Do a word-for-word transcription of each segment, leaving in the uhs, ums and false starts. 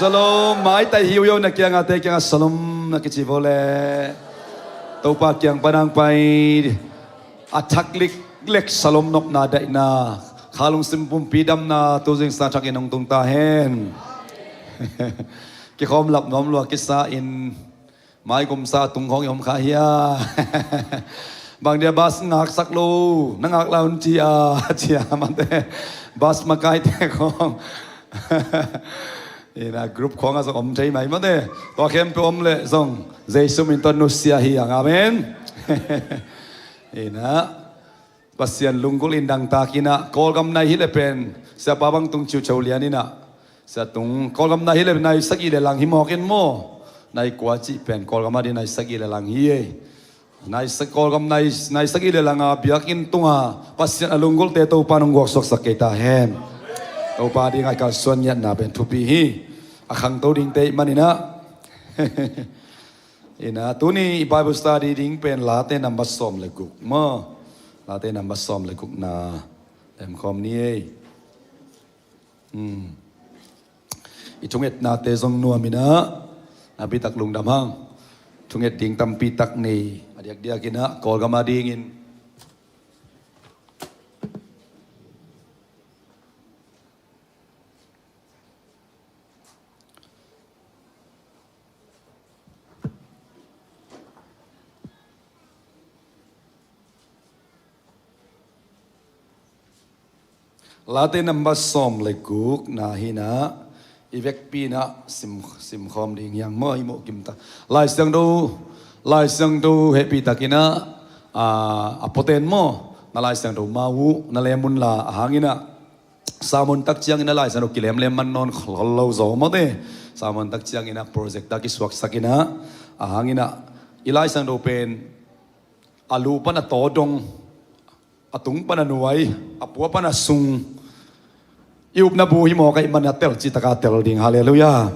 Shalom, maitai hi uh, na kiangah te kiangah shalom na kici vua le. Topa kiang pan hong pai a thak liklek shalom nopna daihna, kha lungsim pumpi damna tu zingsang thakin hong tung ta hen. Kikhawm lap nuam lua kisa in, mai gumsa tung khawng i om kha hia? Bang dia bas ngaksak lo, na ngak la un ci a, ci a mate. Bas makaite khawng. Ina group khawng a zong om thei mai mate. Tua khempeuh om leh zong Jesu min tawh nusia hi ang, amen. Ina Pasian lunggulh in dangtak inah, Kawlgam nai hi le pen Siapa bang tung ciuciu lian inah, Sia tung Kawlgam nai hi le nai sagih le lang hi mawk in maw? Nai kua cih pen Kawlgam a ding nai sagih le lang hi ei. Nai sa-, Kawlgam nai, nai sagih le langa biakinn tunga Pasian a lunggulhte Topa nong guaksuaksak kei ta hen. Topa dingah i kalsuan ngiatna pen thupi hi. A khangto dingte ih maninah. Ina tuni i Bible study ding pen Late number sawm le guk maw? Late number sawm le gukna lemkhawm ni ei. Hmm. I thungetnate zong nuam inah, napitak lungdam hang. Thunget ding tampitak nei a diakdiak inah, Kawlgam a dingin. Late number sawm le gukna hinah, i vekpi inah sim, simkhawm ding hiang maw, i muh kimta. Lai Siangtho, Lai Siangtho hehpihtak inah, a, a poten maw, na Lai Siangtho mau uh na lem unla, a hanginah Sermon tak ciangin a Lai Siangtho kilemlem man nawn khol lo zaw mawte. Sermon tak ciangin a projector kisuaksak inah, a hanginah i Lai Siangtho pen a lu pan a taw dong, a tung pan a nuai, a pua pan a sung, i upna bu hi mawk a ih man a tel citaka tel ding. Halleluiah.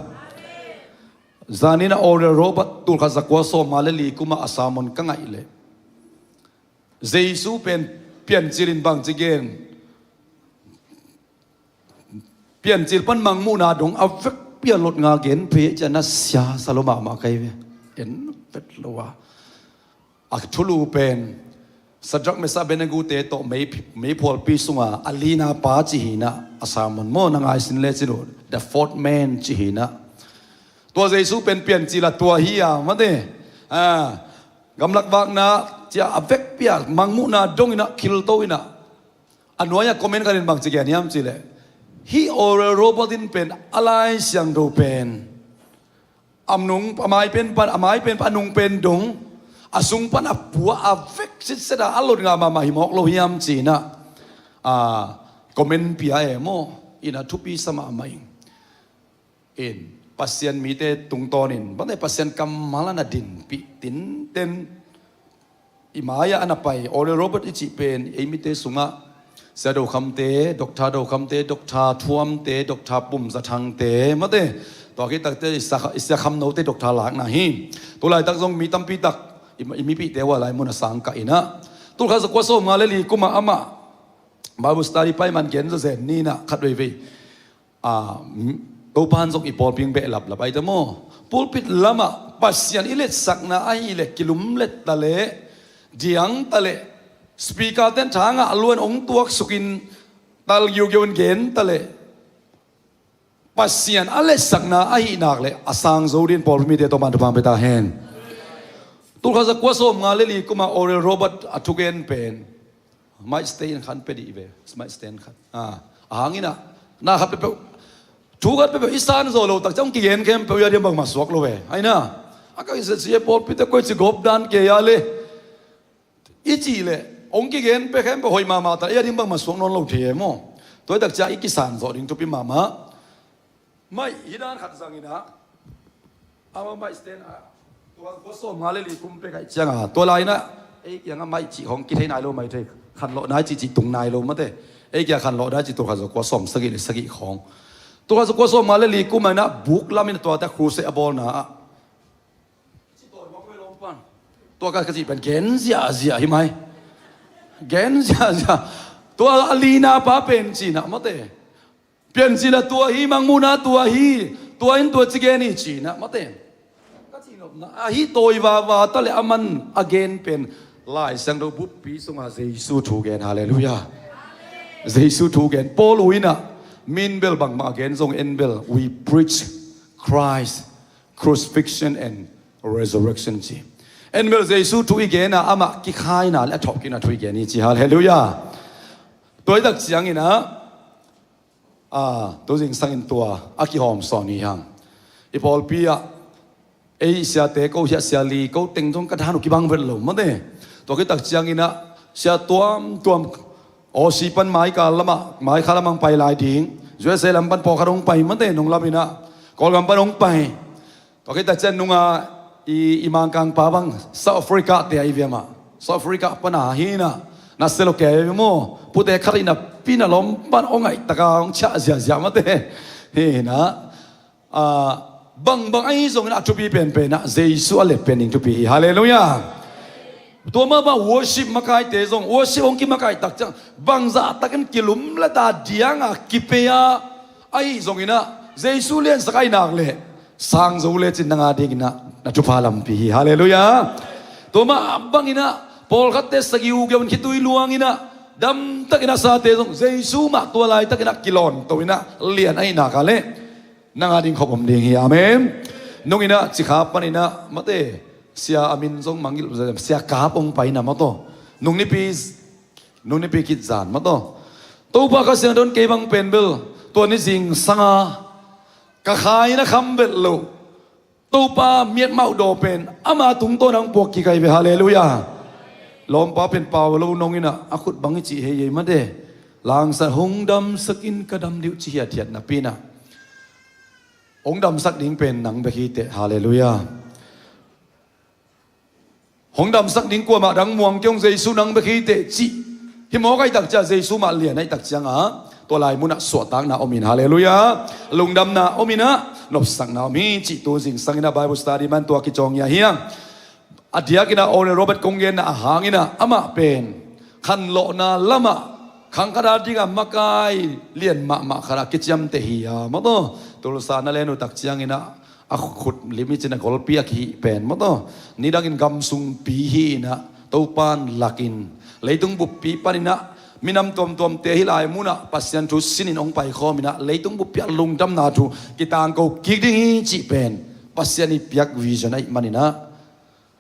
Zanin a Oral Roberts tulkhat zakua sawmnga le li kuma a sermon ka ngaih leh Jesu pen Piancil in bangci gen? Piancil pan mangmuhna dong a vekpi a lot nga gen phei cian a sia sa lo mahmah kai ve. En vet lo a, a thulu pen Sadrak, Mesak, Abednego te tawh mei, meiphualpi sunga a lina pa ci hinah, a sermon maw, na ngaisin le cin uh, the fourth man ci hinah. Tua Jesu pen Piancil a tua hi a mate. A, gamlak vakna cia a vekpi a mangmuhna dong inah khilto inah, a nuai-ah comment khat in bangci gen hiam cihleh, hih Oral Roberts in pen a Lai Siangtho pen a nung, a mai pen pan, a mai pen pan a nung pen dong, a sung pan a pua a vek sitset a a lot nga mahmah hi mawk lo hiam cinah, a, comment pia e maw, inah thupi sa mahmah ing. In Pasian mite tungtawnin bangte Pasian kammal a na dinpih tinten i mai-ah a na pai Oral Roberts i cih pen ei mite sungah Sia Do Kham te, Doctor Do Kham te, Doctor Thuam te, Doctor Pum Za Thang te mate, tua khit takte i sia, i sia Kham No te Doctor lakna hi. Tu laitak zong mi tampi tak i, i mipihte uh a lai mun a sang kah inah, tulkhat zakua sawmnga le li kuma amah Bible study pai man gen zazen ni inah khat veivei. A, m-, Topa in zong i pawlpi hong behlaplap ahi ta maw? Pulpit lamah Pasian i letsakna ahih leh kilumlet ta leh, diang ta leh, speaker ten tha ngah luan hong tuaksukin tal giugiu in gen ta leh, Pasian a letsakna ahih nak leh a sang zo dingin pawlpi mite tawh man thupha hong pia ta hen. Tulkhat zakua sawmnga le li kuma Oral Roberts a thugen pen Mike Stay in khan pia dih ve. Mike Stay in khan. Ah, a hanginah na khat peuhpeuh, thu khat peuhpeuh i san zo lo tak ciang kigen khempeuh i a diam bangmah suak lo ve. Aina a ka i sia pawlpite koi ci gawp dan kei a le i cih leh hong kigen peuh khempeuh hoih mahmah ta, i a diam bangmah suak nawn lo thei e maw? Tua i tak ciang i kisan zawh ding thupi mahmah. Mike, hih dan khat zanginah ama Mike Stay in a, tua kua sawmnga le li kum pek aih cianga tua lai-inah ei kiangah Mike cih khawng kithei nai lo mai thei. Khanlawh nai cih cih tung nai lo mate. Ei kiangah khanlawh nai cih tua khat zaw kua sawm sagih le sagih khawng. Tua khat zaw kua sawmnga le li kum ah inah buk lam in tuate crusade a bawlna ah tua ka, ka cih pen gen ziahziah hi mai. Gen ziahziah. Tua a lina pa pen cinah mate. Piancil a tua hi, mangmuhna tua hi, Tua in tua ci gen hi ci-in ah, mate. Ka cih nopna, ahi tawi vava ta le a man a gen pen Lai Siangtho buppi sungah Jesu thu gen, halleluiah. Jesu thu gen, Paul uh in ah, min bel bangmah a gen zong en bel, "We preach Christ crucifixion and resurrection," ci. En bel Jesu thu i gen a, amah kikhaina le a thawhkikna thu i gen hi ci, halleluiah. Tua i tak ciangin ah, a, tu zingsangin tua a kihawm sawn hi hang. I pawlpi ah ei siate, ko hiah sia li, ko teng zong ka dan uh kibang vet lo, mate. Tua khit tak ciangin ah sia tuamtuam, Aussie pan Maikha lamah, Maikha lamah hong pai lai ding, U S A lam pan pawlkhat hong pai, mate, nung lam in ah, Kawlgam pan hong pai. Tua khit tak ciang nunga i, i Mangkangpa bang South Africa te ahi ve mah. South Africa pan a hi in ah, na selo kei ve maw. Pute khat in ah pi na lawm pan hong ngaih taka hong ciah ziahziah, mate. Hi in ah, a, bangbang ahi zongin a thupi penpen ah Jesu a let pen ding thupi hi, halleluiah. Tua mah bang worship makaite zong, worship hong kimakaih tak ciang, bangzah takin kilumlet a diang a kipia ahi zongin ah, Jesu liansak ahih nak leh sang zo lecin nang a dingin ah na thupha lampi hi, halleluiah. Tua mah bangin ah pawlkhatte sagih uh geuh in khitui luangin ah, damtakin a sate zong Jesu mah tua laitakin ah kilawnto in ah lian ahih nak leh nang a ding khop om ding hi, amen. Nung in ah Cikha panin ah, mate, sia a min zong mangngilh, Sia Kap hong pai in ah, mate. Nung nipi, nung nipi khit zan, mate. Topa Kha Siangtho in kei bang pen bel tua ni zingsang a ka kha in a kham vet loh Topa miatmah uh daw pen ama tungtawn ah hong puak kik ahi ve, halleluiah. Lawmpa pen pau lo nong in ah, a khut bang i cih hei ei, mate. Langsan, "Hong damsak in, ka dam ding uh," ci hiathiat napi in ah, "Hong damsak ding pen nang bek hi teh," halleluiah. "Hong damsak ding kuamah dang muang kei ung, Jesu nang bek hi teh," cih hi mawk ahih tak ciang, Jesu mah lian ahih tak ciang a, tua lai munah suahtakna om in, halleluiah, lungdamna om in ah, nopsakna om hi cih tu zingsangin ah Bible study man tua kicawng hi a hiang. A diakin ah Oral Robert kong genna a hangin ah, amah pen khanlawhna lamah khang khat a dingah makai lian mahmah khat a kiciamteh hi a, mate. Tulsa na len uh tak ciangin ah, a khut lim i cin a golpi a kihih pen, mate, nidangin gamsungpi hi in ah, Topan lakin, leitung buppi panin ah minam tuamtuamte hih lai munah Pasian thu sinin hong paikhawm in ah, leitung buppi ah lungdamna thu kitangko kik ding hi cih pen Pasian i piak vision ahih manin ah,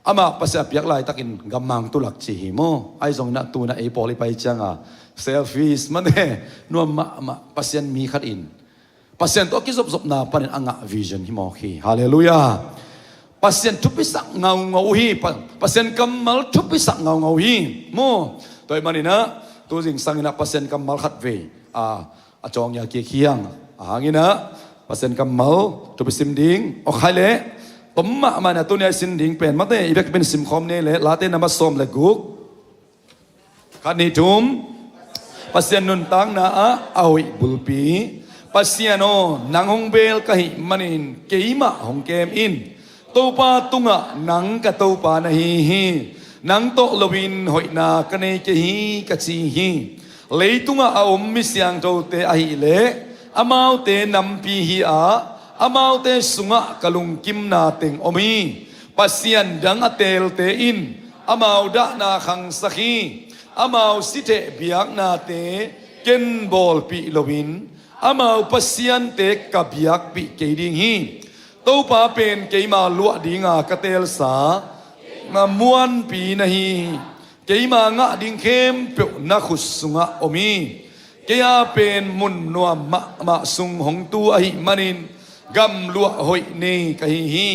amah Pasian a piak laitakin gammang tulak ci hi maw. Ahi zongin ah tu in ah ei pawl i pai ciang a, selfish, mate, nuam mahmah, Pasian mi khat in Pasian tawh a kizopzopna panin a ngah vision hi mawk hi. Halleluiah. Pasian thupisak ngaungau uh hi. Pa-, Pasian kammal thupisak ngaungau uh hi. Maw. Tua ahih manin ah, tu zingsangin ah Pasian kammal khat vei a, a cawng ia kik hiang. A hangin ah, Pasian kammal thupi sim ding. Awk hai leh, tom mahmah in ah tuni a i sin ding pen, mate, i bek pen simkhawm ni leh, Late number sawm le guk. Khat, nih, thum. Pasian nuntakna ah a hoih bulpi. Pasian aw, nang hong beel ka hih manin keimah hong kem in. Topa tungah nang ka Topa na hi hi. Nang tawh loin hoihna ka nei kei hi, ka ci hi. Leitungah a om mi siangthote ahih leh amaute nampi hi a, amaute sungah ka lungkimna teng om hi. Pasian dang a teelte in amau dahna khangsak hi. Amau sitheh biaknate ken bawlpih loin amau pasiante ka biakpih kei ding hi. Topa pen keima luah dinga ka teelsa, na muanpi na hi hi. Keima ngah ding khempeuh na khut sungah om hi. Kei a pen mun nuam mahmah sung hong tu ahih manin gamluah hoih nei ka hi hi.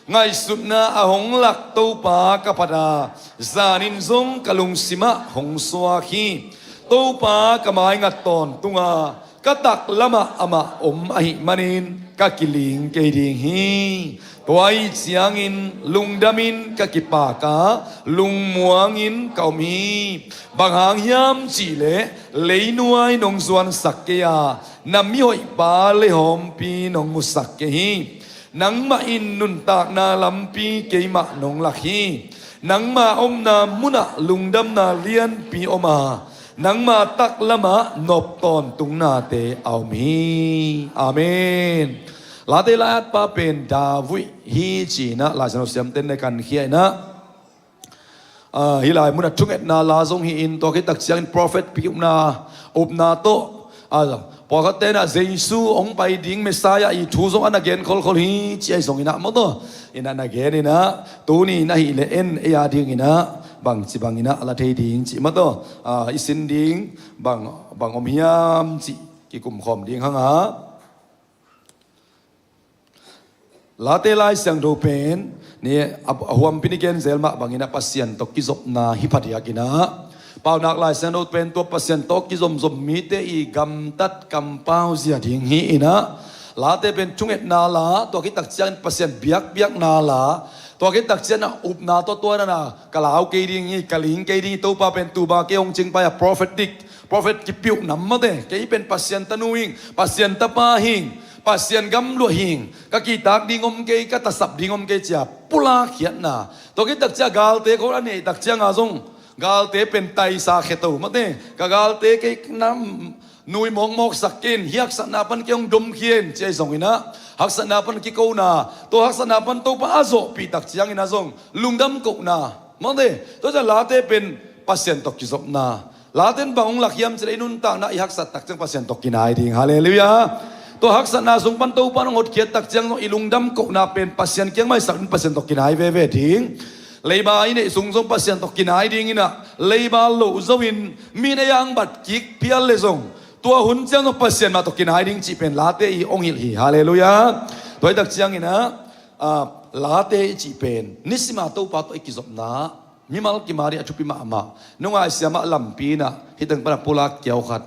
Ngaihsutna a hong lak Topa ka phat a, zanin zong ka lungsimah hong suak hi. Topa ka maingat tawntunga, ka taklamah amah om ahih manin ka kiling kei ding hi. Tua ahih ciangin lungdamin ka kipak a, lungmuangin ka om hi. Bang hang hiam cihleh leinuai nong zuansak kei a, na mihoihpa leihawmpi nong musak kei hi. Nangmah in nuntakna lampi keimah nong lak hi. Nangma omna munah lungdamna lianpi om a, nangma taklamah nop tawntungnate a om hi. Amen. Late lai-atpa pen David hi ci-in ah Lai Siangtho siamten le kan khia in ah, ah, hih lai munah thungetna la zong hi-in, tua khit tak ciangin prophet pi upna, upna tawh, ah, pawlkhatte in ah Jesu hong pai ding Messiah i thu zong a na gen kholkhol hi ci ahi zongin ah maw taw, in ah na gen in ah, tuni in ahih leh en ei a dingin ah bangci bangin ah la thei ding cih maw taw, ah, i sin ding bang, bang om hiam cih kikum khawm ding hang a. Late Lai Siangtho pen ni a, a huampin i gen zel mah bangin ah Pasian tawh kizopna hi phadiak in ah, Paunak Lai Siangtho pen tua Pasian tawh kizomzom mite i gamtat kampau zia ding hi in ah, Late pen thungetna la, tua khit tak ciangin Pasian biakbiakna la, tua khit tak ciangin ah upna tawh tua na na ka lau kei ding hi, ka ling kei ding hi, Topa pen tu bang kei hong cingpai a prophetic, prophet kipeuh nam mate, kei pen Pasian tanu hing, Pasian tapa hing, Pasian gamluah hing, ka kihtak ding om kei, ka tasap ding om kei ci a pulak khiatna. Tua khit tak ciang galte khawng a neih tak ciang a zong galte pen taisa kheto mate, ka galte kei nam nui mawkmawk sak kei in, hih haksatna pan kei hong dom kei in ci ahi zongin ah, haksatna pan kikona, tua haksatna pan Topa a zawhpih tak ciangin ah zong lungdam kohna mate. Tua ciang Late pen Pasian tawh kizopna. Late in bang hong lak hiam cih leh i nuntakna i haksat tak ciang Pasian tawh kinai ding. Halleluiah. Tua haksatna sung pan Topa in hong hotkhiat tak ciang zong i lungdam kohna pen Pasian kiang maisak in Pasian tawh kinai veve ding. Leiba i neih sung zong Pasian tawh kinai ding in ah, leiba loh zo in mi in ei a hong bat kik phial leh zong, tua hun ciang zong Pasian mah tawh kinai ding cih pen Late i hong hilh hi. Halleluiah. Tua hi tak ciangin ah, ah, Late i cih pen nisim a Topa tawh i kizopna, mimal kim a ding a thupi mahmah. Nungai siamah lampi in ah hih teng pan a pulak kiau khat,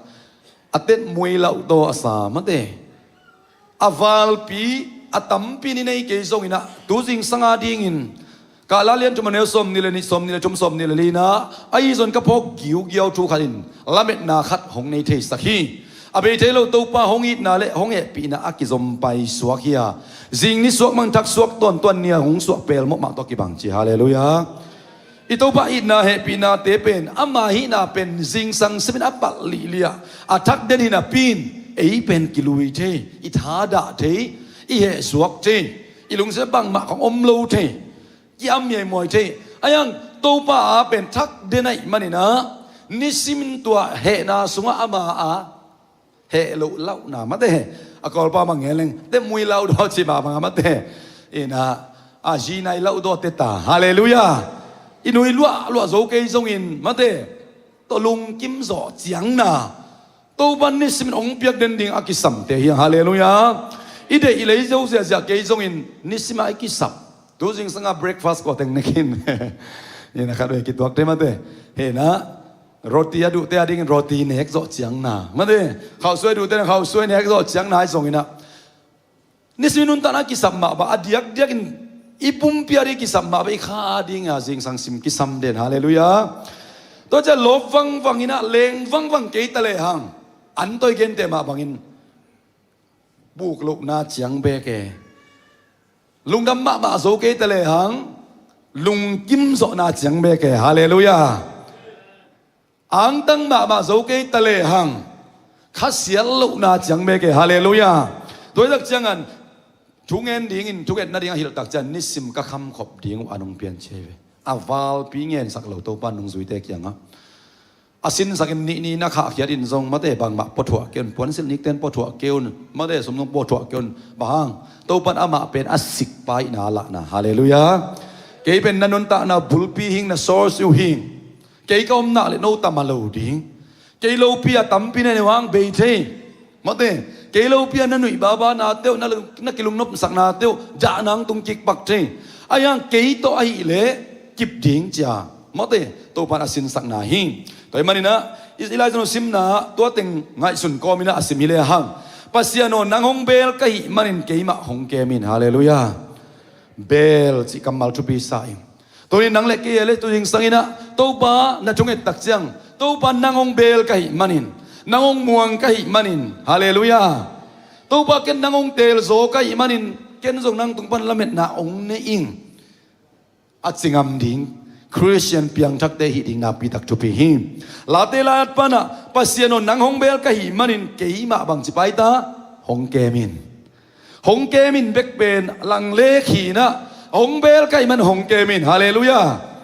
a tetmui lauh tawh a sa mate, a valpi a tampi in i nei kei zongin ah, tu zingsang a dingin, Kahla lian thum a neu sawmnih le nih, sawmnih le thum, sawmnih le li in ah, ahi zong ka phawk giugiau thu khat in lametna khat hong nei theisak hi. A bei thei lo Topa hong itna le hong hehpihna a kizom paisuak hi a, zing ni suak mangthak suak tawntung ni a hong suah pelmawh mah tawh kibang ci. Halleluiah. I Topa itna hehpihnate pen, ama hihna pen zingsang simin a palh lihlih a, a thak den hi napi in, ei pen kilui thei, i thadah thei, i hehsuak thei, i lungsim bangmah khong om lo thei, ki-am hiaimuai thei. Ahi hang Topa a pen thak den ahih manin ah, nisimin tua hehna sungah ama a heh loh lauhna mate. A Kawlpa mah ngen leng, tetmui lauh daw ci mah bang a mate. In ah, a zinai lauh daw teta. Halleluiah. I nui luahluah zo kei zongin mate, tawh lungkim zawh ciangna, Topa nisimin hong piak den ding a kisamte hi hang. Halleluiah. I deih i lei zo ziahziah kei zongin nisim a i kisap. Tu zingsang a breakfast kua teng nek in, in ah khat vei kituak thei mate. Hi in ah, roti a duhte a dingin roti nek zawh ciangna mate, khauhsuai duhte in khauhsuai nek zawh ciangna ahi zongin ah, nisimin nuntakna a kisap mah bang, a diakdiakin i pumpi a ding kisap mah bang, i kha a ding a zingsang sim kisam den. Halleluiah. Tua ciang lawp vangvang in ah, leng vangvang kei ta lehang, an tawh i gente mah bangin buk lohna ciang bek e. Lungdam mahmah zo kei ta lehang, lungkim zawhna ciang bek e. Halleluiah. Angtang mahmah zo kei ta lehang, khasial lohna ciang bek e. Halleluiah. Tua hi tak ciangin, thungen dingin, thungetna ding a hilh tak ciang, nisim ka khamkhop ding uh an hong pian ci hi ve. A valpi ngensak lo Topa nungzuite kiangah a sinsakin, nih ni na khahkhiat in zong mate, bangmah pua thuah kei un, puansilh nikten pua thuah kei un mate, sum zong pua thuah kei un. Bang hang? Topa in amah pen a sikpa i na lahna. Halleluiah. Kei pen na nuntakna bulpi hing, na source uh hing. Kei ka om nak leh no tam a lo ding. Kei lopi a tampi na nei uh hang bei thei. Mate, kei lopi a na nuih babanate uh, na, na kilungnopsaknate uh, dah nang tung kik pak thei. Ahi hang kei tawh ahih leh kip ding ci a, mate, Topa in a sinsakna hi. Tua ahih manin ah, i, i Lai Siangtho simna, tua teng ngaihsun kawmin ah a sim hi lehang, Pasian aw, nang hong beel ka hih manin keimah hong kem in. Halleluiah. Beel cih kammal thupi sa ing. Tuni nang le kei le tu zingsang in ah, Topa na thunget tak ciang, Topa nang hong beel ka hih manin, nang hong muang ka hih manin. Halleluiah. Topa, ken nang hong teelzaw ka hih manin, ken zong nang tung pan lametna hong nei ing. A ci ngam ding Khristian piangthakte hih ding nakpi tak thupi hi. Late lai-at pan ah, Pasian aw, nang hong beel ka hih manin keimah bangci pai ta, hong kem in. Hong kemin bek pen lang le khin ah, hong beel ka hih man hong kemin. Halleluiah.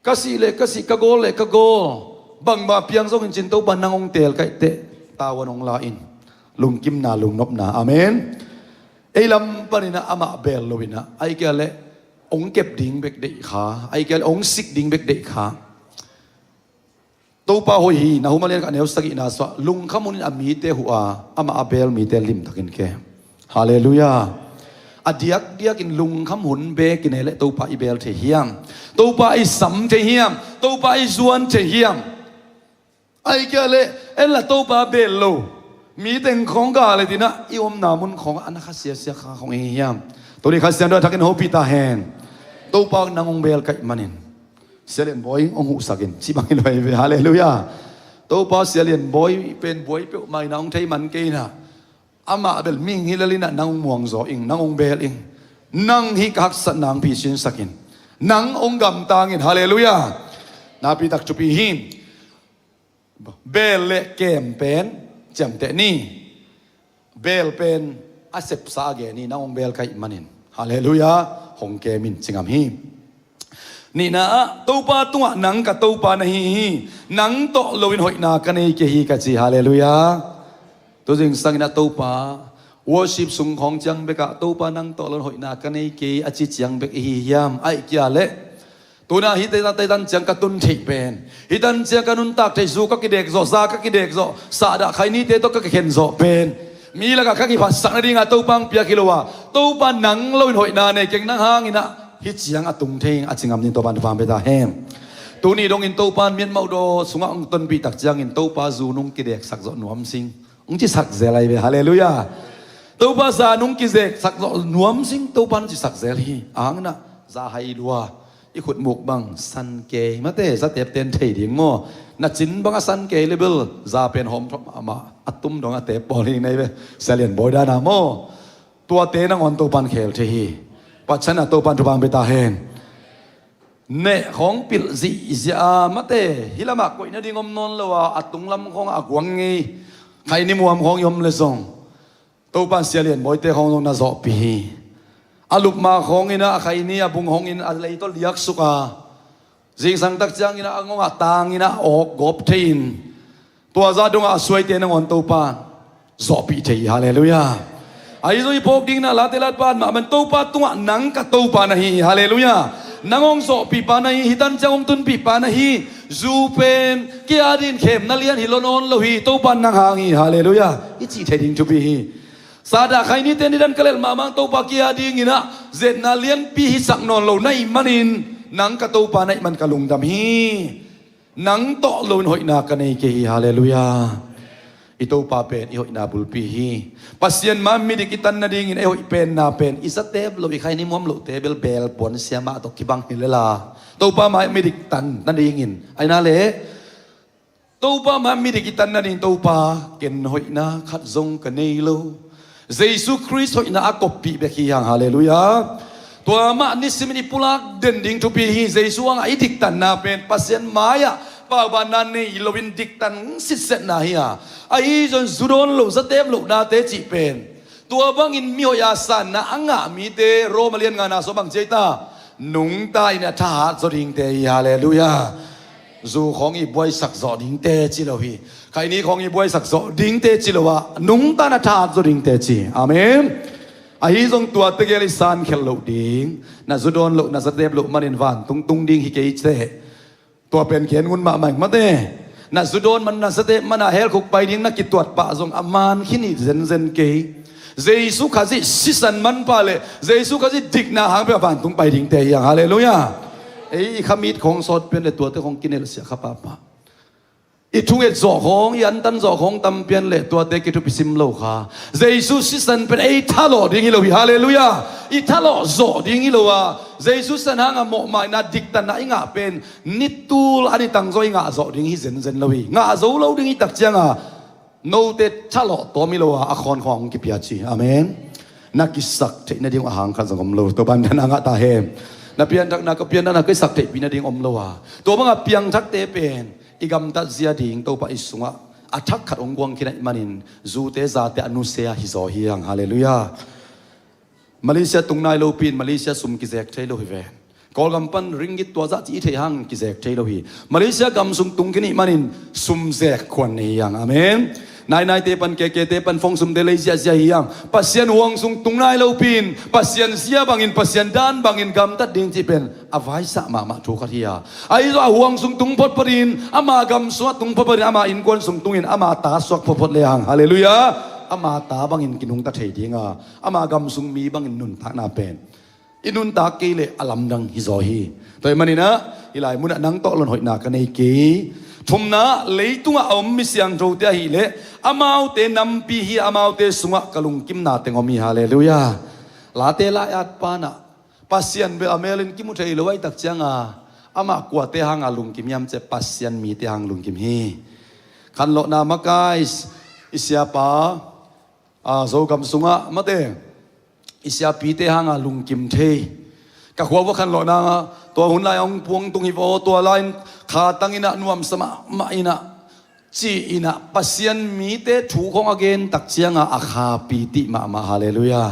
Ka sih le ka sih, ka gawl le ka gawl, bangmah piang zongin cin Topa nang hong teel ka hih teh, tavuan hong la in. Lungkimna, lungnopna. Amen. Ei lam panin ah amah beel lo in ah, ahih kei leh hong kep ding bek deih kha, ahih kei leh hong sik ding bek deih kha. Topa hoih hi. Nahum a lian khat neu sagihna sungah lungkham hunin a mite huh a, amah a beel mite limtakin kem. Halleluiah. A diakdiakin lungkham hun bekin ei leh Topa i beel thei hiam? Topa i sam thei hiam? Topa i zuan thei hiam? Ahih kei leh en la Topa beel lo mi teng khawng ka leh ding ah, i omna mun khawng a na kha siasia kha khawng i hi hiam? Tuni Kha Siangtho a thakin hopih ta hen. Topa nang hong beel ka hih manin Sia Lian Bawi hong huhsak in, ci bang hi lo hi ve. Halleluiah. Topa Sia Lian Bawi pen buai peuhmah in ah hong thei man kei in ah, amah bel mihing hi lel in ah nang hong muang zaw ing, nang hong beel ing. Nang hih ka haksatna hong picinsak in, nang hong gamtang in. Halleluiah. Napi tak thupi hi. Beel le kem pen ciamteh ni. Beel pen a sepsa a gen hi, nang hong beel ka hih manin. Halleluiah. Hong kem in, ci ngam hi. Nihna ah, Topa tungah nang ka Topa na hi hi. Nang tawh loin hoihna ka nei kei hi, ka ci. Halleluiah. Tu zingsangin ah Topa, worship sung khawng ciang bekah, Topa nang tawh loin hoihna ka nei kei, a ci ciang bek i hi hiam? Ahih kei leh tuna hih taitan ciang ka tun theih pen, hih tan ciang ka nuntak theih, zu ka kidek zawh, za ka kidek zawh, sahdah khainite tawh ka kikhen zawh pen, mi lakah ka kiphatsak nadingah Topa hong piak hi lo a, Topa nang loin hoihna nei keng, nang hangin ah hih ciang a tung thei ing, a ci ngam ding Topa in thupha hong pia ta hen. Tuni dongin Topa in miatmauh daw sungah hong tonpih tak ciangin Topa zu nung kideksak zawh nuam sing, hong cisak zel ahi ve. Halleluiah. Topa za nung kizeksak zawh nuam sing, Topa in cisak zel hi. A hang in ah za hai lua, i khutmuk bang san kei mate, zatep ten thei ding maw? Na cin bang a san kei le bel za pen hawm thawm mahmah, a tum dong a tep pawl hi na hi ve. Sia Lian Bawi dan a maw? Tuate nangawn Topa in khel thei hi. Pathian a Topa in thupha hong pia ta hen. Neh khawng pilh zihziah a mate, hih lamah koih nading om nawn lo a, a tunglam khawngah a guang ngei khaini muam khawng i om le zong, Topa in Sia Lian Bawite khawng zong na zawhpih hi. A lupma khawngin ah, a khaini a bung hongin a lei tawh liaksuk a, zingsang tak ciangin ah a ngongah tangin ah awk gawp thei-in, tua zah dongah a suaite nangawn Topa in zawhpih thei hi. Halleluiah. Ahi zong i phawk ding in ah, Late Latpa in mah bang, Topa tungah nang ka Topa na hi hi. Halleluiah. Nang hong zawhpihpa na hi, hih tan ciang hong tunpihpa na hi. Zu pen kei a dingin khemna lian hi lo nawn lo hi, Topa in nang hang hi. Halleluiah. I cih thei ding thupi hi. Sahdah khainite nidan ka lelh mahmah, Topa kei a dingin ah zetna lianpi hisak nawn lo na hih manin, nang ka Topa na hih man ka lungdam hi. Nang tawh loin hoihna ka nei kei hi. Halleluiah. I Topa pen i hoihna bulpi hi. Pasian ma midik i tan nadingin ei hoih penna pen i zatep lo, i khaini muam lote bel beel puan sia mah tawh kibang hi lela, Topa ma midik tan nadingin, ahi na le, Topa ma midik i tan nading, Topa, ken hoihna khat zong ka nei lo, Jesu Khrist hoihna a koppih bek hi hang. Halleluiah. Tua mah nisimin i pulak den ding thupi hi. Jesu hangah i diktanna pen Pasian mai-ah paubanna nei loin diktan sitsetna hi a, ahi zong zu dawn loh, zatep lohnate cih pen, tua bangin mihoih a sanna a ngah mite, Rom a lian ngana sung bang ci ei ta? Nungta in a thahat zaw dingte hi. Halleluiah. Zu khawng i buaisak zawh dingte ci lo hi. Khaini khawng i buaisak zawh dingte ci lo a, nungta in a thahat zaw dingte ci. Amen. Ahi zong tua tegel i san khelh loh ding. Na zu dawn loh, na zatep loh manin vantung tung ding hi kei teh. Tua pen gen ngun mahmah ing mate. Na zu dawn man, na zatep man a hell khuk pai ding na kituat pah zong a man khin hi zenzen kei. Jesu Khazih sisan manpha le Jesu Khazih dikna hang peuh a vantung pai dingte hi hang. Halleluiah. Ei i khamit khawng sawt pian le tuate khawng kinelhsiah kha pahpah. I thunget zawh khawng, i antan zawh khawng tam pian le tuate kithupi sim lo kha. Jesu sisan pen ei thalawh ding hi lo hi. Halleluiah. I thalawh zawh ding hi lo a, Jesu sisan hanga mawhmaina, diktanna i ngah pen ni tul a ni tangzaw i ngah zawh ding hi zenzen lo hi. Ngah zo lo ding hi tak cianga note thalawh tawm hi lo a, a khawn khawng hong kipia ci. Amen. Na kisak theih nading a hang khat zong om lo. Topa in thana ngah ta hen. Na pianthakna, ka pianthakna, ka kisak theihpih nading om lo a, tua banga piangthakte pen i gamtat zia ding Topa i sungah a thak khat hong guang khin ahih manin, zute zate a nusia hi zaw hi hang. Halleluiah. Malaysia tung nai lopi in Malaysia sum kizek thei lo hi ven. Kawlgam pan ringgit tua zah ci i theih hang kizek thei lo hi. Malaysia gam sung tung khin ih manin sum zek khuan nei hi hang. Amen. Nainaite pan, kekete pan, phone sumte lei ziahziah hi hang. Pasian huang sung tung nai lopi in Pasian zia bangin, Pasian dan bangin gamtat ding cih pen a vaisah mahmah thu khat hi a. Ahi zong a huang sung tung photphot in, ama gam sungah tung photphot in, ama innkuan sung tungin ama ta suak photphot le hang. Halleluiah. Ama ta bangin kinungta thei ding a, ama gam sung mi bangin nuntakna pen i nuntak kei leh a lamdang hi zaw hi. Tua ahih manin ah hih lai munah nang tawh lon hoihna ka nei kei. Thumna, leitungah a om mi siangthote ahih leh amaute nampi hi, amaute sungah ka lungkimna teng om hi. Halleluiah. Late lai-at pan ah Pasian bel a melin kimu thei lo ahih tak cianga amah kuate hanga lungkim hiam cih leh Pasian mite hang lungkim hi. Khanlawhna makai, i siapa, a, Zogam sungah mate, i siapite hanga lungkim thei. Ka khua vua khanlawhna tua hun lai a hong puang tung hi vaw, tua lai-in kha tang in ah nuamsa mahmah in ah, ci in ah Pasian mite thu khawng a gen tak cianga a kha piti mahmah. Halleluiah.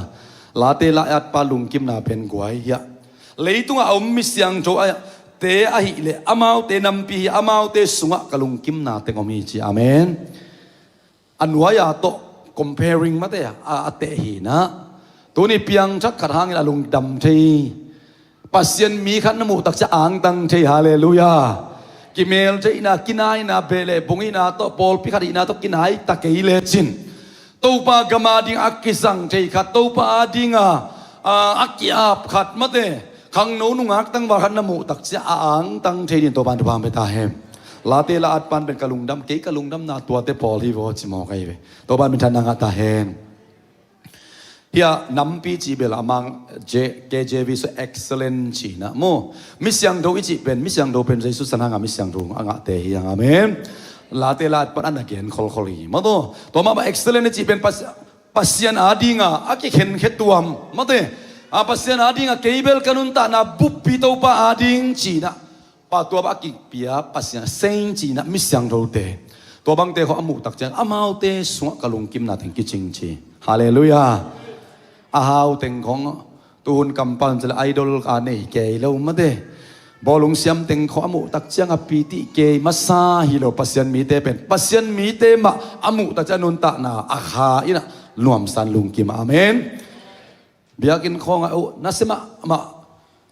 Late lai-at pa lungkimna pen guai hiah. Leitungah a om mi siangtho a te ahih leh amaute nampi hi, amaute sungah ka lungkimna teng om hi ci. Amen. A nuai-a tawh comparing mate a, a teh hi in ah, tuni piangthak khat hangin a lungdam thei. Pasian mi khat na muh tak ciang angtang thei. Halleluiah. Kimel theihna, kinaina, beh le bung ihna tawh, pawlpi khat ihna tawh kinai ta kei lecin, Topa gam ading a kizang thei khat, Topa adinga, a, a ki-ap khat mate, khangno nungak tangval khat na muh tak ciang a angtang thei dingin Topan thupha hong pia ta hen. Late lai-at pan pen ka lungdam, kei ka lungdamna tuate pawl hi vaw ci mawk ahi ve. Topan minthanna ngah ta hen. Hiah nampi cih bel a mang J-, K J V sung excellent ci in ah maw. Mi siangtho i cih pen, mi siangtho pen Jesu san hanga mi siangtho a ngahte hi hang. Amen. Late lai-at pan a na gen kholkhol hi maw. Tua, tua mahmah excellent i cih pen Pas-, Pasian adinga a kikhenkhia tuam mate. A, Pasian adinga kei bel ka nuntakna buppi Topa ading ci in ah Pa tua bang a kipia Pasian saint ci in ah mi siangthote, tua bangte khawng a muh tak ciang amaute sungah ka lungkimna teng kicing ci. Halleluiah. A hau teng khawng tuhun kampal ci le idol a nei kei lo mate. Bawlung siam teng khawng a muh tak ciang a piti kei masa hi lo Pasian mite pen. Pasian mite mah a muh tak ciang a nuntakna a kha in ah nuamsa in lungkim. Amen. Biakinn khawngah uh nasia mahmah,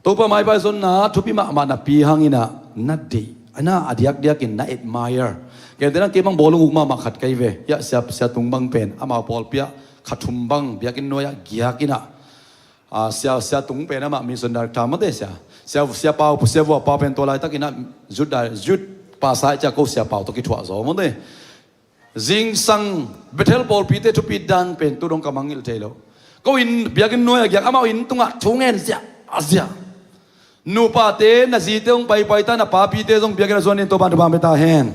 Topa maipai zonna thupi mahmah napi hangin ah na deih, na a diakdiakin na admire. Kei te nang kei bang bawlung uk mahmah khat ka hi ve. Hiah sia, sia tung bang pen amau pawlpi ah kha thum bang biakinn nuai-ah giak in ah, a, sia, sia tung pen amah mission director mate sia. Sia, sia pau, sia vua pau pen tua laitakin ah youth di-, youth pastor ciah ko sia pau tawh kithuah zaw mate. Zingsang Bethel pawlpite thupi dan pen tu dong ka mangngilh thei lo. Ko inn, biakinn nuai-ah giak, amau inn tungah thu ngen ziahziah. Nupate, na zite hong paipai ta, na papite zong biakinn a zuan in Topan thupha hong pia ta hen.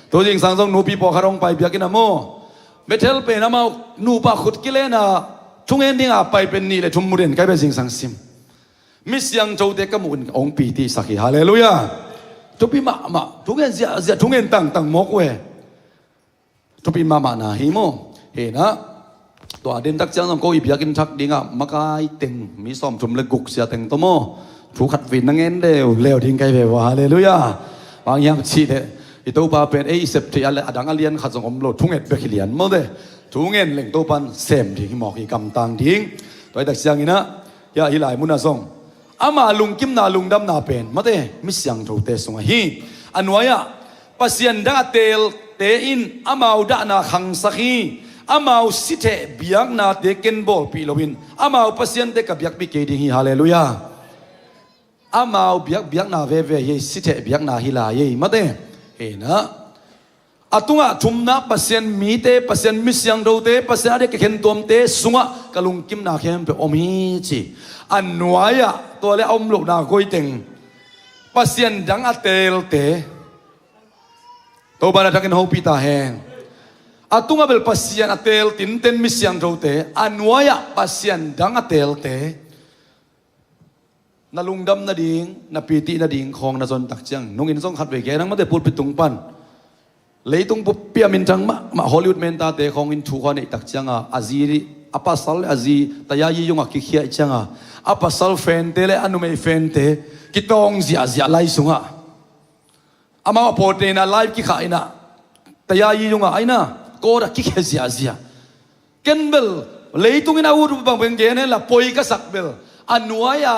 Tu zingsang zong nupi pawlkhat hong pai biakinn ah maw. Bethel pen amau nupa khut kilen a thu ngen dinga pai pen nih le thum mu den ka hi ve zingsang sim. Mi siangthote ka muh in hong pitisak hi. Halleluiah. Thupi mahmah, thu ngen ziahziah, thu ngen tangtang mawk uh e. Thupi mahmah na hi maw. Hi in ah, tua den tak ciang zong ko i biakinn thak dingah makai teng mi sawmthum le guk sia teng tawh maw, thu khat vei na ngen leuleu ding ka hi ve ua. Halleluiah. Bang hiam cih leh i Topa pen ei i sep theih a le a dang a lian khat zong om lo, thunget bek hi lian mawte. Thu ngen leng Topan sem ding hi mawk hi, kamtang ding. Tua hi tak ciangin ah, hiah hih lai munah zong ama lungkimna lungdamna pen mate mi siangthote sungah hi. A nuai-ah Pasian dang a teelte in amau dahna khangsak hi. Amau sitheh biaknate ken bawlpih loin amau pasiante ka biakpih kei ding hi. Halleluiah. Amau biak, biakna veve hi, sitheh biakna hi lai ei mate. Hi in ah, a tungah thumna Pasian mite, Pasian mi siangthote, Pasian a diak kikhen tuamte sungah ka lungkimna khempeuh om hi ci. A nuai-ah tua le a om lohna guai teng Pasian dang a teelte Topan a thakin hopih ta hen. A tungah bel Pasian a teel tinten mi siangthote, a nuai-ah Pasian dang a teelte na lungdam nading, na piti nading khawng na zon tak ciang, nungin zong khat vei gen ang mate, pulpit tung pan. Leitung buppi a minthang mahmah Hollywood mentate khawngin thu khawng a neih tak cianga a zi a pasal le a zi taya yi yungah kikhiah ciangah a pasal fente le a numei fente kitawng ziahziah lai sungah amau a pawlte'n a live kikhah inah taya yi yungah a inah kawt ah kikhia ziahziah. Ken bel leitung in a ut uh bang beng gen hen la poi ka sak bel a nuai-a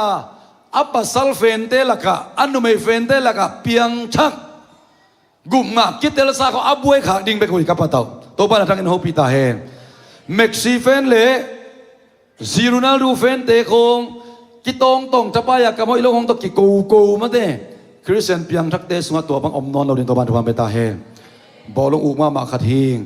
a pasal fente lakah a numei fente lakah piangthak gupngah kitelsa khawng a buai khak ding bek uh hi ka patauh. Topa'n a thangin hopih ta hen. Messi fan le zi Ronaldo fente khawng kitawngtawng thapai-a kam hoih lo khawng tawh kikoko mate Khristian piangthakte sungah tua bang om nawn lo ding Topa'n thupha pia ta hen. Bawlung uk mahmah khat hing.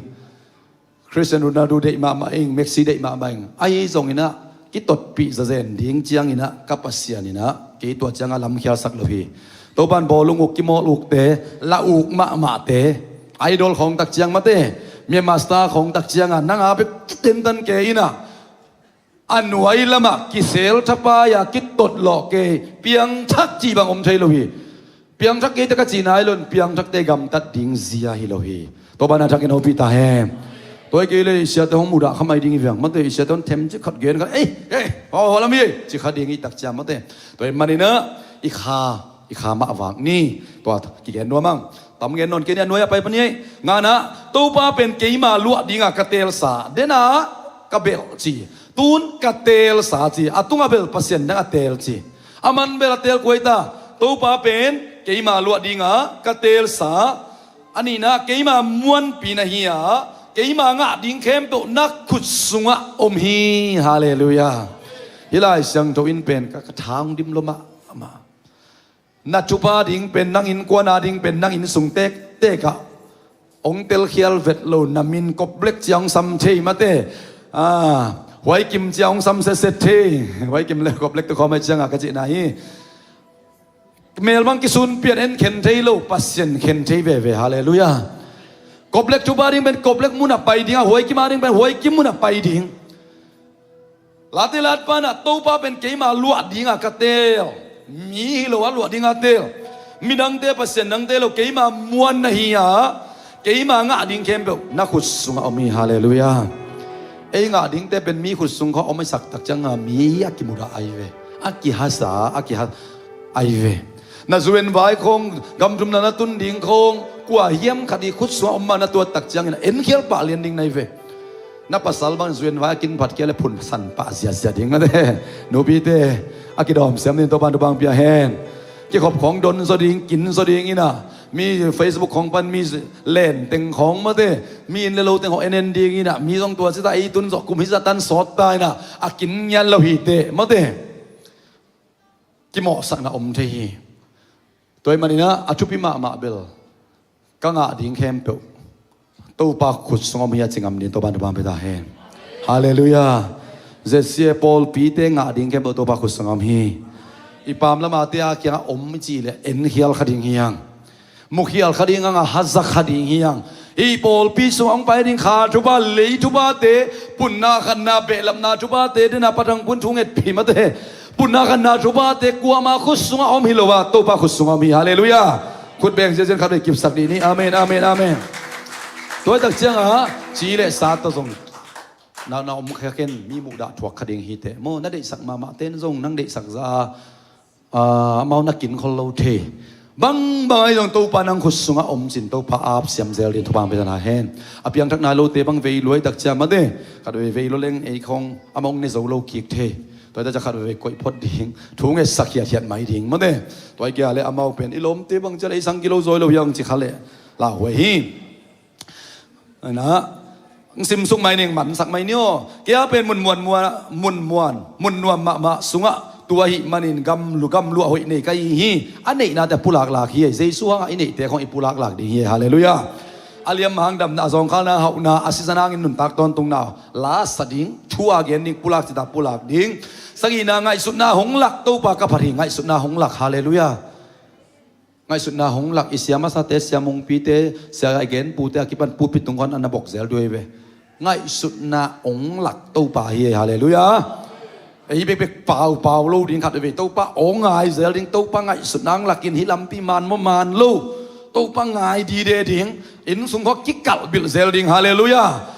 Khristian Ronaldo deih mahmah ing, Messi deih mahmah ing. Ahi zonginah kitotpih zazen ding cianginah ka Pasian inah kei tua ciangah lamkhialsak lo hi. Topa'n bawlung uk kimawl ukte, la uk mahmahte, idol khawng tak ciang mate, Myanmar Star khawng tak ciangah nang a bek kitentan kei inah a nuai lamah kisel thapai-a kitot lawh kei, piangthak cih bang om thei lo hi. Piangthak kei te ka cih nai lo in piangthakte gamtat ding zia hi lo hi. Topa'n a thangin hopih ta hen. Tua hi kei le i siate hong mudah kha mai ding hi viang mate, i siate hong them ci khat gen khat ei ei haw haw lam hi ei ci kha ding hi tak ciang mate. Tua hi maninah i kha i kha mah vak ni. Tua kigen nuam ang. Tam gen nawn kei ni a nuai-ah pai pan ni ei. Nganah Topa pen keima luah dingah ka teelsa denah ka belh ci. Tun ka teelsa ci. A tungah bel Pasian dang a teel ci. A man bel a teel kuai ta. Topa pen keima luah dingah ka teelsa. A nihna keima muanpi na hi-a keima ngah ding khempeuh na khut sungah om hi. Halleluiah. Hih Lai Siangtho in pen ka ka thang dim lo mahmah. Na thupha ding pen nang innkuan a ding pen nang inn sung tektek ah hong telkhial vet lo na min koplek cia hong sam thei mate. Ah, Huai Kim cia hong sam setset thei. Huai Kim le koplek tu khawm ai ciangah ka cihna hi. Mel bang kisun pian en khen thei lo Pasian khen thei veve. Halleluiah. Koplek thupha ding pen koplek munah pai ding a Huai Kim a ding pen Huai Kim munah pai ding. Late lat panah Topa pen keima luah dingah ka teel. Mi hi lo a luah dingah teel. Midangte Pasian dangte lo keima muan na hi-a keima ngah ding khempeuh na khut sungah om hi. Halleluiah. Ei ngah dingte pen mi khut sung khawng om a i sak tak cianga mi a kimudah ai ve. A kihasa a kiha ai ve. Na zuenvai khawng gamthumna na tun ding khawng kua hiam khat i khut sungah om mah na tuat tak ciangin a enkhial pah lian ding nai ve. Na pasal bang zuenvai a kin phat kia le phun san pah ziazia ding a te nupite a kidawm siam ding Topa'n thupha pia hen. Kikhop khawng don zaw ding kin zaw ding inah mi Facebook khawng pan mi len teng khawng mate mi inn le lo teng khawng en en ding inah mi zong tua cita ei tun zawh kum hi zatan sawt ta inah a kin ngian lo hi teh mate. Kimawhsakna om thei hi. Tua hi maninah a thupi mahmah bel ka ngah ding khempeuh Topa khut sungah om hi a ci ngam ding Topa'n thupha pia ta hen. Halleluiah. Zesia pawlpite ngah ding khempeuh Topa khut sungah om hi. I pamlam a te a kiangah om i cih leh enkhial kha ding hi hang. Mukhial kha ding hang a hazak kha ding hi hang. Hih pawlpi sungah hong pai ding kha thupha lei thuphate punna khanna behlapna thuphate dena patang pun thunget phimate punna khanna thuphate kuama khut sungah om hi lo a Topa khut sungah om hi. Halleluiah. Khut beng ziazian khat vei kipsak dih ni. Amen, amen, amen. Tuaitak ciangah ci le sa tawh zong na na om kha ken mi muhdah thuak kha ding hi teh maw na deihsak mahmah ten zong nang deihsak za a amau na kin khol lo thei. Bangbang ahi zong Topa nang khut sungah om cin Topa ap siam zel ding thupha pia ta hen. A piangthak nai lote bang vei luaitak ciang mate khat vei vei lua leng ei khawng amau hong ne zo lo kik thei. Tua hi ta ciah khat veve koih phot ding thu ngetsak hiathiat mai ding mate. Tua hi kei a le amau pen i lawmte bang ciah le ei sang kilo zawi lo hiang ci kha le lauhuai hi. Aina hong simsuk mai ning mansak mai ni aw. Kei a pen mun muan muan mun muan mun nuam mahmah sungah tua ahih manin gamlu gamluah hoih nei ka hi hi. A neihnate a pulaklak hi ei. Jesu hangah i neihte khawng i pulaklak ding hi ei. Halleluiah. A liam hang damna a zawngkhalna hauhna a sisan hangin nuntak tawntungna la sa ding thu a gen ding pulak cita pulak ding. Sagihna ngaihsutna hong lak Topa ka phat hi ngaihsutna hong lak. Halleluiah. Ngaihsutna hong lak i sia masate sia mungpite sia a i gen pute a kipan pulpit tung khawn a na bok zel duai ve. Ngaihsutna hong lak Topa hi ei. Halleluiah. Ei bekbek paupau lo ding khat veve Topa hong ngai zel ding Topa ngaihsutna hong lakin hih lampi man maw man lo Topa ngai dide ding. Inn sung khaw kikalhbilh zel ding. Halleluiah.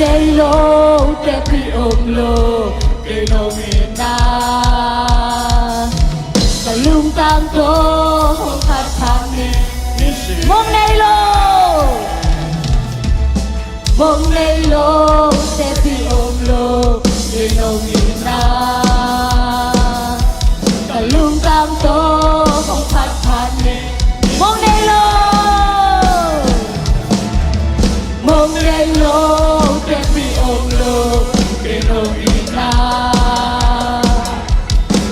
Nei lo, teci om lo, kei nong itna ka lungtang tawh hong phat phat ni. Mong nei lo, mong nei lo, teci om lo, kei nong itna ka lungtang tawh hong phat phat ni. Mong nei lo, mong nei lo, teci om lo, kei nong itna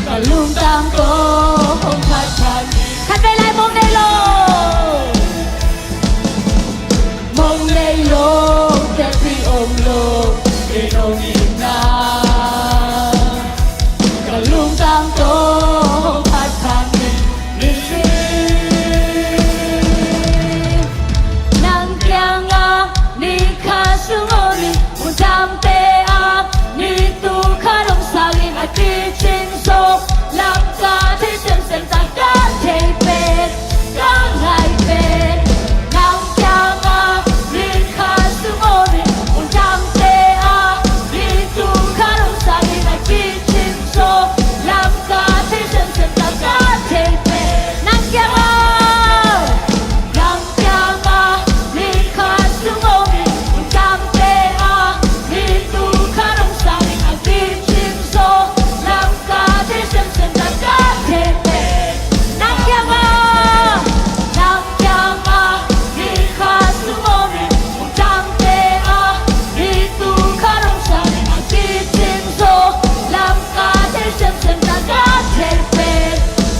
ka lungtang tawh hong phat phat ni. Khat vei lai, mong nei lo, mong nei lo, teci om lo, kei nong itna ka lungtang tawh hong phat phat ni. Nang kiangah ni khat sung om in, mun dangte ah ni tu khat hong sang in, a kicing zo lam ka thei semsem, tak ka thei pen ka ngai pen. Nang kiangah ni khat sung om in, mun dangte ah ni tu khat hong sang in, a kicing zo lam ka thei semsem, tak ka thei pen. Nang kiangah, nang kiangah ni khat sung om in, mun dangte ah ni tu khat hong sang in, a kicing zo lam ka thei semsem, tak ka thei pen. Nang kiangah, nang kiangah ni khat sung om in, mun dangte ah ni tu khat hong sang in, a kicing zo lam ka thei semsem, tak ka thei pen,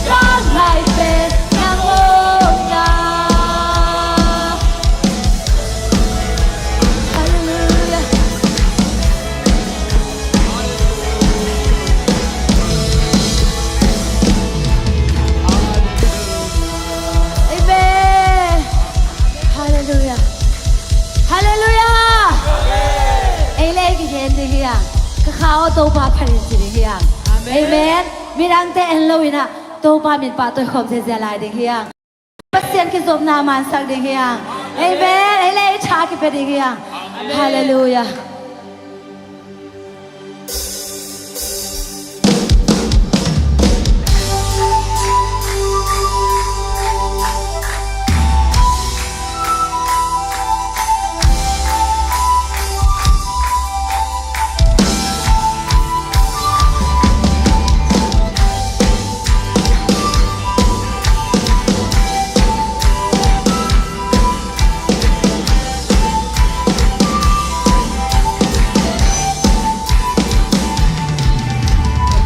ka ngai pen nang om na. Halleluijah. Amen. Halleluijah. Halleluijah. Ei le ei kigen ding hi hang. Ka kha aw, Topa phat in ci ding hi hang. Amen. Amen. Midangte en lo in ah, Topa min pahtawi khawm ziazia lai ding hi hang. Pasian kizopna mansak ding hi hang. Amen. Ei le ei tha kipia ding hi hang. Halleluijah.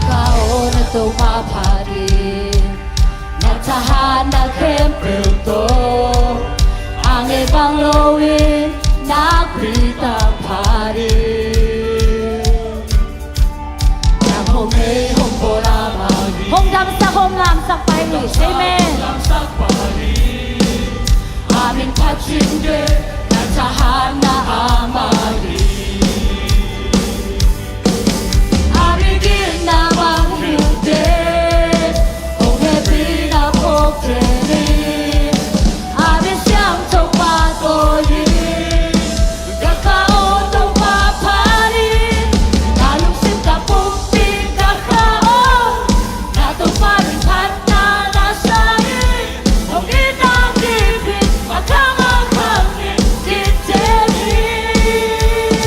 Ka aw, na Topa phat in, na thahatna khempeuh tawh, a ngei bang loin nakpi tak phat in. Nang hong nei hong bawl amah hi. Hong damsak hong lamsak pa hi. Amen. Hong damsak hong lamsak pa hi. A min phat cing bek na thahatna amah hi. A min itna bang hi uh teh, hong hehpihna phawk thei ni. A min siangtho pahtawi hi. Ka kha aw, Topa phat in, na lungsim ka pumpi ka kha aw, na Topa min phatna na sa hi. Hong itna kip in, a khang a khang in kithei hi.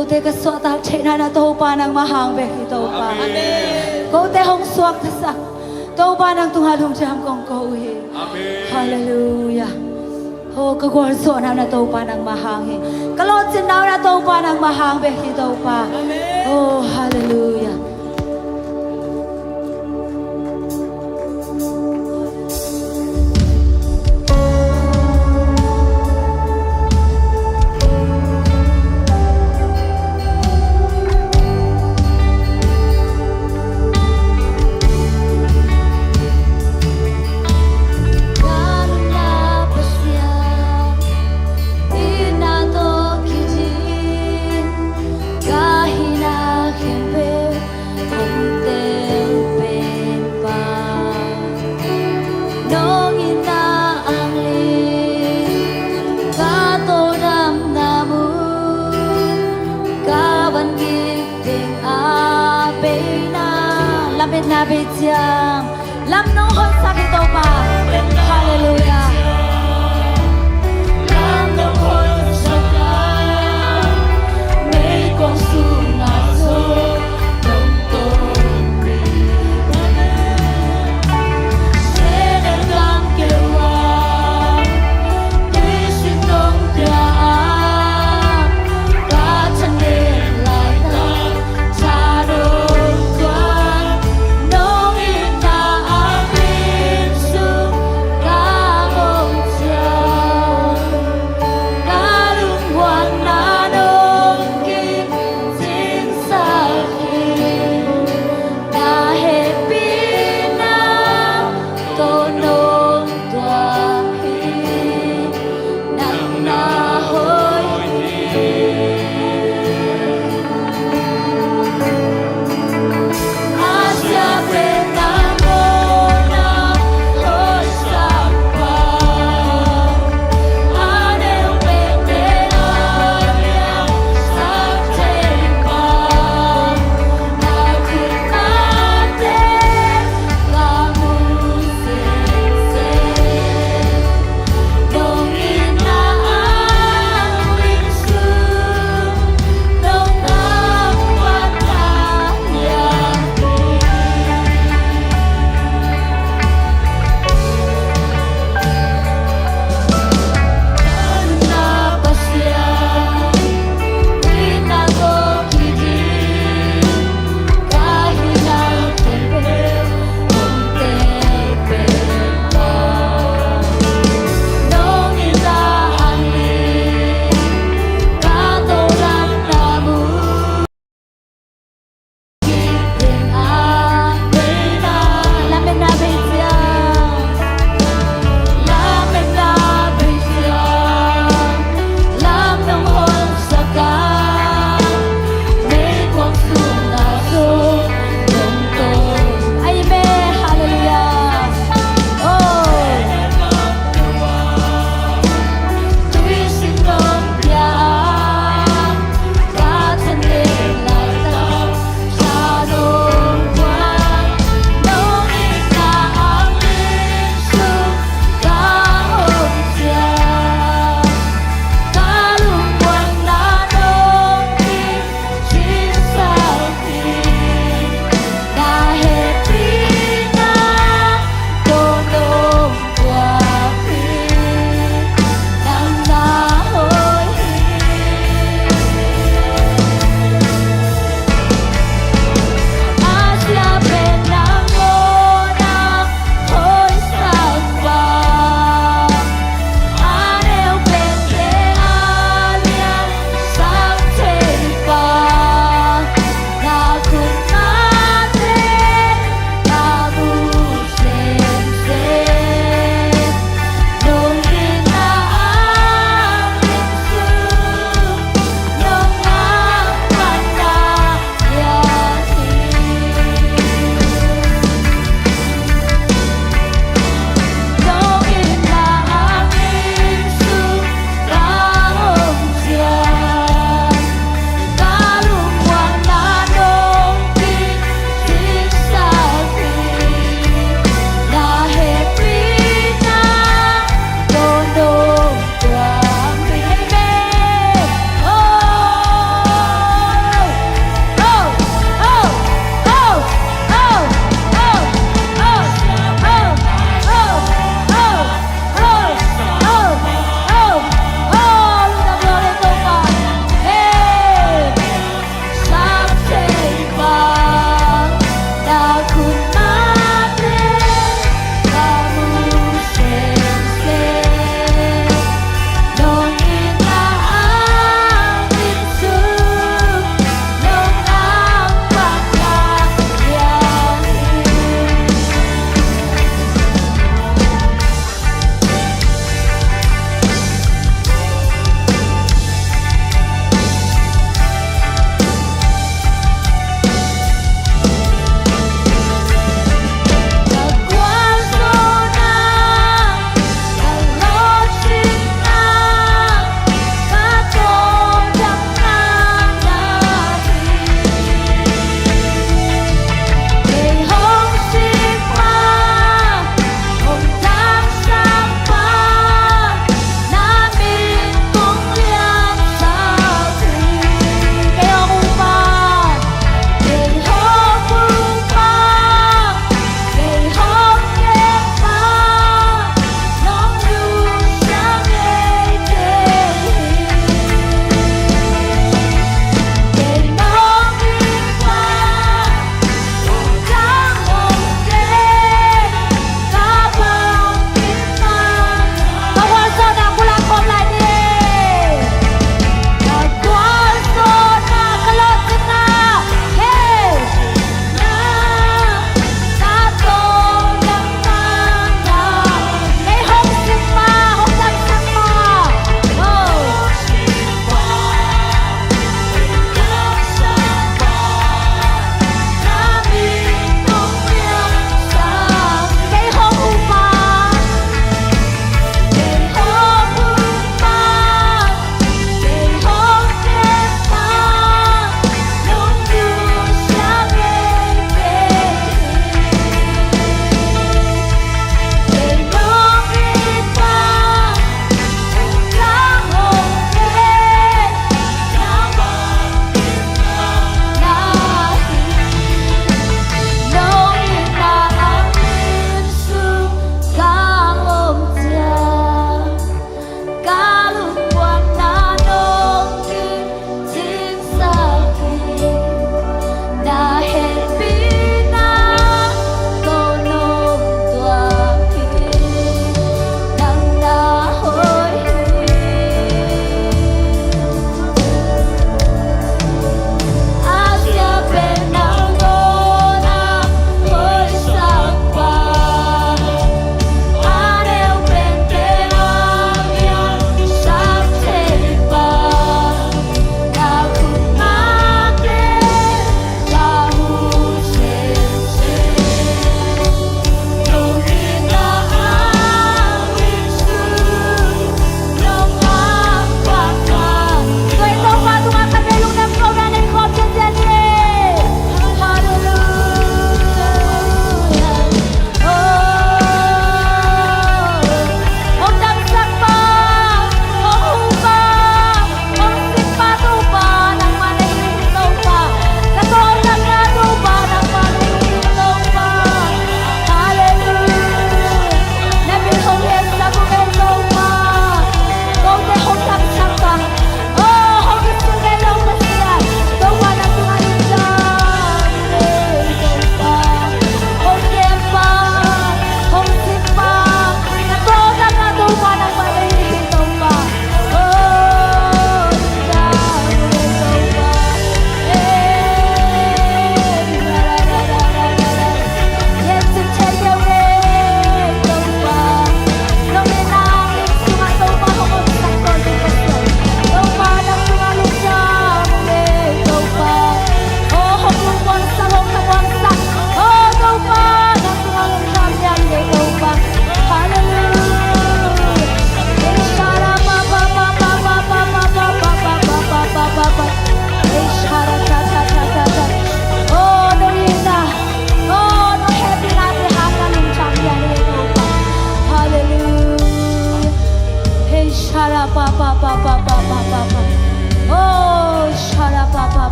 Kote ka suahtak theihna na Topa nangmah hang bek hi Topa. Amen. Kote hong suaktasak Topa nang tungah lungdam kong ko uh hi. Amen. Halleluiah. Oh, ka gualzawhna na Topa nangmah hang hi. Ka lawhcinna na Topa nangmah hang bek hi Topa. Amen. Oh, halleluiah. Ka hihna khempeuh hong tel penpa, nong itna ang lim ka todamna mun, ka van gik ding a peina. Lametna bei ciang lam nong hoihsak hi Topa. Halleluiah. Lam nong hoihsak a, meikuang sungah zong nong tonpih mah in. Setan lam keu a, tuisun nong pia a, ka thanem laitak tha nong tuak, nong itna a lim sung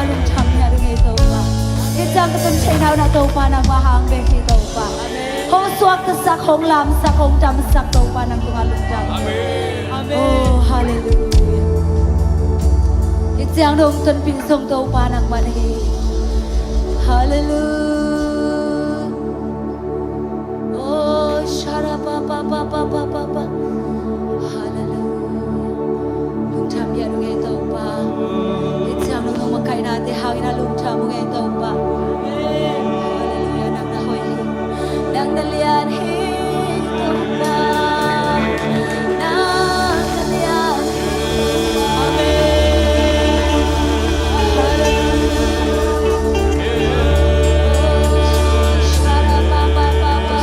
Lungdam hi a ding ei Topa. Hih ciang ka tun theihna uh na Topa nangmah hang bek hi Topa. Hong suaktasak, hong lamsak, hong damsak Topa nang tungah lungdam. Oh, hallelujah. Hih ciang dong tonpih zong Topa nangmah na hi. Hallelujah. Oh, shara pa pa pa pa pa pa pa. Hallelujah. Lungdam hi a ding ei Topa. Hih ciang dong makaihna te hangin a lungdam ung ei Topa. Hallelujah. Nang na hoih hi. Nang na lian hi Topa. Nang na lian hi. Amen. Hallelujah. Shara pa pa pa pa.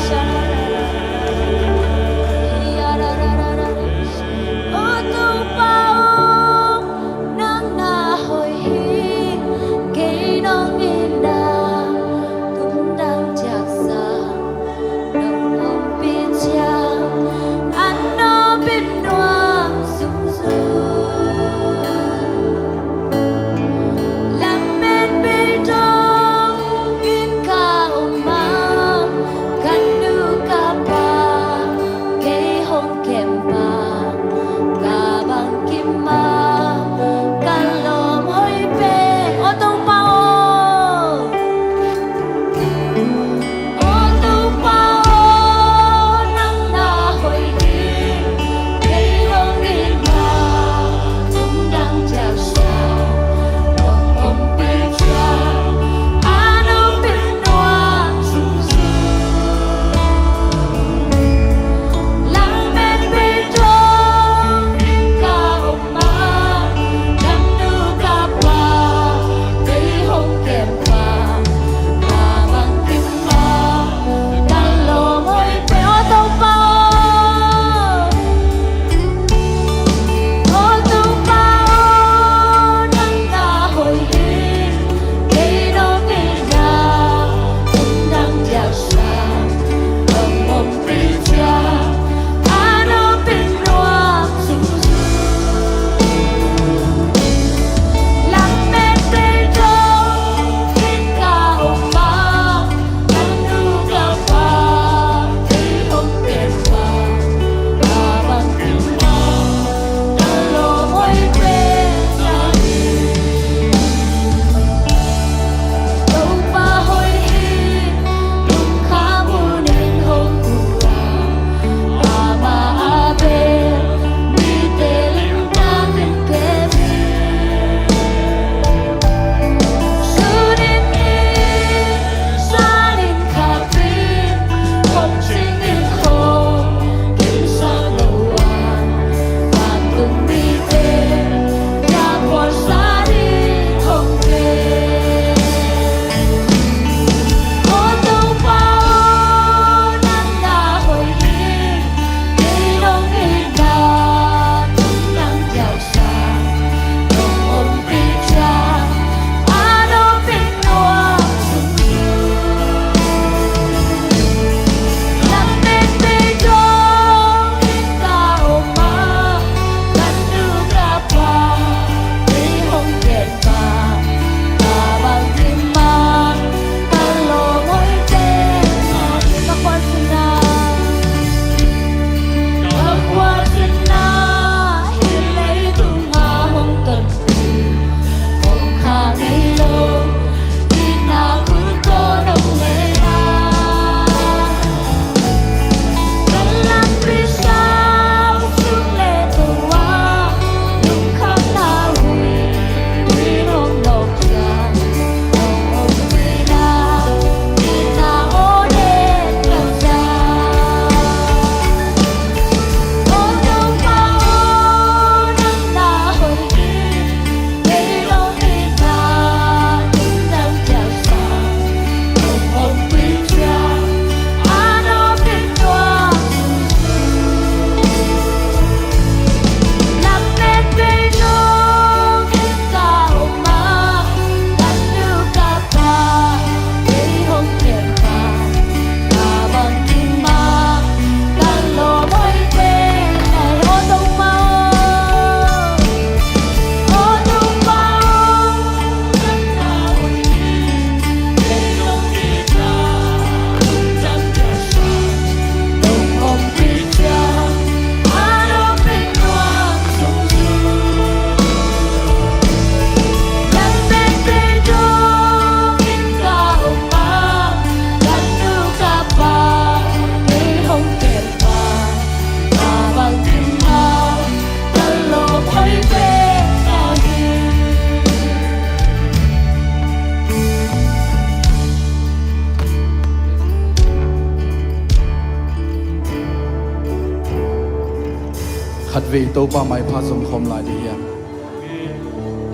Vei Topa maipha zong khawm lai dih hiam?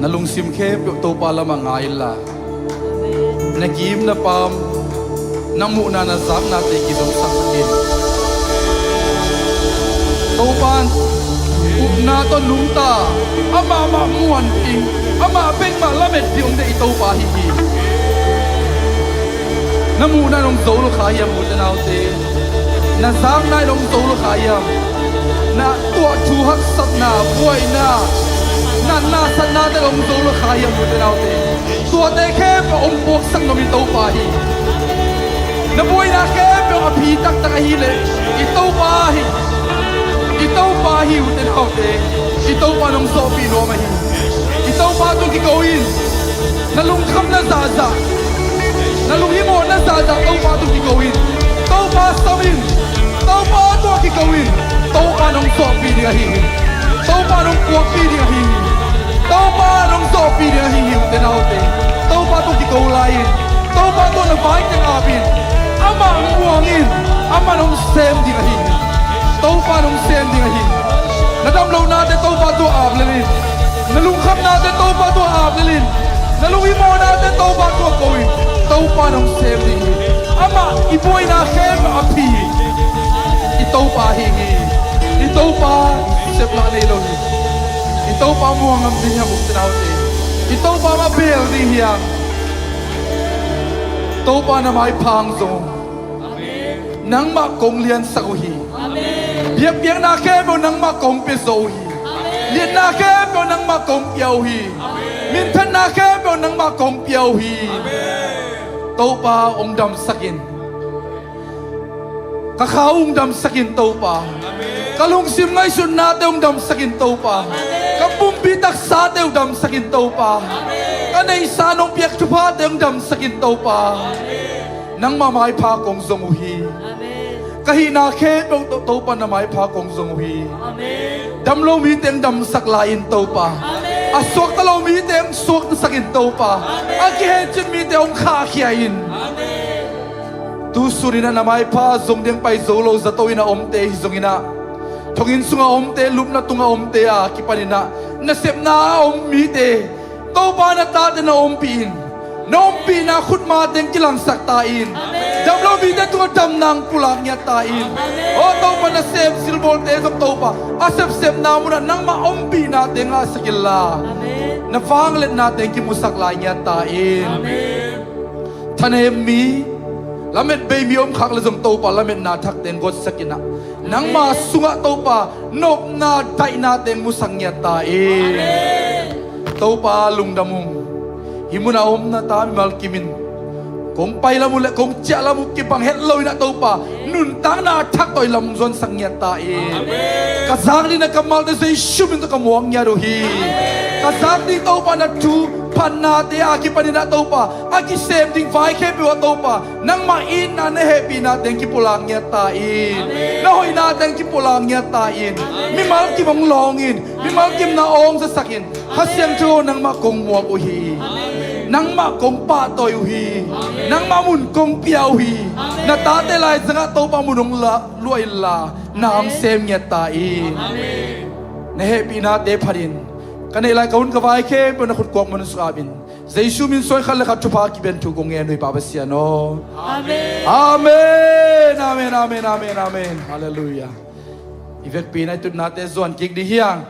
Na lungsim khempeuh Topa lamah ngai inla, na kim na pam, na muhna na zaknate kizomsak in. Topa in upna tawh nungta, amah mah muan ding, amah bek mah lamet ding om ding i Topa hi hi. Na muhna in hong zo lo kha hiam, ute naute? Na zakna in hong zo lo kha hiam? Na tuah thu haksatna, buaina, na nasatnate in hong zo lo kha hiam, ute naute? Tuate khempeuh hong puaksak nuam i Topa hi. Na buaina khempeuh a phi taktak ahih leh i Topa hi. I Topa hi, ute naute. I Topa in hong zawhpih nuam ahi. I Topa tung kiko in. Na lungkhamna zahzah, na lunghimawhna zahzah Topa tung kiko in. Topa sam in. Topa tung kiko in. Topa in hong zawhpih ding ahi hi. Topa in hong puakpih ding ahi hi. Topa in hong zawhpih ding ahi hi, ute naute. Topa tung kiko lai in. Topa tung na vai teng ap in. Amah muang in. Amah in hong sem ding ahi hi. Topa in hong sem ding ahi hi. Na damlohnate Topa tung ap lel in. Na lungkhamnate Topa tung ap lel in. Na lunghimawhnate Topa tung ko in. Topa in hong sem ding hi. Amah i buaina khempeuh a phi i Topa hi hi. I Topa seplah nei lo hi. I Topa muang ngam ding hiam, ute naute? I Topa mah bel ding hiam? Topa na maipha hong zong. Nangmah kong liansak uh hi. Biakpiakna khempeuh nangmah kong pia zo uh hi. Liatna khempeuh nangmah kong pia uh hi. Minthanna khempeuh nangmah kong pia uh hi. Topa hong damsak in. Ka kha uh hong damsak in, Topa. Ka lungsim ngaihsutnate hong damsak in, Topa. Ka pumpi taksate hong damsak in, Topa. Ka neihsa nong piak thuphate hong damsak in, Topa. Nangmah maipha kong zong uh hi. Ka hihna khempeuh To-, Topa na maipha kong zong uh hi. Dam lo mite hong damsak lai in, Topa. A suakta lo mite hong suaktasak in, Topa. A kihencin mite hong khahkhia in. Tu suninah na maipha zong ding pai zo lo zato in a omte hi zonginah, thonginn sungah omte, lupna tungah omte a kipaninah nasepna a om mite Topa na tate na ompih in. Na ompihna khutma teng kilangsak ta in. Dam lo mite tungah damna hong pulak ngiat ta in. Aw Topa, na sem silbawlte zong Topa a sepsepna munah nangmah ompihna teng ngahsak inla, na vangliatna teng kimusak lai ngiat ta in. Thanem mi, lamet bei mi om khak le zong Topa, lametna thak teng gotsak inah, nangma sungah Topa nopna daihna teng musak ngiat ta in. Topa lungdam ung. Hih munah om na ta mimal kim in kong pai lam uh le kong ciah lam uh kibang het lo inah Topa, nuntakna thak tawh i lam hong zuansak ngiat ta in. Ka zak ding na kammalte Jesu min tawh ka muak ngiat uh hi. Ka zak ding Topa na thu phatnate a kipaninah Topa, a kisem ding vai khempeuh ah Topa, nangmah itna na hehpihna teng kipulak ngiat ta in. Na hoihna teng kipulak ngiat ta in. Mimal kim hong lawng in. Mimal kim na awng zasak in. Kha Siangtho nangmah kong muak uh hi. Nangmah kong pahtawi uh hi. Nangmah mun kong pia uh hi. Na tate lai zangah Topa mun hong la luah inla, na hong sem ngiat ta in. Na hehpihnate phat in ka neih lai ka hun ka vai khempeuh na khut kuak mun suk ap in. Jesu min suai khat le khat thupha kiben thu kong ngen uh hi Pa Pasian aw. Amen. Amen, amen, amen, amen, amen. Halleluiah. I vekpi na i tutnate zuan kik ding hiang.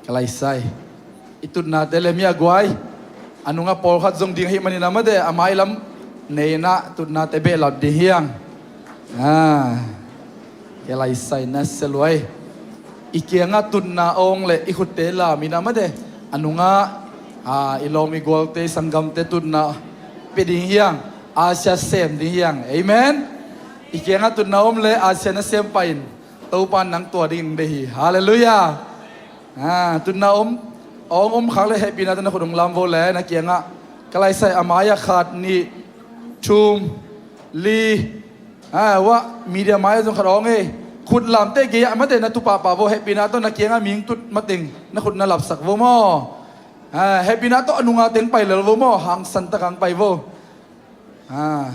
Ka laisai. I tutnate le mi a guai. A nungah pawlkhat zong ding ahih manin a mate a mailam nei inah tutnate behlap ding hiang. Ah. Ka laisai na seluai. I kiangah tutna awng le i khutte lam inah mate a nungah, ah, i lawm i gualte i sanggamte tutna pia ding hiang. Asia sem ding hiang. Amen. I kiangah tutna om le Asia na sem pah in. Topa in nang tua ding deih hi. Halleluiah. Ah, tutna om, awng om khak le hehpihna tawh na khut hong lam vo le na kiangah ka laisai a mai-ah khat, nih, thum, li. Ah, wah, media mai-ah zong khat awng ei. Khut lamte gei-ah mate na tu pahpah vo, hehpihna tawh na kiangah mihing tut mateng na khut na lapsak vo maw. Ah, hehpihna tawh a nunga teng pai lel vo maw, hangsan tak hong pai vo. Ah.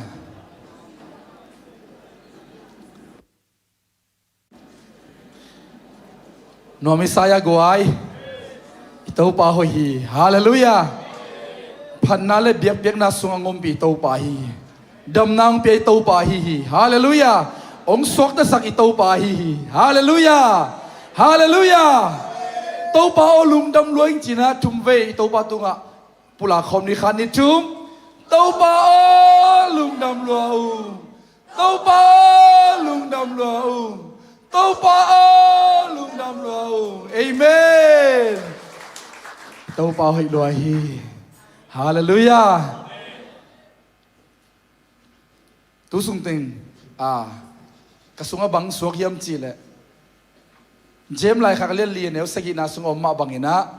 Nuam i sa a guai, i Topa hoih hi. Halleluiah. Phatna le biakpiakna sungah ngompih i Topa hi. Damna hong pia i Topa ahi hi. Halleluiah. Hong suaktasak i Topa ahi hi. Halleluiah. Halleluiah. Topa aw, lungdam lua ing ci-in ah thum vei i Topa tungah pulak khawm ni. Khat, nih, thum. Topa aw, lungdam lua ung. Topa aw, lungdam lua ung. Topa aw, lungdam lua ung. Amen. Topa hoih lua hi. Halleluiah. Tu sung teng, ah, ka sungah bang suak hiam cih leh, James laikhak lian li a neu sagihna sungah om mah bangin ah,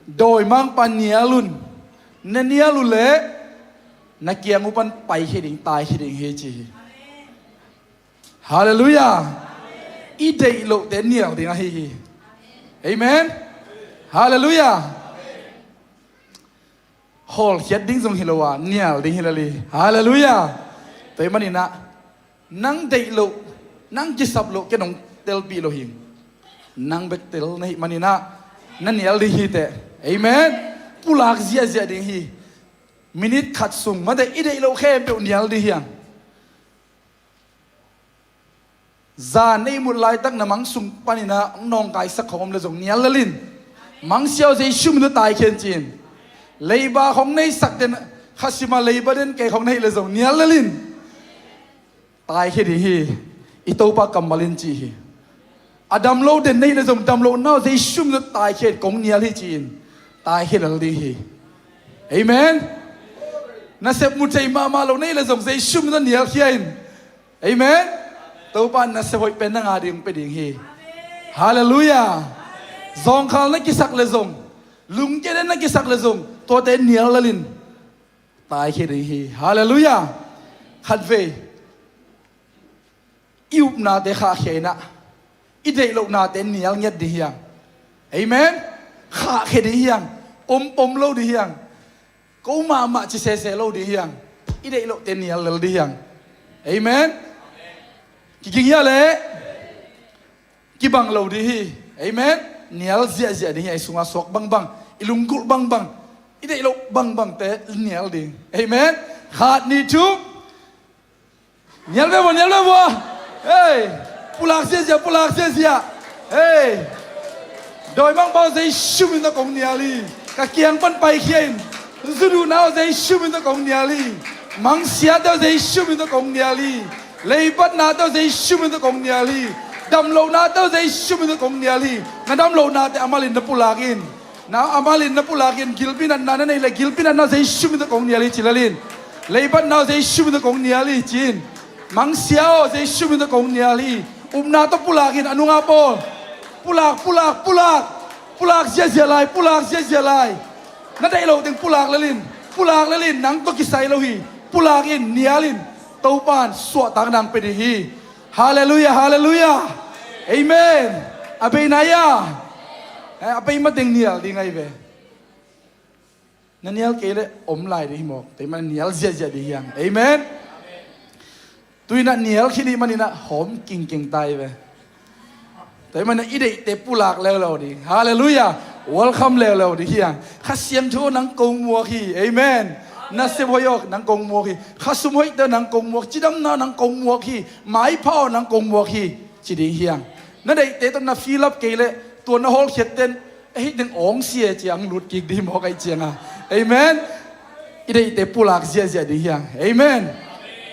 dawimangpa nial un. Na nial uh leh na kiang uh pan paikhia ding, taikhia ding hi ci hi. Halleluiah. I deih lohte nial ding ahi hi. Amen. Halleluiah. Hawlkhiat ding zong hi lo a, nial ding hi lel hi. Halleluiah. Tua ahih manin ah, nang deih loh, nang kisap loh ken hong telpih lo hi. Nang bek tel na hih manin ah, na nial ding hi teh. Amen. Pulak ziahziah ding hi. Minit khat sung mate i deih loh khempeuh nial ding hi hang. Zan na ihmut laitak na mang sung panin ah hong nawngkaisak khawng om leh zong nial lel in. Mangsia aw, Jesu min tawh taikhia in ci-in. Leiba khawng na hihsak den, kha sim a leiba den kei khawng na hih leh zong nial lel in. Taikhia ding hi. I Topa kammal in ci hi. A dam lo den na hih leh zong, dam lohna aw, Jesu min tawh taikhia in, kong nial hi ci-in taikhia lel ding hi. Amen. Nasep mu thei mahmah lo na hih leh zong, Jesu min tawh nialkhia in. Amen. Topa in nasep hoih pen nang a ding hong pia ding hi. Halleluiah. Zawngkhal na kisak leh zong, lungkia den na kisak leh zong, tuate nial lel in. Taikhia ding hi. Halleluiah. Khatvei i upnate khahkhia in ah, i deih lohnate nial ngiat ding hi hang. Amen. Khahkhia ding hi hang. Ompom lo ding hi hang. Ko mahmah ci sese lo ding hi hang. I deih lohte nial lel ding hi hang. Amen. Kiging hia leh? Kibang lo ding hi. Amen. Nial ziahziah ding hi. I sungah suak bangbang, i lunggulh bangbang, i deih loh bangbangte nial ding. Amen. Khat, nih, thum. Nial ve vua, nial ve vua. Hei. Pulak ziahziah, pulak ziahziah. Hei. Dawimangpa aw, Jesu min tawh kong nial hi. Ka kiang pan paikhia in. Zut uhna aw, Jesu min tawh kong nial hi. Mangsiate aw, Jesu min tawh kong nial hi. Leipatnate aw, Jesu min tawh kong nial hi. Damlohnate aw, Jesu min tawh kong nial hi. Na damlohnate a mal in na pulak in. Na a mal in na pulak in, gilpi natna na neih leh gilpi natna aw, Jesu min tawh kong nial hi ci lel in. Leipatna aw, Jesu min tawh kong nial hi ci in. Mangsia aw, Jesu min tawh kong nial hi. Upna tawh pulak in, a nunga pawl. Pulak, pulak, pulak. Pulak ziahziah lai, pulak ziahziah lai. Na deih loh teng pulak lel in. Pulak lel in, nang tawh kisai lo hi. Pulak in, nial in. Topa in suahtakna hong pia ding hi. Halleluiah, halleluiah. Amen. A bei nai a. Eh, a bei mateng nial ding ahi ve. Na nial kei leh om lai ding hi mawk. Tua ahih manin nial ziahziah ding hi hang. Amen. Tu-in ah nial khin ahih manin ah hawm kingkeng ta hi ve. Tua ahih manin ah i deihte pulak leuleu ding. Halleluiah. Welcome leuleu ding hi hang. Kha Siangtho aw, nang kong muak hi. Amen. Nasep hoih aw, nang kong muak hi. Khasum hoihte aw, nang kong muak. Cidamna aw, nang kong muak hi. Maipha aw, nang kong muak hi. Ci ding hi hang. Na deihte tawh na fill up kei leh, tua na hawlkhiatte in, eh, hih teng awng sia ciang lut kik ding mawk ahih ciangin. Amen. I deihte pulak ziahziah ding hi hang. Amen.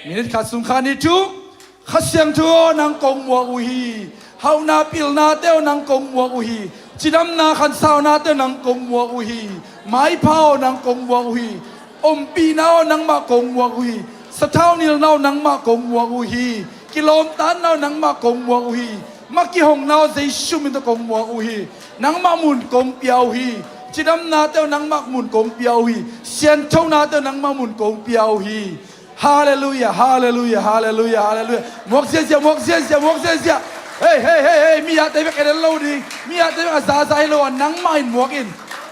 Minit khat sung, khat, nih, thum. Kha Siangtho aw, nang kong muak uh hi. Hauhna pilnate aw, nang kong muak uh hi. Cidamna khansaunate aw, nang kong muak uh hi. Maipha aw, nang kong muak uh hi. Ompihna aw, nangmah kong muak uh hi. Sathau nilhna aw, nangmah kong muak uh hi. Kilawmtatna aw, nangmah kong muak uh hi. Mah kihongna aw, Jesu min tawh kong muak uh hi. Nangmah mun kong pia uh hi. Cidamnate aw, nangmah mun kong pia uh hi. Sianthonate aw, nangmah mun kong pia uh hi. Halleluiah, halleluiah, halleluiah, halleluiah. Muak ziahziah, muak ziahziah, muak ziahziah. Hei, hei, hei, hei, mi ahte bek en lo ding. Mi ahte bek a zaza hi lo a, nangmah in muak in.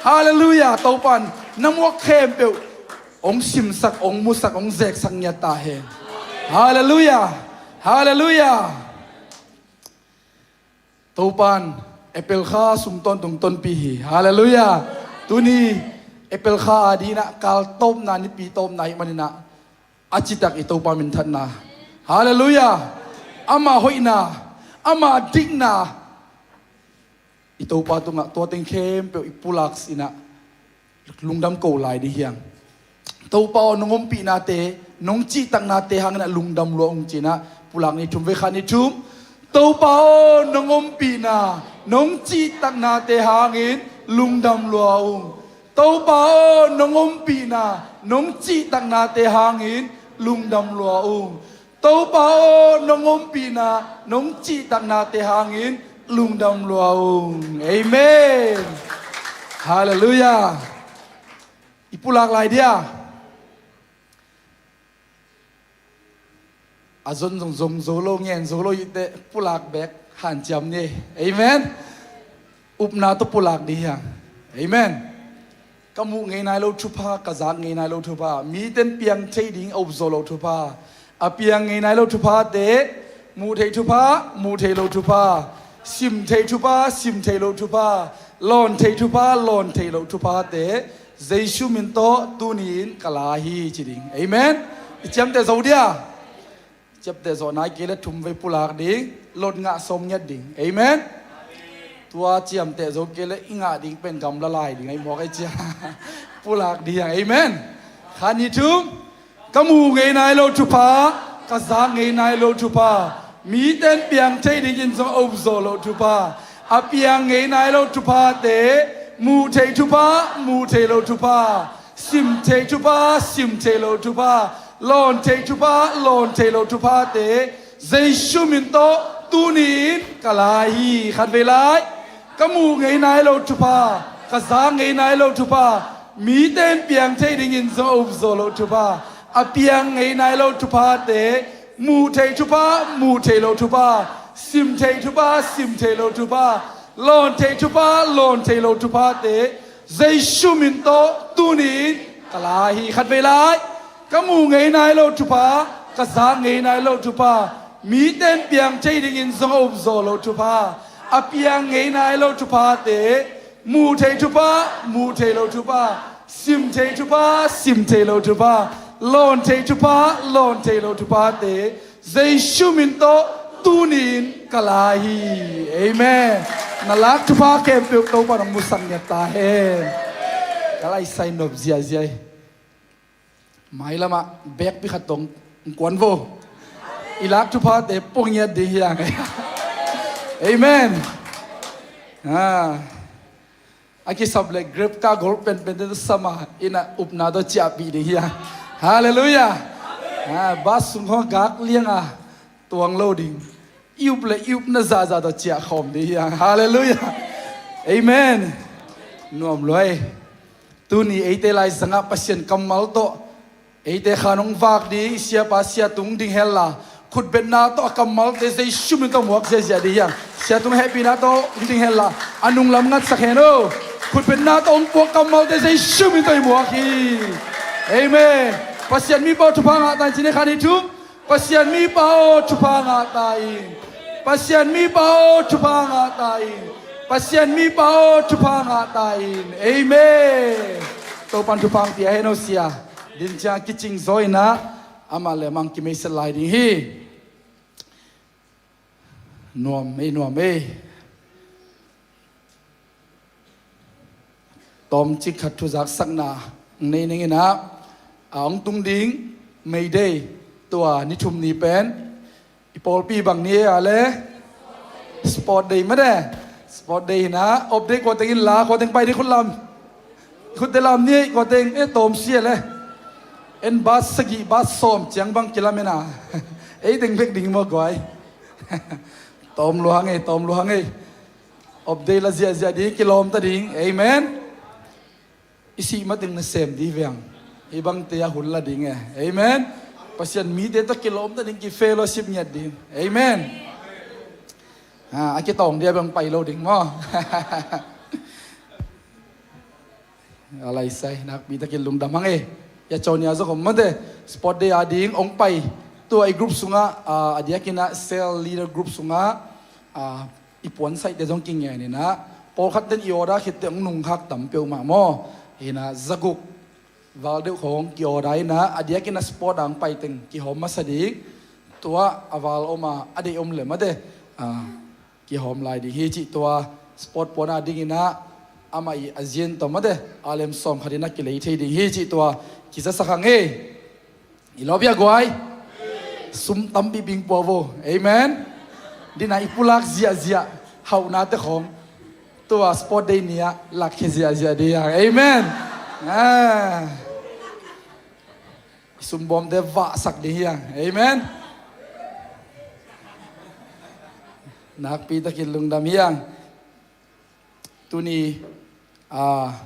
Halleluiah. Topan na muak khempeuh hong simsak, hong musak, hong zeksak ngiat ta hen. Halleluiah. Halleluiah. Topan April kha sum tawntung tonpih hi. Halleluiah. Tuni April kha a dinah kal tawpna, nipi tawpna hi maninah a citak i Topa minthanna. Halleluiah. Ama hoihna, ama dikna i Topa tungah tua teng khempeuh i pulak sinah lungdam ko lai ding hiang. Topa aw, nong ompihnate, nong cihtaknate hangin ah lungdam lua ung cinah pulak ni thum ve. Khat ni thum. Topa aw, nong ompihna, nong cihtaknate hangin lungdam lua ung. Topa aw, nong ompihna, nong cihtaknate hangin lungdam lua ung. Topa aw, nong ompihna, nong cihtaknate hangin lungdam lua ung. Amen. Halleluiah. I pulak lai dia. A zon zong zong zo lo, ngen zo lo i teh pulak bek hanciam ni. Amen. Upna tawh pulak ding hiang. Amen. Ka muh ngei nai lo thupha, ka zak ngei nai lo thupha, miten piang thei ding a up zawh lo thupha, a piang ngei nai lo thuphate, muh theih thupha, muh theih lo thupha, sim theih thupha, sim theih lo thupha, lawn theih thupha, lawn theih lo thuphate Jesu min tawh tuni-in ka la hi ci ding. Amen. I ciamteh zo dia. Ciapteh zawh nai kei le thum vei pulak ding, lot ngah sawm ngiat ding. Amen. Tua ciamteh zo kei le i ngah ding pen gamla lai ding ahi mawk ahi cia. Pulak ding hiang. Amen. Khat ni thum. Ka muh ngei nai lo thupha, ka zak ngei nai lo thupha, miten piang thei dingin zong a up zawh lo thupha, a piang ngei nai lo thuphate, muh theih thupha, muh theih lo thupha, sim theih thupha, sim theih lo thupha, lawn theih thupha, lawn theih lo thuphate Jesu min tawh tuni-in ka la hi. Khat vei lai. Ka muh ngei nai lo thupha, ka zak ngei nai lo thupha, miten piang thei dingin zong a up zawh lo thupha, a piang ngei nai lo thuphate, muh theih thupha, muh theih lo thupha, sim theih thupha, sim theih lo thupha, lawn theih thupha, lawn theih lo thuphate Jesu min tawh tuni-in ka la hi. Khat vei lai. Ka muh ngei nai lo thupha, ka zak ngei nai lo thupha, miten piang thei dingin zong a up zawh lo thupha, a piang ngei nai lo thuphate, muh theih thupha, muh theih lo thupha, sim theih thupha, sim theih lo thupha, lawn theih thupha, lawn theih lo thuphate Jesu min tawh tuni-in ka la hi. Amen. Na lak thupha khempeuh Topa nong musak ngiat ta hen. Ka laisai nop ziazia hi. Mailamah bekpi khat tong kuan vo. I lak thuphate pua ngiat ding hiang. Amen. Ah. A kisap le grep ka gol penpente tawh sama ina upna tawh ciahpih ding hiang. Halleluiah. Ah, bas sung khong gak lianga tuang lo ding. I up le i upna zahzah tawh ciah khawm ding hiang. Halleluiah. Amen. Nuam luai. Tuni eite laizangah Pasian kammal tawh eite khan hong vak ding, siapa sia tung ding henla, khutbetna tawh a kammalte Jesu min tawh muak ziazia ding hiang. Sia tung hehpihna tawh hong ding henla, a nunglam ngatsak hen aw. Khutbetna tawh hong puak kammalte Jesu min tawh i muak hi. Amen. Pasian mipa aw, thupha ngah ta in ci ni. Khat ni thum. Pasian mipa aw, thupha ngah ta in. Pasian mipa aw, thupha ngah ta in. Pasian mipa aw, thupha ngah ta in. Amen. Topan thupha hong pia hen aw sia. Din ciang kicing zaw inah amah le amah hong kimeiset lai ding hi. Nuam ei, nuam ei. Tawmcik khat thuzaksakna hong nei ning inah, a hong tung ding May Day, tua ni thum ni pen i pawlpi bang ni ei a le? Sport Day mah de. Sport Day hinah, Off Day kua teng in la, kua teng pai ding khut lam. Khutte lam ni ei, kua teng, e, tawm sia le. En bat sagih, bat sawm ciang bang kilam en a. Ei teng bek ding maw guai. Tawm lua hang ei, tawm lua hang ei. Off Day la ziahziah ding, kilawm ta ding. Amen. I sih mateng nasem ding veng. Hih bangte a hun la ding e. Amen. Pasian mite tawh kilawm ta ding, ki-fellowship ngiat ding. Amen. Ah, a kitawng dia bang pai lo ding maw. A laisai, nakpi takin lungdam hang e. Ya cawnia zong om mate, sport day a ding ong pai. Tua i group sungah, ah, a diakinah cell leader group sungah, ah, i puansaihte zong kingen inah, pawlkhat ten i order khitte ong nungkhak tam peuhmah maw. Inah zaguk val deuh khawng ki order inah, a diakinah sport a ong pai teng kihawm masa ding. Tua a val om a, a deih om le mate, ah, kihawm lai ding hi cih tua sport puan a dinginah amah i a zian tawh mate, a lem sawm khat inah kilei thei ding hi cih tua kizasak hang e. I lawp hia guai? Sum tampi bing pua vo. Amen. Dinah i pulak ziahziah hauhnate khawng tua sport day ni-ah lakkhia ziahziah ding hang. Amen. Ah. Sumbawmte vahsak ding hiang. Amen. Nakpi takin lungdam hiang. Tuni, ah,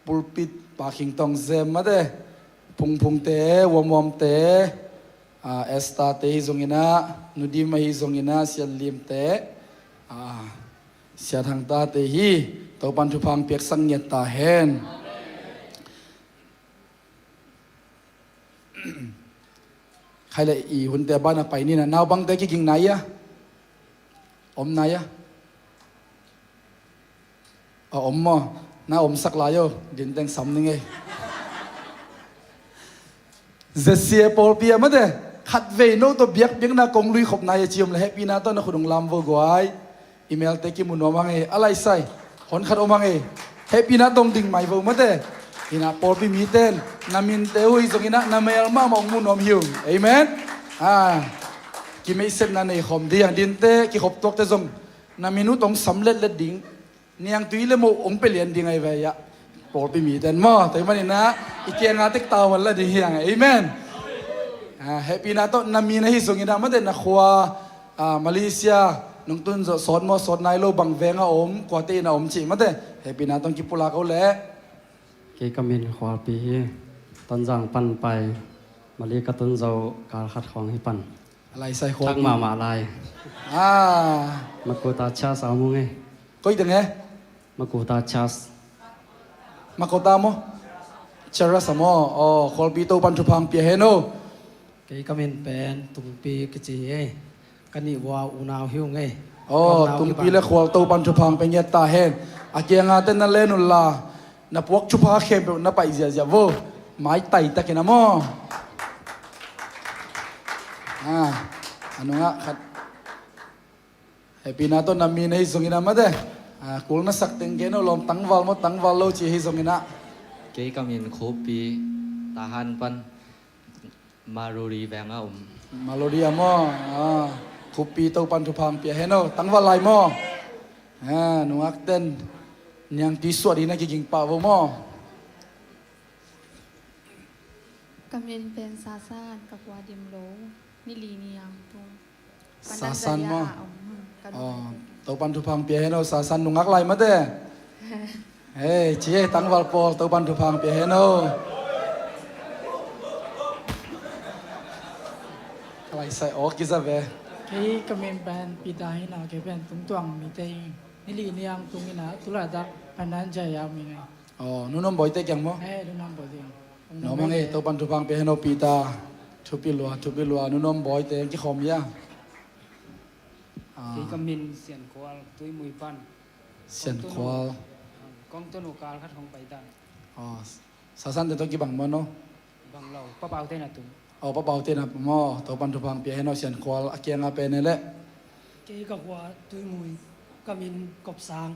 pulpit pakhing tong zem mate, phungphungte, wamwamte, ah, Esther te hi zonginah, Nudim ahi zonginah, Sianlimte, ah, Siathangtate hi, Topan thupha piaksak ngiat ta hen. Khai le i hunte bana pai nina, naubangte kiging nai a, om nai a. A om maw? Na omsak lai o, dinteng sam ning ei. Zesia pawlpi a mate, khatvei no tawh biakpiakna kong lui khop nai a ci om le hehpihna tawh na khut ung lam vo guai. I melte kimu nuam hang e, a laisai, hon khat om hang e. Hehpihna tong ding mai vo mate. Inah pawlpi miten na minte uh hi zonginah na mel mahmah ong mu nuam hi ung. Amen. Ah, kimeihsetna nei khawm ding, dinte kikhop tuakte zong na min uh tong sam letlet ding. Niangtui le moh ong pia lian ding ahi ve a. Pawlpi miten maw, tua hi maninah i kianga tek tau man la ding hiang. Amen. Ah, hehpihna tawh na min ahi zonginah mate na khua, ah, Malaysia nungtun zawh sawt maw, sawt nai lo, bang veng a om, kuate in a om cih mate, hehpihna tawh kipulak o leh. Kei ka min Khualpi hi. Tonzang pan pai Mali ka tun zo kal khat khawng hi pan. A laisai Khualpi. Thak mahmah lai. Ah. Makuta chas a om ung e. Koi teng e? Makuta chas. Makota maw? Charas a maw? Oh, Khualpi Topan thupha pia hen o. Kei ka min pen Tungpi kici hi e. Ka nih vua unau hi ung e. Oh, Tungpi le Khual Topan thupha pia ngiat ta hen. A kianga te na len un la. Na puak thupha khempeuh na paih ziahziah vo. Maitai takin a maw. Ah, a nungah khat. Hehpihna tawh na min ahi zonginah mate. Ah, kul na sak teng gen o lawm, tangval maw, tangval lo ci ahi zonginah. Kei ka min Khupi, Tahan pan Maruri veng a om. Maruri a maw? Ah, Khupi Topan thupha pia hen o, tangval lai maw? Ah, nungak ten niangtui suah ding na kiging pah vo maw? Ka min pen Sasan, ka khua Dim Lo, ni li ni ang tung. Sasan maw? Pandan Zaria a om, hmm, ka nungak. Oh, Topan thupha pia hen o, Sasan nungak lai mate. Hei, ci e, tangval pawl, Topan thupha pia hen o. Ka laisai awk kiza ve. Kei ka min pen Peter hi na, kei pen Tungtuang mite hi. Ni li ni ang tung hi na, tu laitak Pandan Zaria a om hi ngai. Oh, nu Nuam Bawi te kiang maw? Eh, nu Nuam Bawi te kiang. Nuam hang e, Topan thupha pia hen o Peter. Thupi lua, thupi lua, nu Nuam Bawi te kikhawm hia. Ah. Kei ka min Sian Khual, Tuimui pan. Sian Khual. Kong tunu kal khat hong pai ta. Oh, Sasan te tawh kibang maw no? Bang lo, Pa Pau te na tung. Oh, Pa Pau te na maw, Topan thupha pia hen o Sian Khual, a kianga pen e leh. Kei ka khua Tuimui, ka min Kop Sang.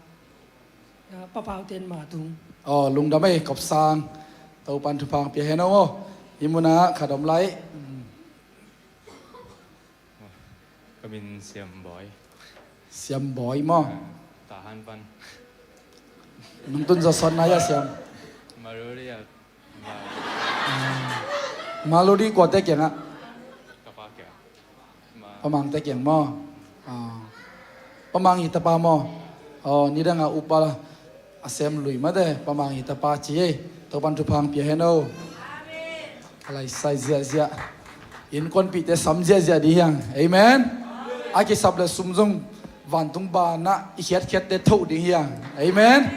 Ya, Pa Pau ten ma tung. Oh, lungdam e, Kop Sang. Topan thupha pia hen o maw. Hi muna khat om lai. Hmm. Ka min Siam Bawi. Siam Bawi maw? Ah, Tahan pan. Nungtun zaw sawn nai a Siam. Maruri a. Ah. Maruri kuate kiangah? Ka pa kiang. Ma- Pa Mangte kiang maw? Ah. Pa Mang hi tapa maw? Oh, nidang a upa la. A sem lui mate, Pa Mang hi tapa ci ei. Topan thupha pia hen o. A laisai ziahziah. Innkuanpihte sam ziahziah ding hiang. Amen. A kisap le sum zong vantung banah i khiatkhiatte thoh ding hiang. Amen.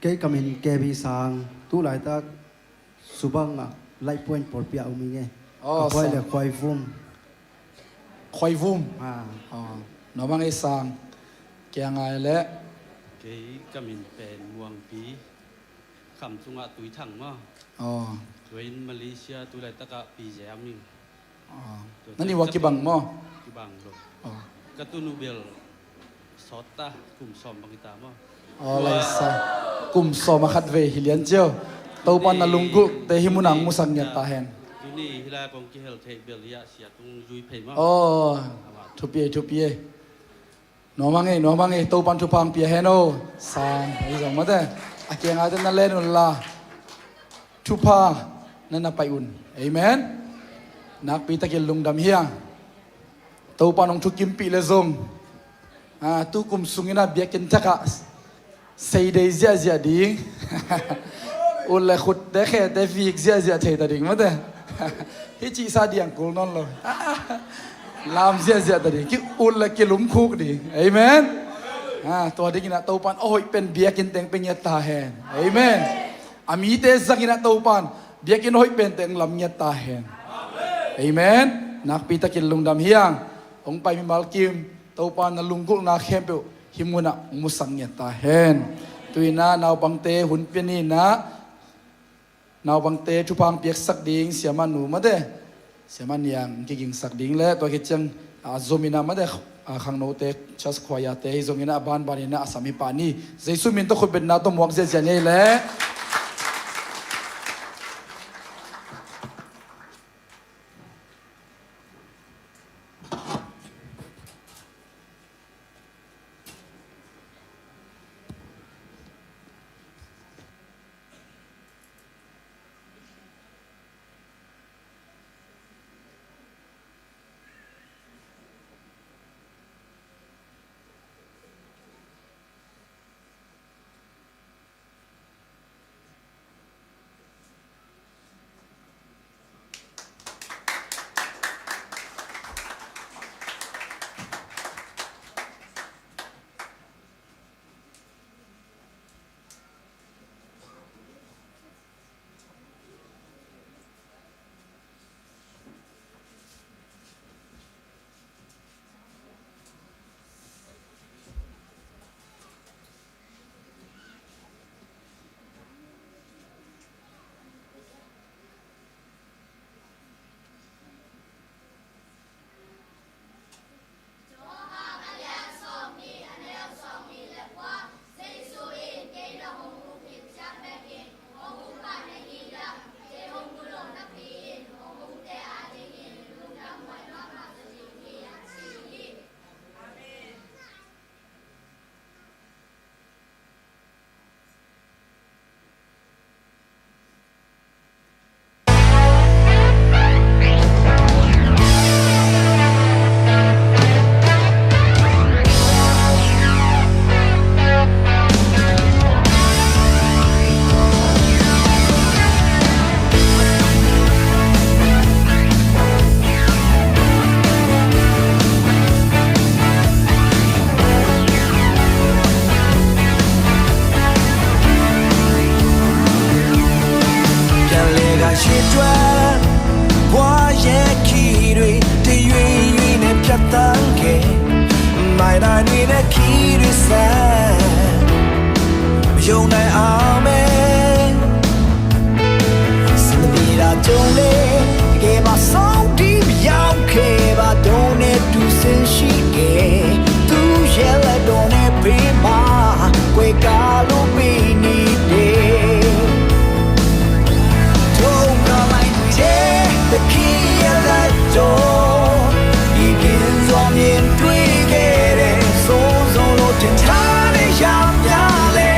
Kei ka min K B Sang, tu laitak Subang ah Light Point pawlpi ah om ing e. Aw, ka khuai le Sang. Khuai Vum. Khuai Vum. Ah. Aw. Nuam ing e Sang. Kei a ngai le. Kei ka min pen Muangpi. Kham tungah Tuithang maw. Aw. Tua in Malaysia tu laitak ah P J ah om ing. Aw. Tua na ni tua ua ka kibang maw? Kibang lo. Aw. Ka tunu bel sawt ta kum sawm bang hi ta maw. Aw, tua laisa. Kum sawm a khat vei hi lian cio. Topan na lunggulhte hih munah hong musak ngiat ta hen. Tuni hi lai kong kihel theih bel hi a, sia tung zui phei maw. Aw. Ama. Thupi e, thupi e. Nuam ing e, nuam ing e, Topan thupha hong pia hen aw. Sang, ahi zong mate. A kiangah te na len un la. Thupha na na pai un. Amen. Nakpi takin lungdam hi a. Topan hong thukimpih le zong. Ah, tu kum sungin ah biakinn thak ah sei dei ziahziah ding. Ut le khutte khete vik ziahziah thei ta ding mate. Hih cihsa diang kul nawn lo. Lam ziahziah ta ding. Ki-ut le kilumkhuk ding. Amen. Ah, tua dingin ah Topan a hoih pen biakinn teng pia ngiat ta hen. Amen. A mite zangin ah Topan biakinn a hoih pen teng lam ngiat ta hen. Amen. Nakpi takin lungdam hi a. Hong pai mimal kim Topan na lunggulhna khempeuh hih munah hong musak ngiat ta hen. Tu-in ah naupangte hun pia ni in ah, naupangte thupha hong piaksak ding Siamah Nu mate, Siamah Niang kigingsak ding le tua khit ciang a zum in ah mate, a khangnote, church choir-te hi zongin ah a banban in ah a sam hi pah ni. Jesu min tawh khutbetna tawh muak ziahziah ni ei le. Can live our children, quiet key, the yui yui ne pyatang ke, my nine we ne key, the sad. Young night, amen. Sinabira dole, ke ba saudi biau ke ba done tu senshi ke. Tu yele done prima, kwe kalu bini de. Tonga mai te, the kia la do. Igin zong in tui ke de, so zong lo ten tane yam yale.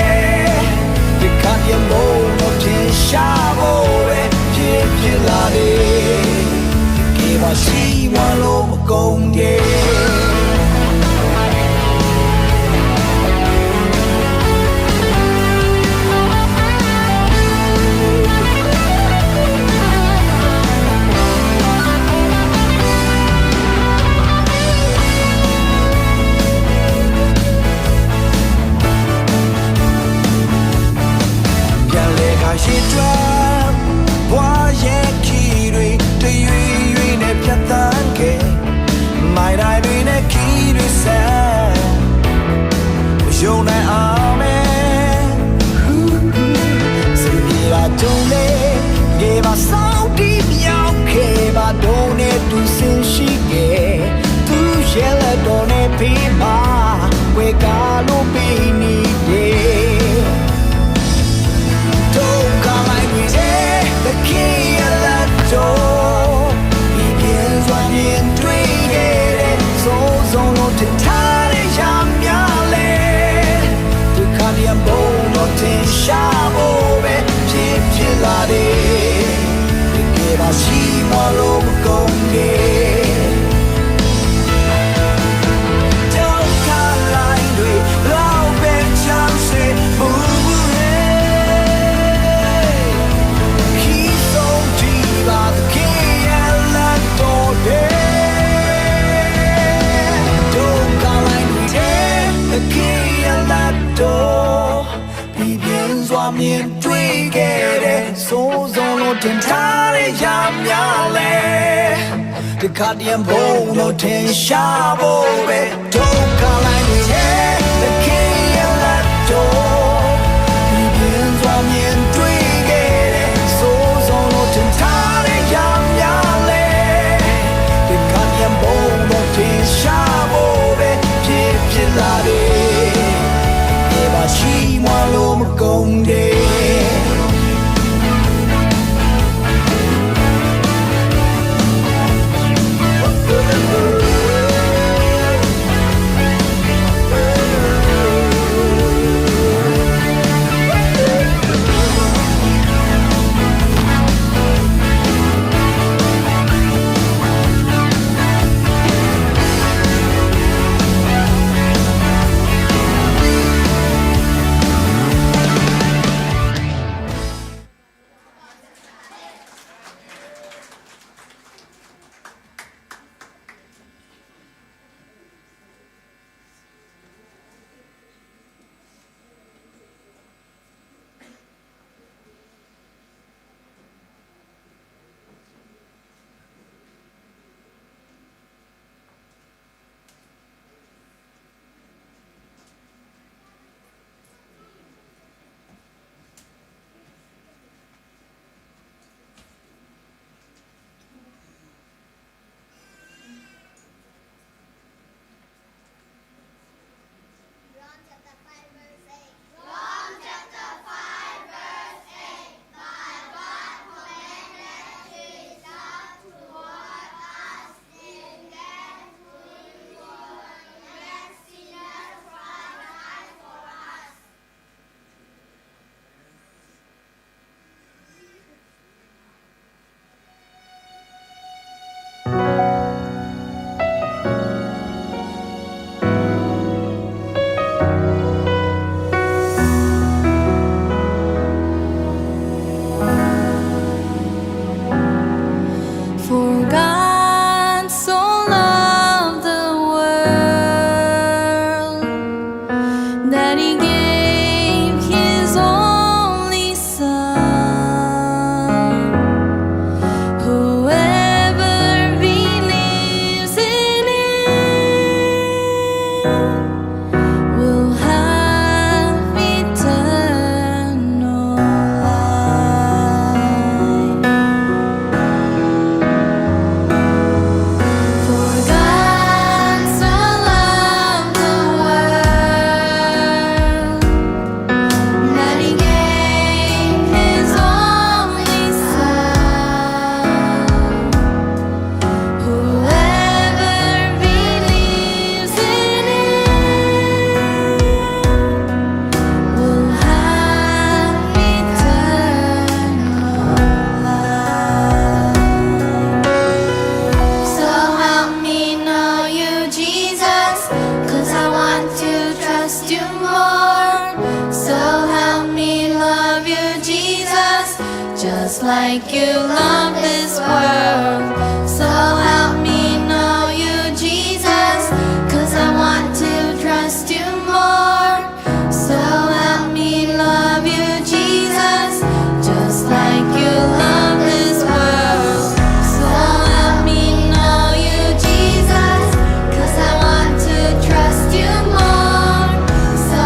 ယုံနဲ့ အာမင်။ စင်ကြယ်တာတုံးလေး ငယ်ပါစောင့်တည်မြောက်ခဲ့ပါတော့နဲ့ သူစင်ရှိခဲ့ သူရဲ့လက်တော်နဲ့ဖေးမှာ ဝေကလို့ပေးနေတယ်။ ဒုက္ခလိုက်တွေထဲ သခင်ရဲ့လက်တော် ပြီးပြင်းစွာမြင်တွေ့ခဲ့တဲ့ စိုးဆုံးလို့ထင်ထားတဲ့ ရများလဲ။ ဒုက္ခတရားဘုံတော့ထင်ရှားဖို့ပဲ ဖြစ်ဖြစ်လာတယ်။ တကယ်ပါ ချီးမွမ်းလို့မကုန်သေး။ ဒုက္ခလိုင်းတွေ လောက်ပဲချောင်းစေ မူမူလေး ခံဆုံးထိပါ သခင်ရဲ့လက်တော်ထဲ။ ဒုက္ခလိုင်းတွေထဲ သခင်ရဲ့လက်တော် ပြီးပြင်းစွာမြင်တွေ့ခဲ့တဲ့ စိုးဆုံးလို့ထင်ထားတဲ့ ရများလဲ။ တခါတည်းဘုံတော့ထင်ရှားဖို့ပဲ ဒုက္ခလိုင်းတွေထဲ သခင်ရဲ့လက်တော် ပြီးပြင်းစွာမြင်တွေ့ခဲ့တဲ့ စိုးဆုံးလို့ထင်ထားတဲ့ ရများလဲ။ တခါတည်းဘုံတော့ထင်ရှားဖို့ပဲ ဖြစ်ဖြစ်လာတယ်။ တကယ်ပါ ချီးမွမ်းလို့မကုန်သေး။ John chapter five, verse eight. John chapter five, verse eight. But God commended his love toward us in that we were yet sinners, Christ died for us. For God so loved the world that he gave his only Son. Whoever believes in him will have eternal life. For God so loved the world that he gave his only Son. Whoever believes in him will have eternal life. So help me know you, Jesus, 'cause I want to trust you more. So help me love you, Jesus, just like you love this world. So help me know you, Jesus, 'cause I want to trust you more. So help me love you, Jesus, just like you love this world. So help me know you, Jesus, 'cause I want to trust you more. So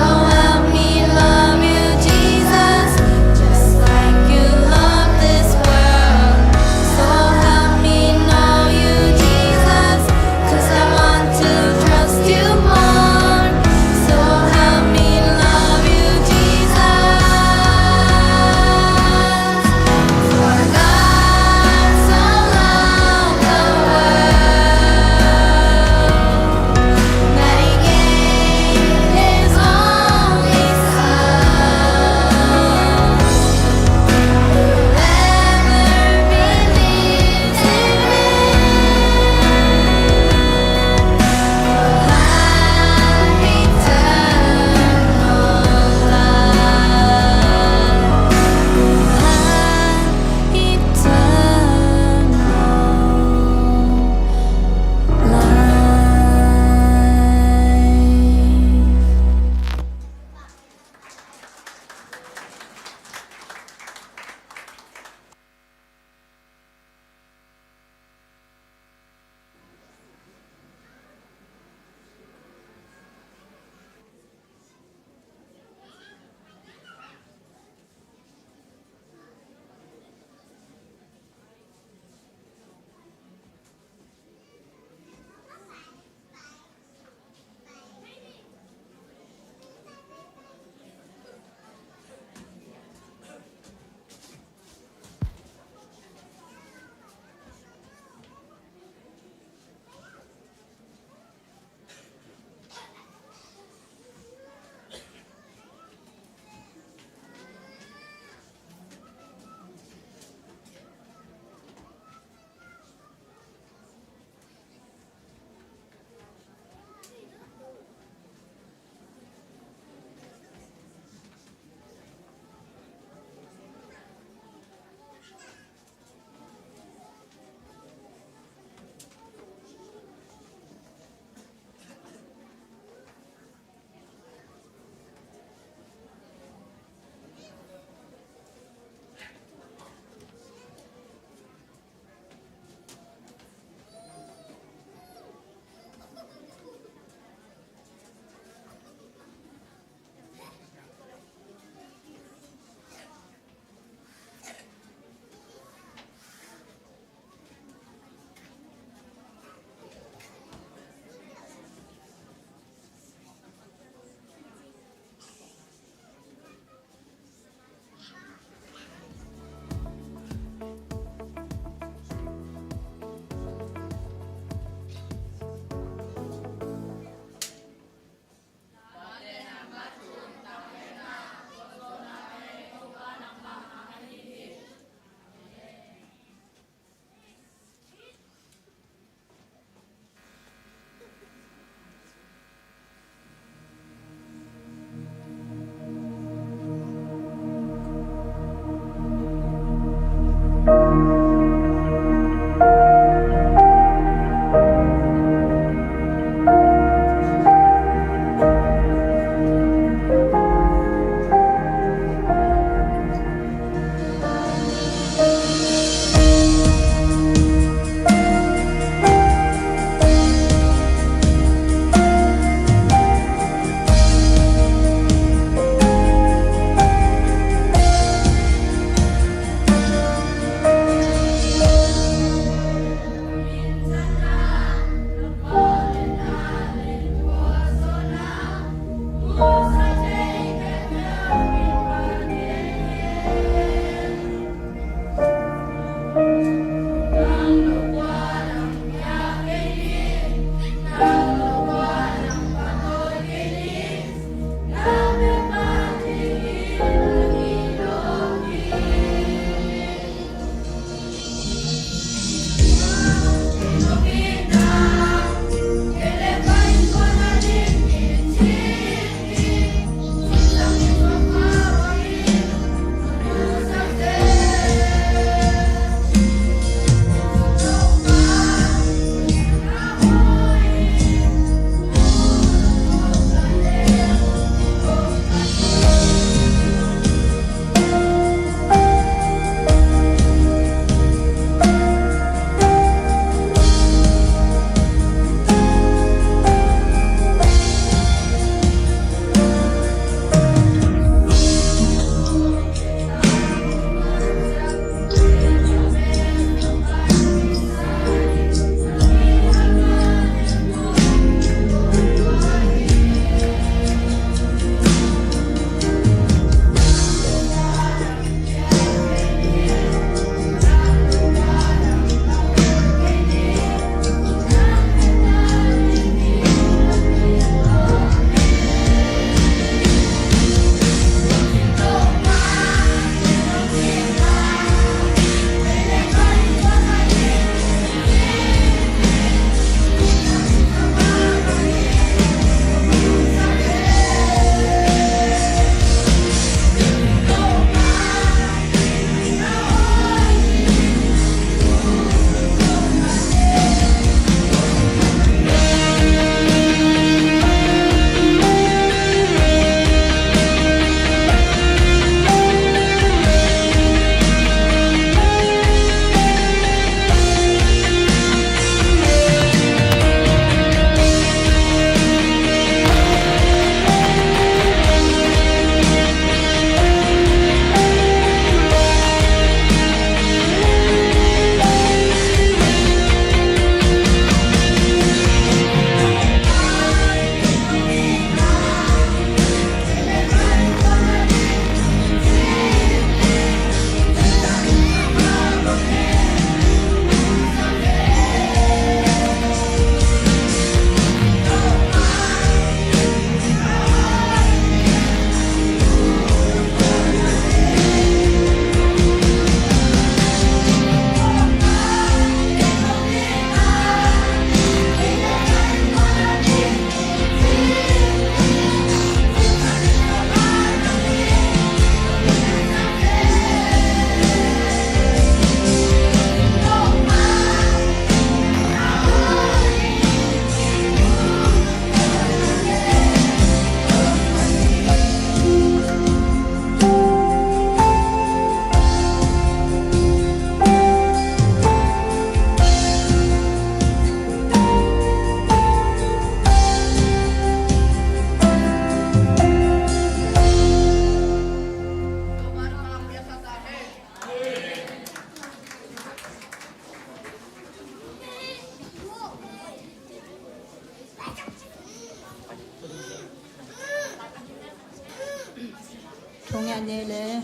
Nele.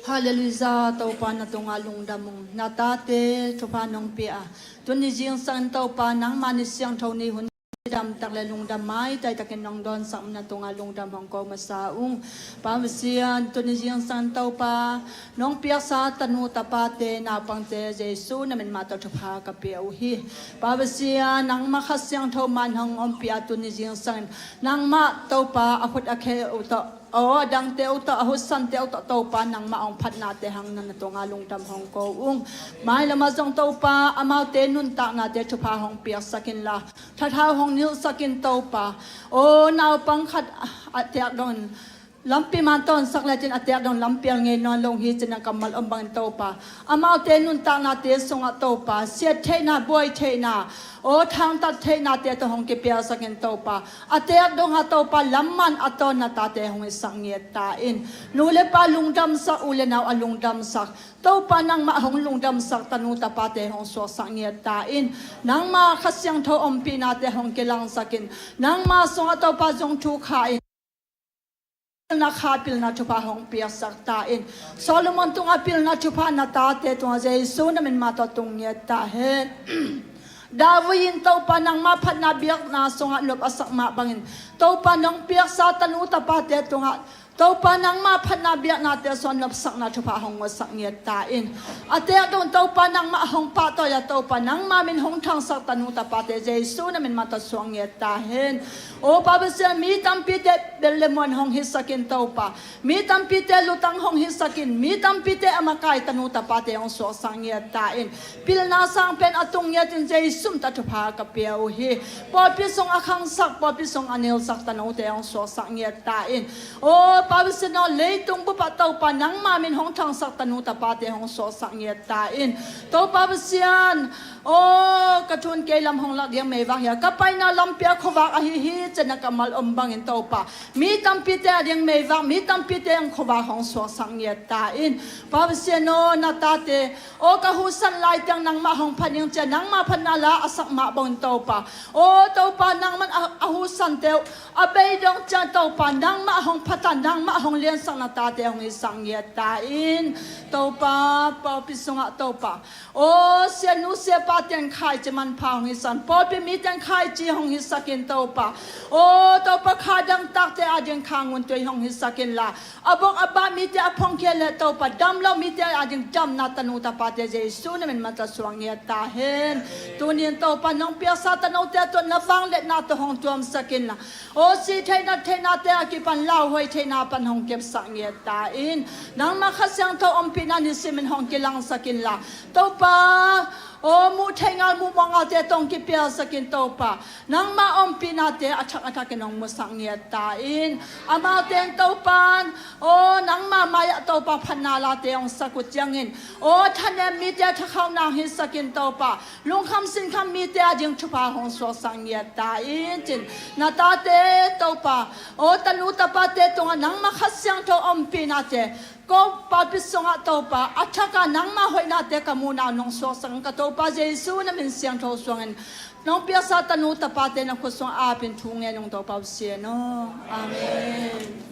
Halleluijah, Topa na tungah lungdam ung. Na tate thupha nong pia a, tuni zingsangin Topa nangmah ni siangtho ni hun damtak le lungdam maitai takin nong dawnsak na tungah lungdam hong ko masa ung. Pa Pasian, tuni zingsangin Topa nong piaksa tanu tapate naupangte Jesu na min mah tawh thupha ka pia uh hi. Pa Pasian, nangmah Kha Siangtho man hong ompih a, tuni zingsangin nangmah Topa a khut a khe uh tawh, aw, a dangte uh tawh, a hutsante uh tawh Topa nangmah hong phatnate hang na tungah lungdam hong ko ung. Mailamah zong Topa amaute nuntaknate thupha hong piaksak inla, thathau hong nilhsak in Topa. Aw, naupang khat a teek dongin lampi man tawnsak le cin a teek dong lampi a ngei nawn lo hi cin a kammal om bangin Topa amaute nuntaknate sungah Topa siat theihna, buai theihna, aw, thangtat theihnate tawh hong kipialsak in Topa a teek dongah Topa lam man a tawn na tate hong hisak ngiat ta in. Nu le pa lungdamsak, u le nau a lungdamsak, Topa nangmah hong lungdamsak tanu tapate hong suaksak ngiat ta in. Nangmah Kha Siangtho ompihnate hong kilangsak in. Nangmah sungah Topa zong thu kha in. Pilna kha, pilna thupha hong piaksak ta in. Solomon tungah pilna thupha na tate tungah Jesu na min mah tawh tung ngiat ta hen. David in Topa nangmah phatna biakna sungah nop a sak mah bangin Topa nong piaksa tanu tapate tungah Topa nangmah phatna biaknate sungah nopsakna thupha hong ngawtsak ngiat ta in. A teek dong Topa nangmah hong pahtawi a, Topa nangmah min hong thangsak tanu tapate Jesu na min mah tawh suak ngiat ta hen. Aw, Pa Pasian, mi tampite bel le muan hong hisak in Topa, mi tampite lutang hong hisak in, mi tampite a makai tanu tapate hong suaksak ngiat ta in. Pilna sang pen a tung ngiat in Jesu min tawh thupha ka pia uh hi. Pawlpi sung a khangsak, pawlpi sung a nilsak tanote hong suaksak ngiat ta in. Aw, Pa Pasian aw, leitung bup ah Topa nangmah min hong thangsak tanu tapate hong suaksak ngiat ta in. Topa Pasian, aw, ka thu in kei lam hong lak ding meivak hi a, ka paina lampi ah khuavak ahi hi cin a kammal om bangin Topa mi tampite a ding meivak, mi tampite a ding khuavak hong suaksak ngiat ta in. Pa Pasian aw, na tate, aw, ka hutsan lai tiang nangmah hong phat ning ci a nangmah phatna la a sak mah bangin Topa, aw Topa nangman a, a hutsante uh a bei dong ciang Topa nangmah hong phat a, nangmah hong liansak na tate hong hisak ngiat ta in. Topa, pawlpi sungah Topa, aw, sianu siapa ten khaici manpha hong hisak in, pawlpi mi ten khaici hong hisak in Topa. Aw Topa, kha dangtakte a ding kha nguntui hong hisak inla, a bok a bah mite a phongkhia le Topa, dam lo mite a ding damna tanu tapate Jesu na min mah tawh suak ngiat ta hen. Tuni in Topa nong piaksa tanote tawh na vangliatna tawh hong tuamsak inla, aw, si theihna theihnate a kipan lauhuai theihna pan hong kepsak ngiat ta in. Nangmah Kha Siangtho ompihna nisimin hong kilangsak inla, Topa, aw, muh theih ngal, muh mawh ngalte tawh hong kipialsak in Topa, nangmah ompihnate a thak a thakin hong musak ngiat ta in. Amaute in Topa, aw, nangmah mai-ah Topa phatna late hong sak uh ciangin, aw, thanem mite a thakhauhna hong hisak in Topa, lungkham sinkham mite a ding thupha hong suaksak ngiat ta in cin. Na tate Topa, aw, tanu tapate tungah nangmah Kha Siangtho ompihnate ko pawlpi sungah Topa a thak a nangmah hoihnate ka muhna nong suaksak in, ka Topa Jesu na min siangtho suangin nong piaksa tanu tapate na khut sungah ap in thu ngen ung Topa Pasian aw. Amen.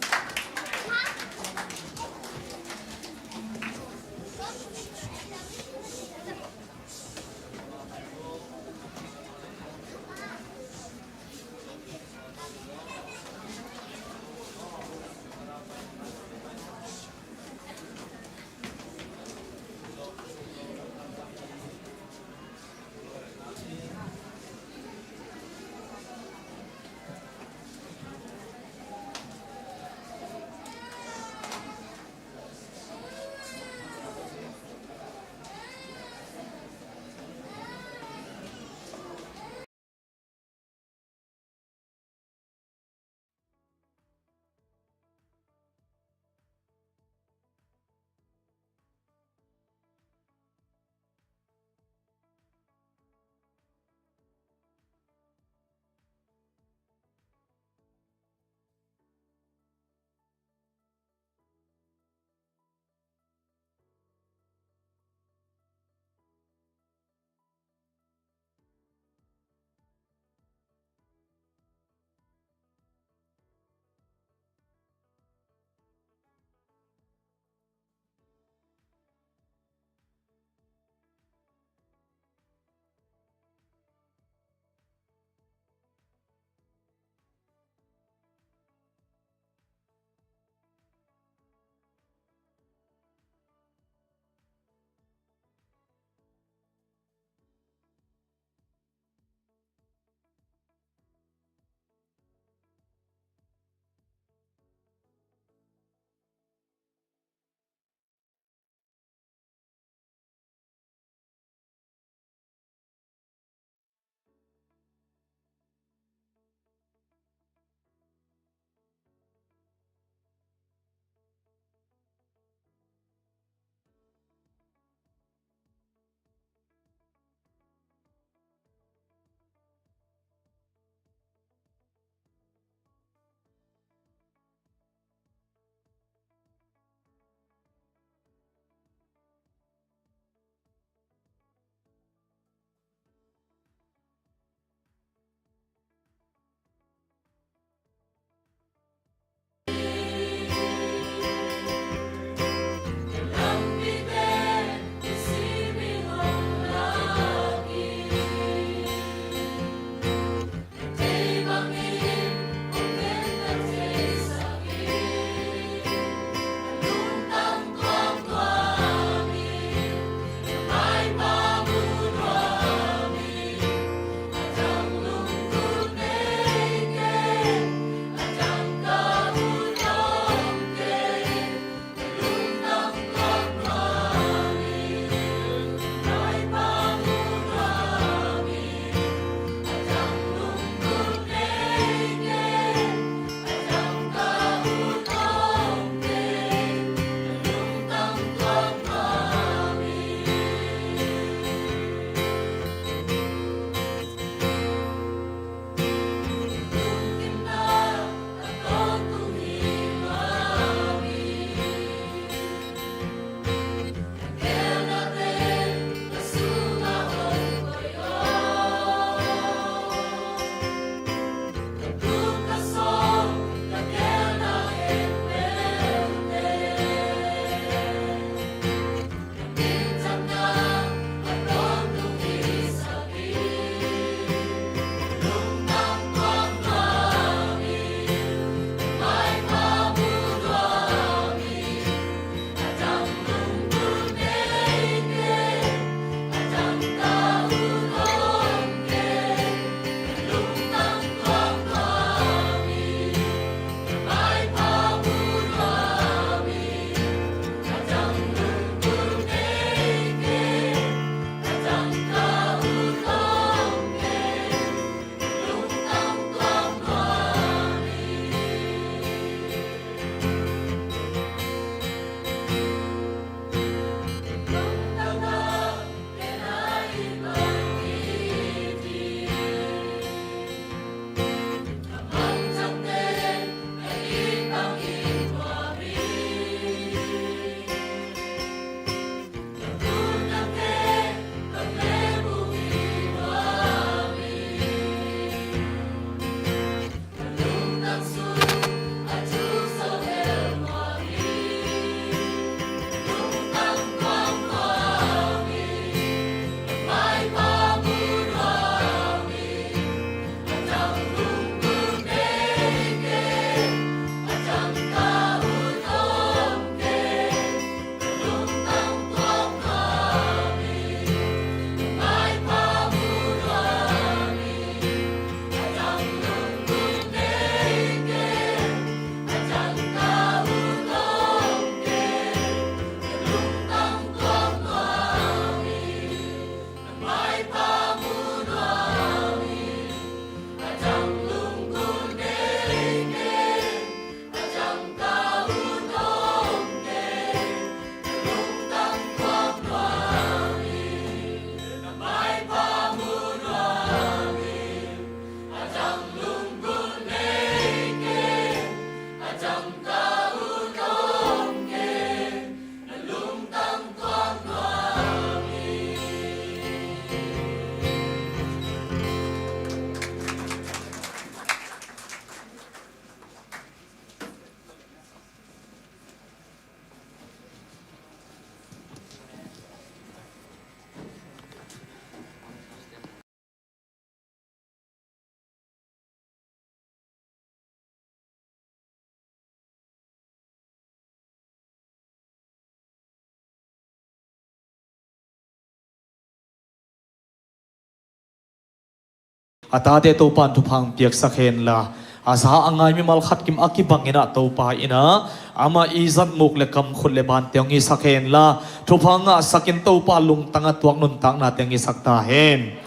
A tate Topan thupha hong piaksak henla, a za a ngai mimal khat kim a kibang inah Topa inah amah i zatmuk le kamkhut le bante hong hisak henla, thupha ngahsakin Topa lungtang a tuak nuntaknate hong hisak ta hen.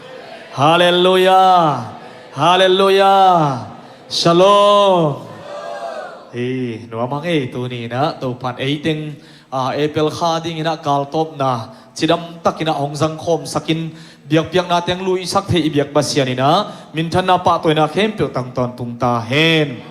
Halleluiah. Halleluiah. Shalom. Hi, nuam hang ei, tuni inah Topan eiteng a, April kha dinginah kaltawpna cidamtakinah hong zangkhawmsakin biakpiakna teng luisak thei i biak Pasian inah minthanna pahtawina khempeuh tang tawntung ta hen.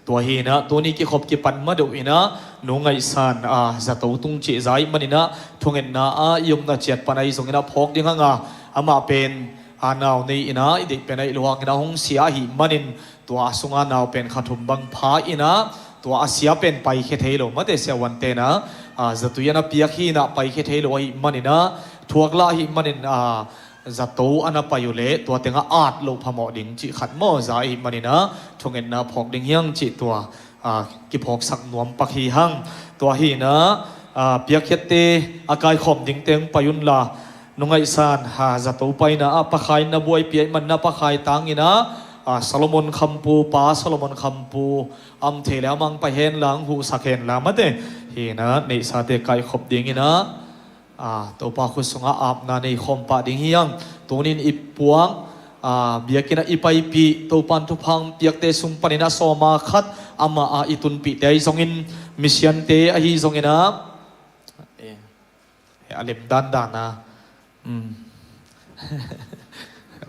Tua hinah tuni kikhop kipan madeuh inah Nu Ngaihsan a zato tung cihza ih maninah thungetna a i omna ciat pan ahi zonginah phawk ding hanga, amah pen a nau nei inah i deih pen ahi luanginah hong sia ahi manin, tua a sunga nau pen kha thum bang pha inah, tua a sia pen paikhia thei lo mate, siavuante inah a zatui a na piak hinah paikhia thei lo ahi maninah, thuaklah ahi manin a zato a na pai uh leh tua tengah at loh phamawh ding cih khat maw za ahi maninah thungetna phawk ding hiang cih tua a kiphawksak nuam pak hi hang. Tua hinah a piakkhiatte a kaikhawm dingte hong pai unla, Nu Ngaihsan a zato paina ah Pakhai na buaipih ahi manna Pakhai tanginah a Solomon Khampu, Pa Solomon Khampu, a om thei le amah hong pai henla hong huhsak henla mate, hinah neihsate kaikhop dinginah a Topa khut sungah apna nei khawm pah ding hiang. Tunin i puak a biakinnah i paipih Topan thupha hong piakte sung paninah sawma khat amah a i tunpihte ahi zongin, misiante ahi zonginah, eh, a lem dandan a, um, a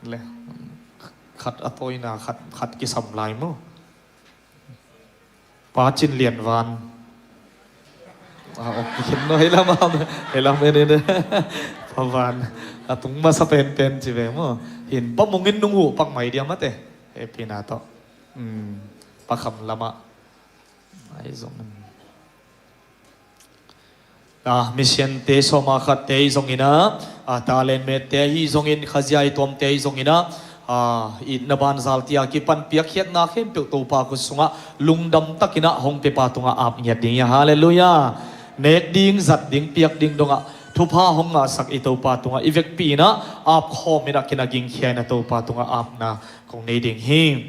le khat a tawina khat, khat kisam lai maw? Pa Cin Lian Van. A, ok, khin no, hei lam am, hei lam en en. Pa Van. A tung masa penpen ci ve maw. Hin Pa Mungin nung huh pak mai dia mate. Hei pina tawh. Hmm. Pa Kham Lama. Ai zong. A, misiante sawma khatte ahi zonginah, a, talent mette ahi zongin, khazia i tuamte ahi zonginah, a, itna banzaltia kipan piakkhiatna khempeuh Topa khut sungah lungdam takinah hong piapa tungah ap ngiat ding hi a, halleluiah. Nek ding, zat ding, piak ding dongah thupha hong ngahsak i Topa tungah i vekpi inah ap khawm inah kinagingkhia inah Topa tungah apna kong nei ding hi.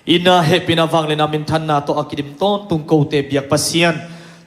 Itna, hehpihna, vangliatna, minthanna tawh a kidim tawntung kote biak Pasian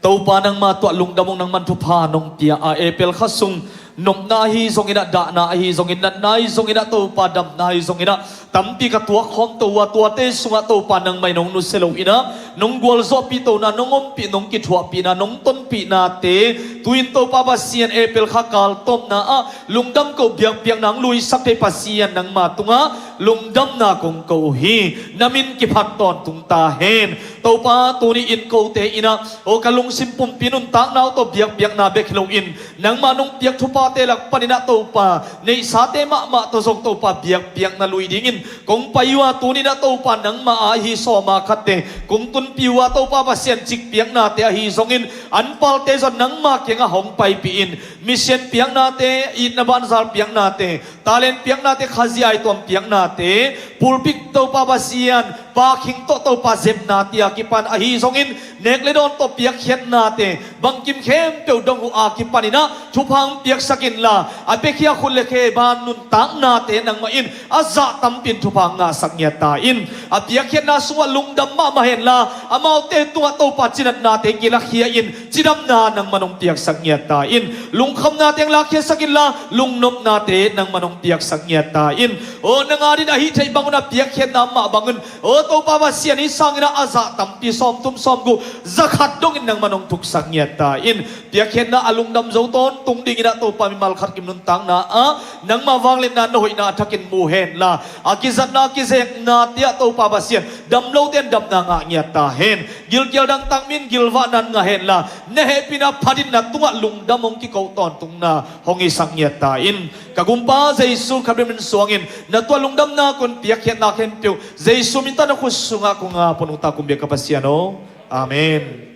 Topa, nangma tuah lungdam ung, nangman thupha nong pia a, April kha sung nopna ahi zonginah, dahna ahi zongin, natna ahi zonginah, Topa damna ahi zonginah, tampi ka tuak khawm to uh a, tuate sungah Topa nangmah in nong nusia lo inah, nong gualzawhpih tona, nong ompih, nong kithuahpihna, nong tonpihnate, tu-in Topa Pasian April kha kaltawpna ah lungdam ko biakpiakna hong luisak thei Pasian nangma tungah lungdamna kong ko uh hi. Na min kiphat tawntung ta hen. Topa, tuni in kote inah, aw, ka lungsim pumpi nuntakna uh tawh biakpiakna bek hi loin, nangma nong piak thuphate lak paninah Topa, neihsate mahmah tawh zong Topa biakpiakna lui dingin kong pai uh a, tuninah Topa nangma a ahi sawma khatte kong tunpih uh a, Topa Pasian cikpiaknate ahi zongin, anpalte zong nangma kiangah hong paipih in, mission piaknate, itna banzal piaknate, talent piaknate, khazia i tuam piaknate, pulpit Topa Pasian, pakhing tawh Topa zepnate a kipan ahi zongin, nek le dawn tawh piakkhiatnate, bangkim khempeuh dong uh a kipaninah thupha hong piaksak inla, a biakhia khut le khe ban nuntaknate nangmah in a zah tampin thupha hong ngahsak ngiat ta in. A piakkhiatna sungah lungdam mahmah henla, amaute tungah Topa cinatnate kilakhia in, cidamna nangman hong piaksak ngiat ta in. Lungkhamnate hong lakkhiatsak inla, lungnopnate nangman hong piaksak ngiat ta in. Aw, nang adin a hih theih bangun a piakkhiatna mah bangun, aw, Topa Pasian, hih sanginah a zah tampi, sawmthum, sawmguk, zakhat dongin nangman hong thuksak ngiat ta in. Piakkhiatna a lungdam zo tawntung dinginah Topa mimal khat kim nuntakna ah nangma vangliatna, na hoihna a thakin mu henla, a kizatna, a kizeknate ah Topa Pasian, damlote in damna ngah ngiat ta hen. Gilkial dangtak mi in gilvahna ngah henla, na hehpihna phatinna tungah lungdam hong kiko tawntungna hong hisak ngiat ta in. Ka Gumpa Jesu Khrih min suangin na tuah lungdamna kong piakkhiatna khempeuh Jesu min tawh na khut sungah kong ap uh ta, kong biak ka Pasian aw. Amen.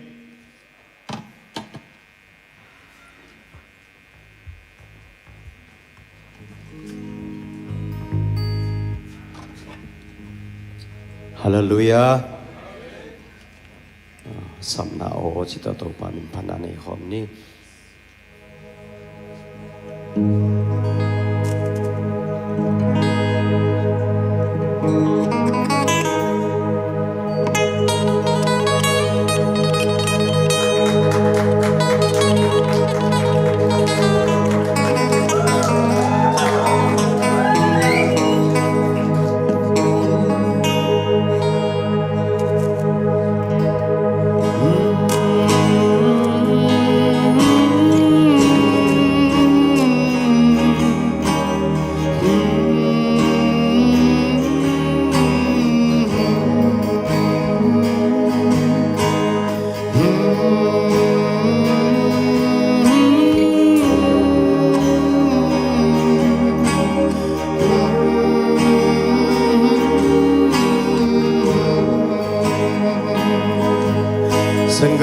Halleluiah. Samna aw ci tawh Topa min phatna nei khawm ni.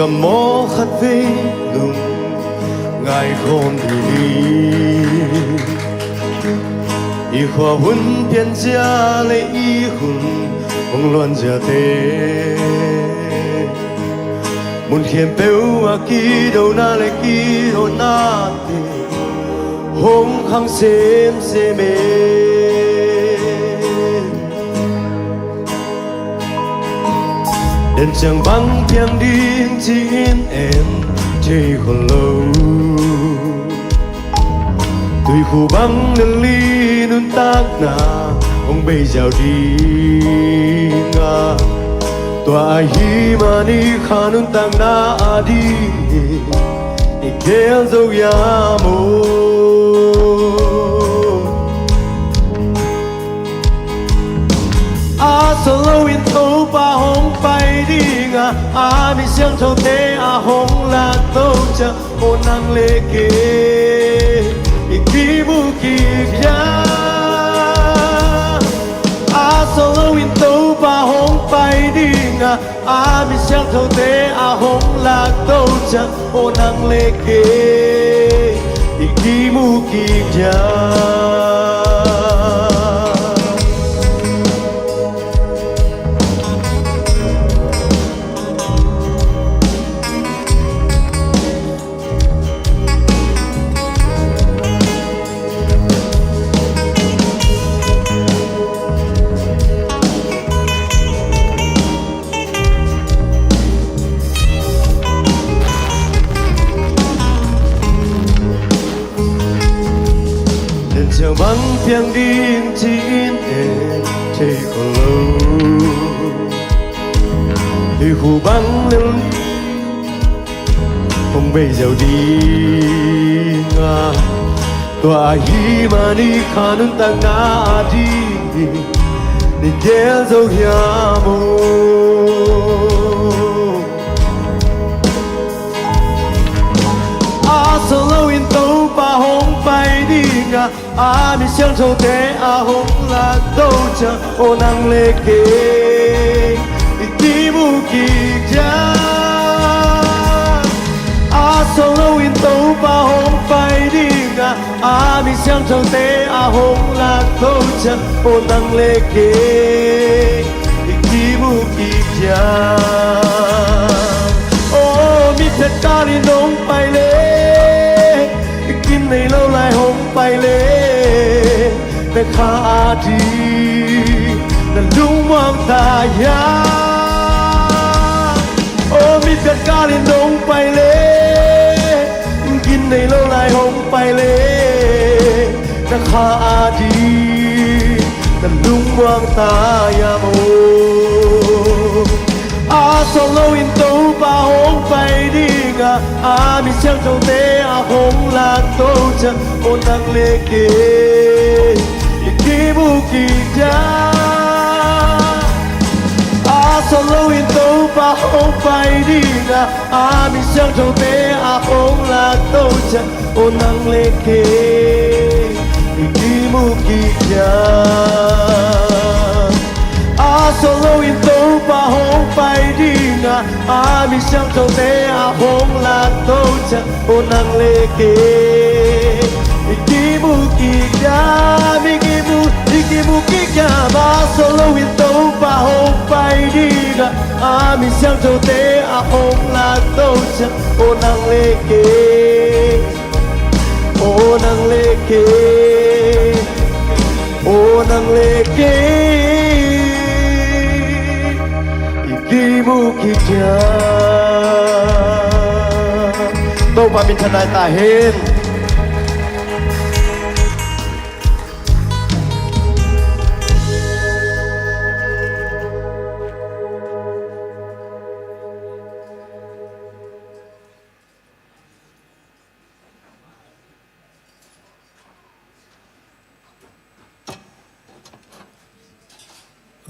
Maw khat vei lungngai khawm ding hi. I khua hun pianzia le i hun hong luanziate, mun khempeuh a kidona le kidonate hong khang semsem e. Den ciang bang piang ding ci-in en thei khol lo. Tuikhu bang lel i nuntakna hong bei ziau ding a, tua ahih manin kha nuntakna a ding i gel zo hiam aw. A sawt loin Topa hong pai ding a, a mi siangthote a hong lak to ciang, aw nang le kei i kimu kik hiam. A sawt loin Topa hong pai ding a, a mi siangthote a hong lak to ciang, aw nang le kei i kimu kik hiam. Den ciang bang piang ding ci-in en thei khol lo. Tuikhu bang lel hong bei ziau ding a, tua ahih manin kha nuntakna a ding i gel zo hiam aw. A sawt loin Topa hong pai ding a, a mi siangthote a hong lak to ciang, aw nang le kei i kimu kik hiam. A sawt loin Topa hong pai ding a, a mi siangthote a hong lak to ciang, aw nang le kei i kimu kik hiam. Aw mi phet kalin hong pai le, i kin nei lo lai hong pai le, na kha a ding na lungmuang ta hiam. Aw mi phet kalin hong pai le, i kin nei lo lai hong pai le, na kha a ding na lungmuang ta hiam aw. A sawt loin Topa hong pai ding a, a mi siangthote a hong lak to ciang, aw nang le kei i kimu kik hiam. A sawt loin Topa hong pai ding a, a mi siangthote a hong lak to ciang, aw nang le kei i kimu kik hiam. A sawt loin Topa hong pai ding a, a mi siangthote a hong lak to ciang, aw nang le kei i kimu kik hiam, i kimu, i kimu kik hiam. A sawt loin Topa hong pai ding a, a mi siangthote a hong lak to ciang, aw nang le kei, aw nang le kei, aw nang le kei i kimu kik hiam. Topa minthanna hi ta hen.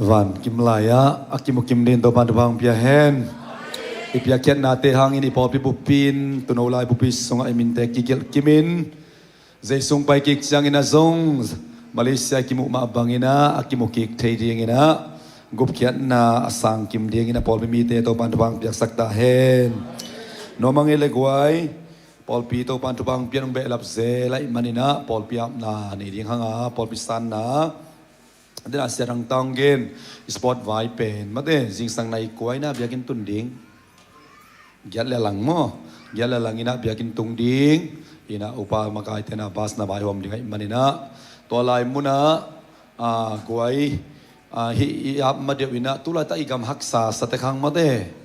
Van kim lai-ah a kimu kim dingin Topa'n thupha hong pia hen. I piakkhiatnate hangin i pawlpi buppi in Tuuno Lai buppi sungah i minte kigelh kimin, Zeisu hong pai kik ciangin ah zong Malaysia i kimuh mah bangin ah a kimu kik thei dingin ah gupkhiatna a sang kim dingin a pawlpi mite Topa'n thupha hong piaksak ta hen. Nuam a ngei le guai, pawlpi Topan thupha hong pian hong behlap zel ahih maninah pawlpi apna nei ding hanga, pawlpi sanna, a denah siat hang tang gen, sport vai pen mate, zingsang nai kua inah biakinn tun ding. Giat le lang maw? Giat le lang inah biakinn tung ding. Inah upa makaite na bus na vaihawm ding ahih maninah tua lai munah, ah, guai, ah, hih i ap ma deuh inah tulaitak i gam haksa sate khang mate.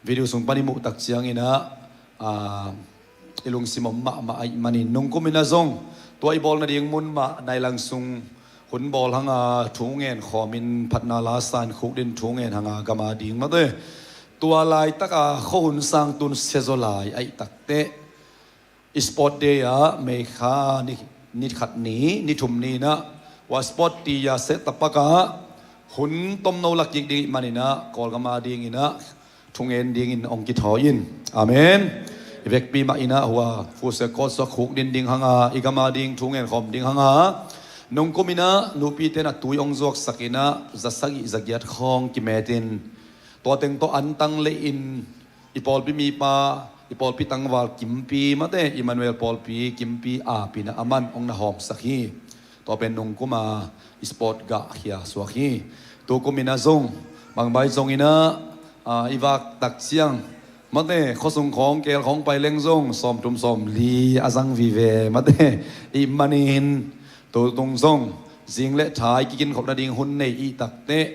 Video sung pan i muh tak cianginah, ah, i lungsim om mahmah ahih manin nungkum inah zong tua i bawl nading mun mah nai lang sung hun bawl hanga thu ngen khawmin phatna la san khuk din thu ngen hanga gam a ding mate. Tua laitaka khuahun sang tun siazaw lai ahih takteh i sport day ah May kha ni, ni khat ni, ni thum ni inah ua sport ti a set tapak ah hun tomno la kik ding ahih maninah Kawlgam a dinginah thungen dingin hong kithawi in. Amen. I vekpi mah inah hua futsal court suak khuk din ding hanga, i gam a ding thu ngen khawm ding hanga, nungkum inah nupite na tui hong zuaksak inah za sagih za giat khawng kimetin tua teng tawh antang lei in i pawlpi mipa, i pawlpi tangval kimpi mate, Emmanuel pawlpi kimpi apinah a man hong na hawmsak hi. Tua pen nungkuma i sport gah khia suak hi. Tukum inah zong bangbai zong inah, ah, i vak tak ciang mate, khuasung khawng kel khawng pai leng zong sawmthum sawmli a zang vive mate, i manin tutung zong zing le thai kikin khop nading hun nei i takteh,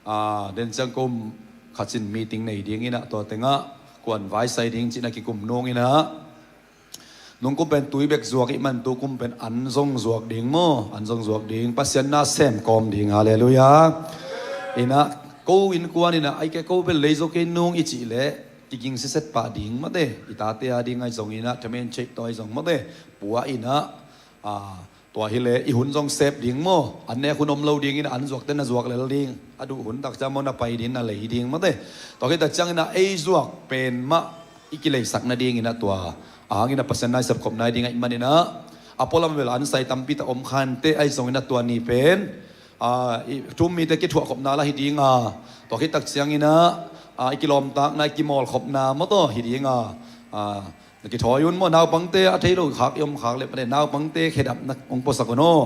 ah, den ciang kum khat cin meeting nei ding inah tua tengah kuan vaisai ding cihna kikum nung inah nungkum pen tui bek zuak ih man tukum pen an zong zuak ding maw? An zong zuak ding. Pasian na sem kawm ding. Halleluiah. Inah ko innkuan inah ai ke ko bel lei zo kei nung i cih leh kiging siset pah ding mate. I tate a ding ai zong inah thamen cheih tawh ai zong mate. Pua inah, ah, tua hileh i hun zong sep ding maw? An nek hun om lo ding inah an zuakte na zuak lel ding. A duh hun tak ciang maw na pai ding na lei ding mate. Tua khit tak ciang inah ei zuak pen mah i kileisak nading inah tua a hang inah Pasian na i sepkhop nai ding ahih man inah a pualam bel an sai tampi tak om khante ai zong inah tua ni pen, ah, i thu-um mite kithuahkhopna lah hi dinga, tua khit tak ciang inah, ah, i kilawmtakna i kimawlkhopna maw tawh hi dinga, ah, na kithawi un maw? Naupangte a thei lo khak i om khak le mate, naupangte khedap na hong puasak un aw.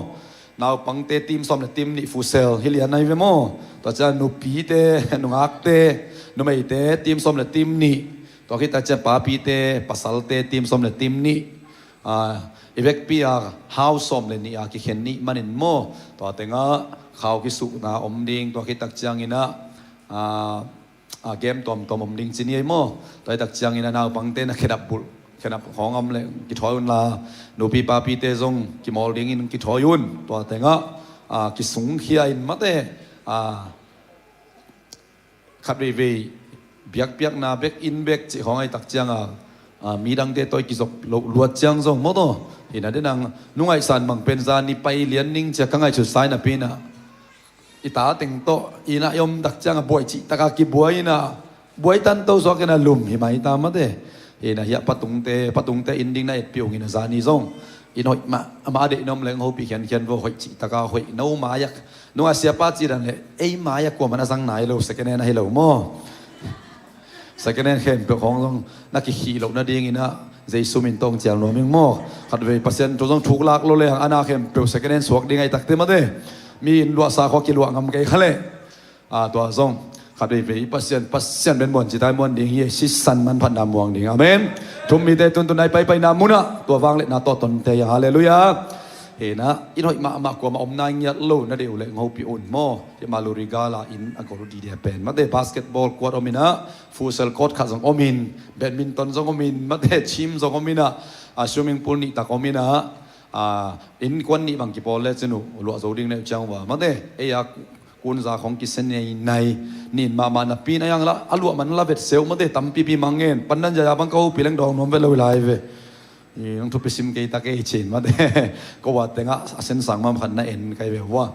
Naupangte team sawm le team nih futsal hi lian ahi ve maw? Tua ciang nupite, nungakte, numeite team sawm le team nih. Tua khit tak ciang papite, pasalte team sawm le team nih. Ah, i vekpi a hau sawm le nih a kikhen nih manin maw? Tua tengah khau kisukna om ding, tua khit tak ciang inah, ah, ah, game tuamtuam om ding ci ni ei maw? Tua hi tak ciang inah naupangte na khedap bulh, khedap khawng om le kithawi unla, nupi papite zong kimawl dingin kithawi un. Tua tengah, ah, kisungkhia in mate, ah, khat veivei biakpiakna bek inn bek cih khawng ai tak cianga, ah, midangte tawh i kizop loh luat ciang zong maw tawh. Inah denang nungaihsan bang pen zan ni pai lian ning cia ka ngaihsut sai napi inah i ta teng tawh inah i om tak cianga buai cihtaka kibuai inah buai tanto suak inah lum hi mai ta mate. Inah hiah patungte, patungte inn ding na etpih ung inah zani zong inn hoih mah, amah a deih na om leng hopih khiankhian vo, hoih cihtaka hoih no mai-ah. Nungah siapa cih dan le ei mai-ah kuaman a zang nai lo, second hand ahi lo maw? Second hand khempeuh khawng zong na kikhih loh nading inah Jesu min tawh hong cial nuam ing maw? Khatvei Pasian thu zong thuklak lo leng a na khempeuh second hand suak ding ai takte mate. Mi inn luahsa khua kiluah ngam kei kha leh. Ah, tua zong khatveivei Pasian, Pasian ben muan citai muan ding hi, sisan manphatna muang ding. Amen. Thu-um mite tuntun nai paipaina munah tua vangliatna tawh tonte hi. Halleluiah. Hinah inn hoih mahmah kuamah omna ngiat lo na deih uh leh hong hopih un maw? Hiah Maluri gala inn a gol dide pen mate, basketball court om inah, futsal court khat zong om in, badminton zong om in mate, gym zong om inah, ah, swimming pool nihtak om inah, ah, innkuan nih bang kipawl le cin uh luah zo ding neu ciang uh a mate. Ei a kunza khong kisia neinai nin mahmah napi inah a luah man la vetseu mate, tampipi mang ngen. Pandan zaya bang ka hopih leng dawng nuam vet lo hi lai ve. Nong thupi sim kei ta kei cin mate. Ko a tengah a sensang mam khat na en kai ve hua.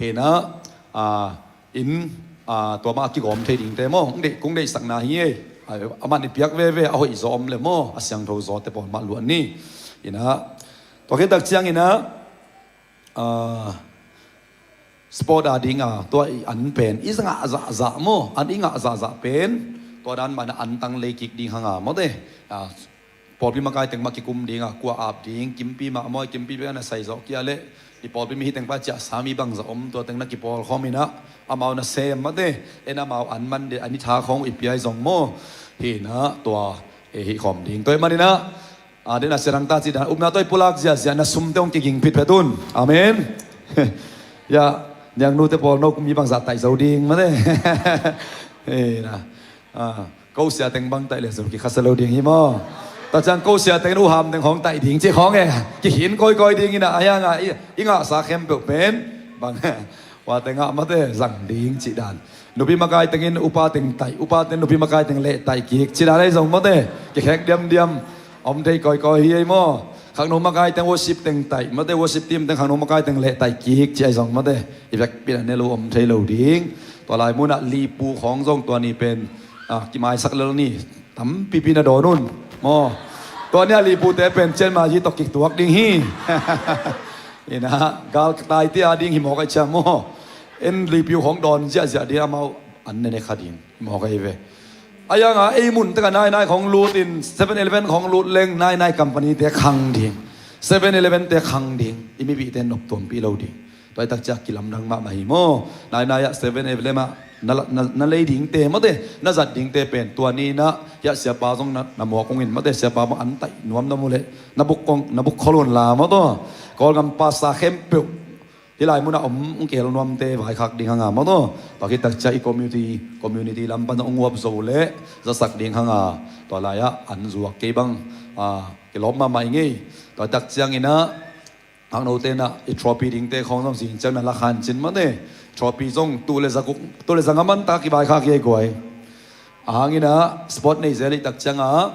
Hinah, ah, inn, ah, tua mah a kigawm thei dingte maw? Kung deih, kung deihsakna hi ei. Ah, amah nih piak veve, a hoih zaw om le maw? A siangtho zawte pawl mah luah ni. Inah tua khit tak ciang inah, ah, sport a dinga tua i an pen i ngah zahzah maw? An i ngah zahzah pen Tua dan mah na antang lei kik ding hanga mawte. Pawlpi makai teng mah kikum dinga kua ap ding, kimpi mah mawi, kimpi bek a na sai zawh kia leh i pawlpi mi hi teng pa ciah sa mi bangzah om, tua teng na kipawl khawm inah amau na sem mawte. En amau an man de, an i tha khawng i piai zong maw. Hi inah tua e hih khawm ding. Tua i man inah a, den a serang ta ci dan upna tua i pulak ziahziah na sumte hong kiging phitphet un. Amen. Ya, niangnute pawl no kum mi bangzah taih zo ding mawte. Hi inah a, ko sia teng bang taih le zong kikhasa lo ding hi maw? Tua ciang ko sia teng in uham teng hong taih ding cih khawng e. Kihin kawikawi ding inah a hianga i, i ngahsa khempeuh pen bang ua teng ah mawte zang ding cih dan. Nupi makai tengin upa teng taih, upa teng nupi makai teng leh taih kik cih dan ahi zong mawte. Kikhek diamdiam om thei kawikawi hi ei maw? Khangno makai teng worship teng taih mawte, worship team teng khangno makai teng leh taih kik cih ahi zong mawte. I vekpi inah ne lo om thei lo ding. Tua lai munah lipu khawng zong tua ni pen a, kimaisak lel ni. Tampipi na dawn un maw? Tua nia lipute pen cian ma yi tawh kiktuak ding hi. Inah gal taite a ding hi mawk ahi ciang maw? En lipiu khawng dawn ziahziah ding, amau an nene kha ding hi mawk ahi ve. A hianga ei mun teka nainai khawng lut in, Seven Eleven khawng lut leng nainai company te khang ding, Seven Eleven te khang ding, i mipihte nop tuampih lo ding. Tua i takciah kilamdang mahmah hi maw? Nainai ah Seven Eleven ah na, na, na lei dingte mawte, na zat dingte pen tua ni inah hiah siapa zong na, na muak ung in mawte, siapa mawh an taih nuam na mu leh na buk kong, na buk khol un la maw tua. Kawlgam pasa khempeuh hih lai munah om ung kihel nuamte vaikhak ding hanga maw tua. Tua khit takciah i community, community lam pan ung uap zo leh zasak ding hanga tua lai-ah an zuak kei bang a, kilawm mahmah i ngei. Tua i takciang inah Hangnote inah i trophy dingte khawng zong zing ciang na la khan cin mawte. Trophy zong tu le za guk, tu le za nga man tak i vaikhak hi ei guai. A hang inah sport nei zel i takciang a,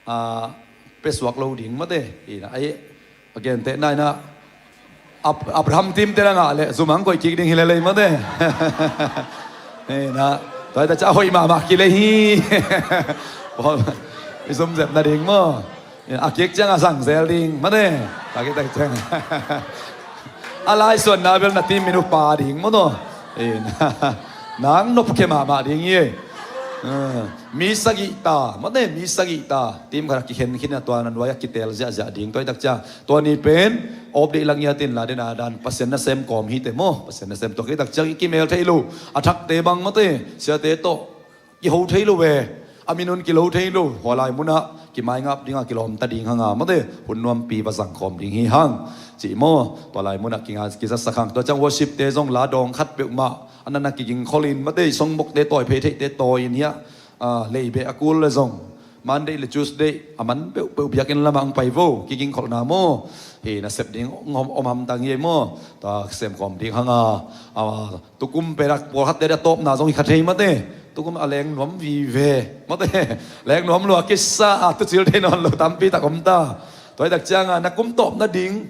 a, pesuak lo ding mawte. Inah ai a gentehna inah Ab-, Abraham team te na ngah leh zumang koih kik ding hi lelei mawte. Inah tua i takciah a hoih mahmah kilei hi. I zumzep nading maw? A kik ciang a zang zel ding mawte. A kik tak ciang a laisuanna bel na team in upa ding maw tua. Nang nopkhia mahmah ding hi. Mi sagih ta mawte, mi sagih ta team khat a kikhen khin a tua na nuai a kitel ziahziah ding. Tua i takciang tua ni pen off day lang i a tin la den a dan Pasian nasem kawm hi te maw? Pasian nasem tua khit takciang i kimel thei lo, a thakte bang mawte, siate tawh kiho thei lo ve. A minun kilo thei lo. Hua lai munah kimaingap dinga kilawmta ding hanga mawte, hun nuampi va zang khawm ding hi hang. Cih maw? Tua lai munah kinga, kizasak hang. Tua ciang worship te zong la dawng khat peuhmah a nana kiging kholin mawte, i songbokte tawi phei theihte tawi in hiah, a, leibeh a kul le zong Monday le Tuesday a man peuhpeuh biakinn lamah ang pai vo, kiging kholhna maw? Hi nasep ding om, om hamtang hi ei maw? Tua sem khawm ding hanga, a, tukum pen a pawlkhatte a tawpna zong hi kha thei mawte. Tukum a leng nuam vive mawte. Leng nuam lua kisa a tucil thei nawn lo tampi tak om ta. Tua i tak cianga na kum tawp nading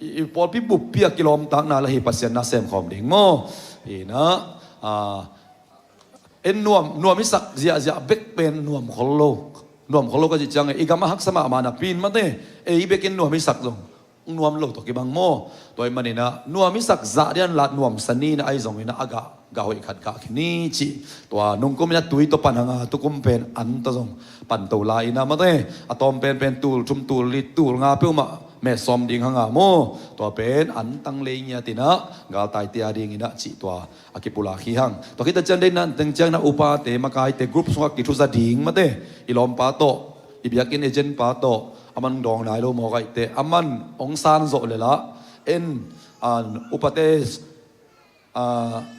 i, i pawlpi buppi a kilawmtakna la hi Pasian nasem khawm ding maw? Hi na, a, en nuam, nuam i sak ziahziah bek pen nuam khol lo. Nuam khol lo ka cih ciang i gam a haksa mahmah napi in mawte, ei bekin nuam i sak zong nuam lo tawh kibang maw? Tua i maninah nuam i sak zah dian la nuam sa ni na ahi zonginah a gah, gah hoih khat gah khin ni cih. Tua nungkuminah tui tawh pan hanga tukum pen an tawh zong pan to la inah mawte, a tawm penpen tul thum tul li tul nga peuhmah metsawm ding hanga maw? Tua pen an tang lei ngiatinah galtaite a dinginah cih tua a kipulak hi hang. Tua khit a ciang deihna teng ciang na upate makaite group sungah kithuza ding mawte, i lawmpa tawh, i biakinn agent pa tawh, a man dawng nai lo mawkaihte a man hong san zawh le lah en, an upate, a,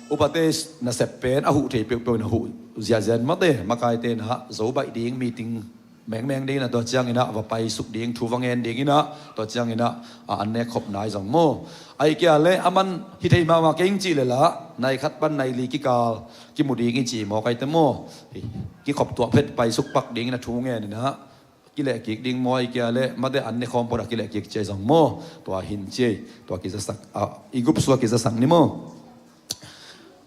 upate nasep pen a huh thei peuhpeuh in a huh ziahziah mawte, makaite na zo baih ding meeting mengmeng dinginah tua cianginah va paisuk ding, thu va ngen dinginah tua cianginah, a, an nek khop nai zong maw? Ahi kia le a man hi thei mahmah keng cih le lah nai khat pan nai li kikal kimu ding i ci mawkaite maw? Kikhop tuah phet paisuk pak dinginah thu ngeninah kilehkik ding maw? Ahi kia le mate an ne khawm pawt a kilehkik ciai zong maw? Tua hin ciai, tua kizasak, a, i gupsua kizasak ni maw?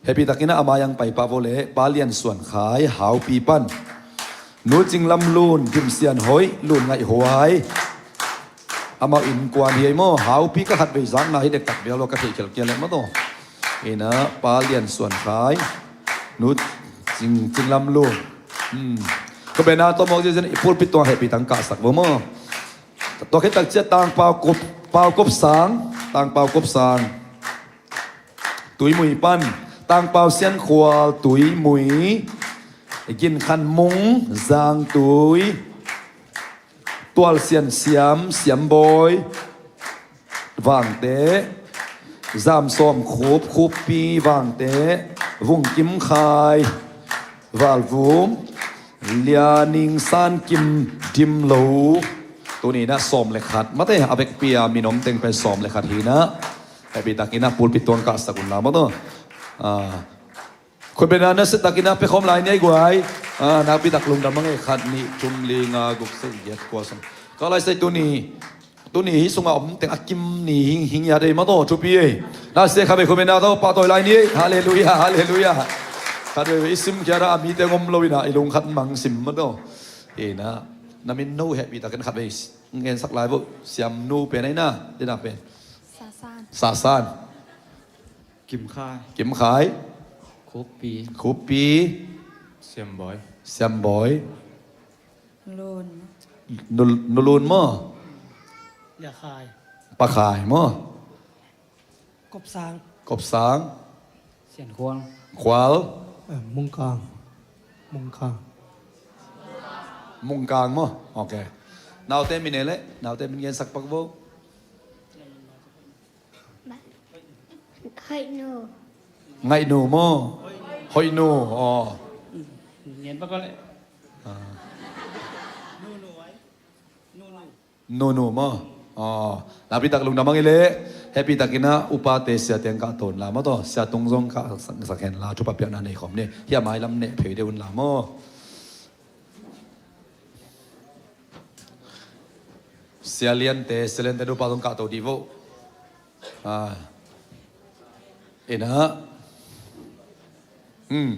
Happy takinah a mai ang paipah vo le Pa Lian Suan Khai Haupi pan, Nu Cing Lam Lun, Gim Sian Hoih, Lun Ngaih Huai, amau innkuan hi ei maw? Haupi ka khatvei zakna hi dektak vial lo ka theih khelh kia leh maw taw. Inah Pa Lian Suan Khai, Nu Cing, Cing Lam Lun, Khutbetna tawh mawk ziazia in i pulpit tuang hehpih tak in kahsak vo maw. Tua khit tak ciang Tangpau Kop, Pau Kop Sang, Tangpau Kop Sang, Tuimui pan, Tangpau Sian Khual, Tuimui, Gin Khan Mung, Zangtui, Tual Sian Siam, Siambawi, Vangte, Zam Sawm Khup, Khuppi, Vangte, Vung Kim Khai, Valvum, Lia Ning San Kim, Dim Lo. Tuni in ah sawm le khat, mate, a vekpi a min om teng pen sawm le khat hi in ah, hehpih tak in ah pulpit tuang kahsak un la maw taw. Ah, khutbetna nasia tak in ah pia khawm lai ni ei guai. Ah, nakpi tak lungdam hang ei, khat, nih, thum, li, nga, guk, sagih, giat, kua, sawm. Ka lai sai tuni, tuni hih sungah om teng a kim ni hi, hi ngiat ei maw taw, thupi ei. Nasia khat vei khutbetna tawh pahtawi lai ni ei. Halleluiah, halleluiah. Khat vei i sim khiat a mite ngom lo in ah i lungkhat mang sim maw taw. Hi in ah, na min no hehpih tak in khat vei ngensak lai vo. Siamnu pen ei na, dena pen. Sasan. Sasan. Kim Khai. Kim Khai. Khuppi. Khuppi. Siambawi. Siambawi. Lun. Nu, Nu Lun maw? Lia Khai. Pa Khai maw? Kop Sang. Kop Sang. Sian Khual. Khual. Eh, Mung Kang. Mung Kang. Mung Kang maw? Ok. Naute min ei leh, naute min gensak pak vo. Ngaihnu. Ngaihnu maw? Hoihnu, aw. Ngen pak ko leh. Ah. Nunu maw? Aw. Nakpi tak lungdam hang ei leh. Hehpih tak in ah upate siate hong kahto un la maw taw. Sia Tung zong kahsak hen la, thupha piakna nei khawm ni. Hih a mailam neh phei deuh un la maw. Sia Liante, Sia Liante nupa zong kahto dih vo. Ah. Ina. Hmm.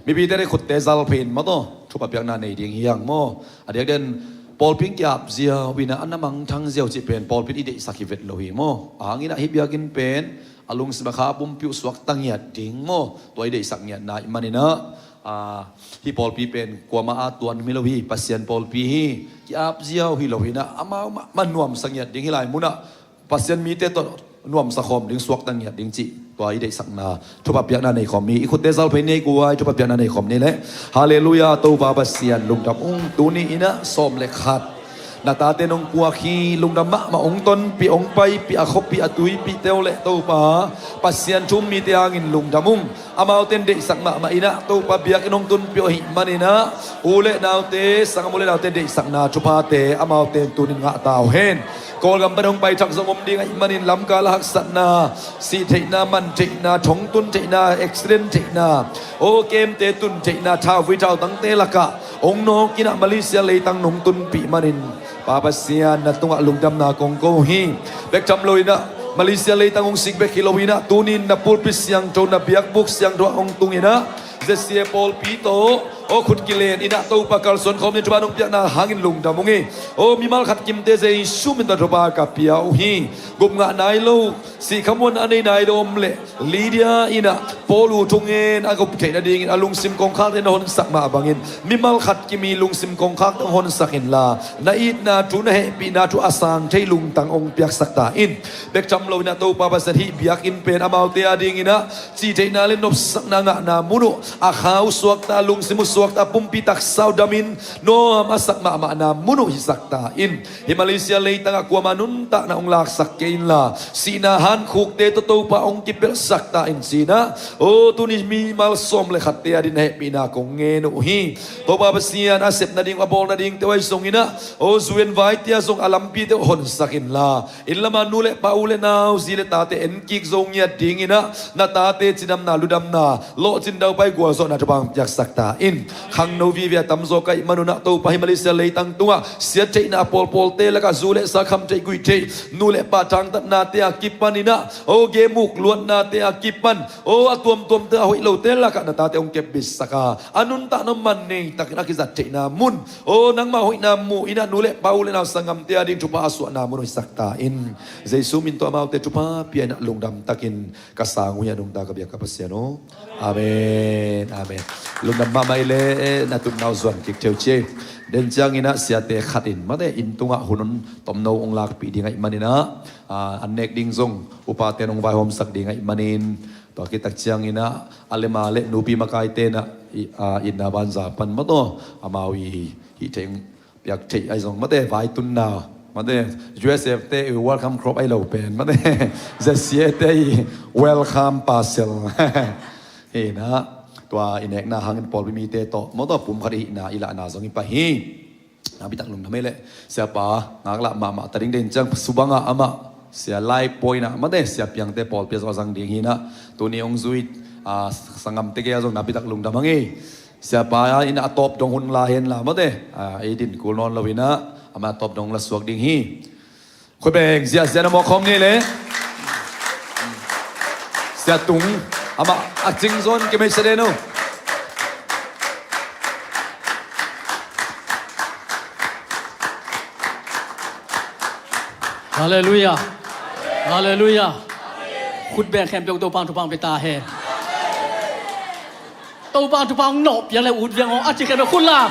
Mipite dei khutte zal phei in maw taw. Thupha piakna nei ding hi hang maw. A diakdiakin pawlpi in ki-ap ziau in ah, a na mangthang ziau cih pen pawlpi in i deihsak hi vet lo hi maw. A hang in ah hih biakinn pen a lungsim a kha a pumpi uh suakta ngiat ding maw. Tua i deihsak ngiatna ahih manin ah, ah, hih pawlpi pen kuamah a tuan hi lo hi, Pasian pawlpi hi. Ki-ap ziau hi lo hi in ah, amau mahmah nuamsa ngiat ding, hih lai munah Pasian mite tawh nuamsa khawm ding, suakta ngiat ding cih tua i deihsakna thupha piakna nei khawm hi. I khutte zal phei ni ei guai, thupha piakna nei khawm ni leh. Halleluiah, Topa Pasian lungdam ung. Tuni in ah sawm le khat na tate nong puak hi, lungdam mahmah, hong tonpih, hong paipih, a khuapih, a tuipih teuh leh Topa Pasian thu-um mite hangin lungdam ung. Amaute in deihsak mahmah in ah Topa biakinn hong tunpih uh ahih manin ah, u le naute, sanggam u le naute deihsakna thuphate amaute in tuni in ngah ta uh hen. Kawlgam pan hong pai thak zong om ding ahih manin lamkal a haksatna, sih theihna, man theihna, thong tun theihna, accident theihna, aw, kemte tun theihna, thauvui thautangte lakah hong nawk in ah Malaysia leitang nong tunpih manin Pa Pasian, na tungah lungdamna kong ko hi. Bek tham lo in ah Malaysia leitang hong sik bek hi lo in ah, tuni in na pulpit siangtho, na biakbuk siangtho ah hong tung in ah, Z C A pawlpi tawh, aw, khut kilen in ah Topa kalsuan khawm ni, thupha nong piakna hangin lungdam ung hi. Aw, mimal khat kimte Jesu min tawh thupha ka pia uh hi. Gup ngah nai lo, sih khamuanna a nei nai lo om leh, Lydia in ah Paul uh thungen a gup theih nadingin a lungsim kongkhakte na honsak mah bangin, mimal khat kim i lungsim kongkhakte hong honsak inla, na itna thu, na hehpihna thu a sang thei lungtang hong piaksak ta in. Bek tham lo in ah Topa Pasian, hih biakinn pen amaute adingin ah cih theihna le nopsakna ngahna mun uh, a kha uh suakta, lungsim uh suakta, pumpi taksa uh damin nuam a sak mahmahna mun uh hisak ta in. Hih Malaysia leitangah kuamah nuntakna hong laksak kei inla, sihna hankhukte tawh Topa hong kipelhsak ta in ci-in ah, aw, tuni mimal sawm le khatte adingin hehpihna kong ngen uh hi. Topa Pasian, a sep nading, a bawl nadingte uh ahi zongin ah, aw, zu-en vaite ah zong a lampite uh honsak inla, inn lamah nu le pa, u le nau, zi le tate enkik zo ngiat dingin ah, na tate cidamna, ludamna, lawhcin daupai gualzawhna thupha hong piaksak ta in. Khangno vive a tamzaw ka hih manun ah Topa, hih Malaysia leitang tungah siat theihna pawlpawlte lakah zu le sa kham theih guih theih, nu le pa thangtatnate a kipanin ah, aw, game uk luatnate a kipan, aw, a tuamtuamte, a hoih lote lakah na tate hong kepbitsak a, a nuntakna man nei takin a kizat theihna mun, aw, nangmah hoihna muh in ah nu le pa, u le nau, sanggamte ading thupha a suahna mun uh hisak ta in. Jesu min tawh amaute thupha pia in ah lungdam takin ka sang uh hi a, nungta ka biak ka Pasian aw. Amen. Amen. Lungdam mahmah i le. Eh, eh, na tutnau zuan kik theu ci ei. Den ciangin ah siate khat in mate inn tungah hun tomno hong lakpih ding ahih manin ah, ah, an nek ding zong upate hong vaihawmsak ding ahih manin, tua khit tak ciangin ah a lema le nupi makaite in ah i, ah, itna banza pan mate amau i hih theih piak theih ahi zong mate vaitunna mate U S F te i welcome crop ahi lo pen mate Z C A te i welcome parcel. Hi in ah tua i nekna hangin pawlpi mite tawh mawtaw pumkhat i hihna i lahna zong i pai hi. Nakpi tak lungdam hi leh siapa ngaklah mahmah ta ding den ciang subang ah amah sia lai poi in ah mate sia piangte pawlpi ah zong a zang ding hi in ah tuni hong zui, ah, sanggamte gei ah zong nakpi tak lungdam hang hi. Siapa in ah a tawp dong hun la hen la mate, ah, ei din kul nawn lo in ah amah a tawp dong la suak ding hi. Khut beng ziahziah na mawk khawm ni le. Sia Tung amah a cing zawn kei mei sa den uh. Halleluiah. Halleluiah. Khut beng khempeuh Topa'n thupha hong pia ta hen. Topa'n thupha hong nawh piak le ut viang aw a ci khempeuh khut lam.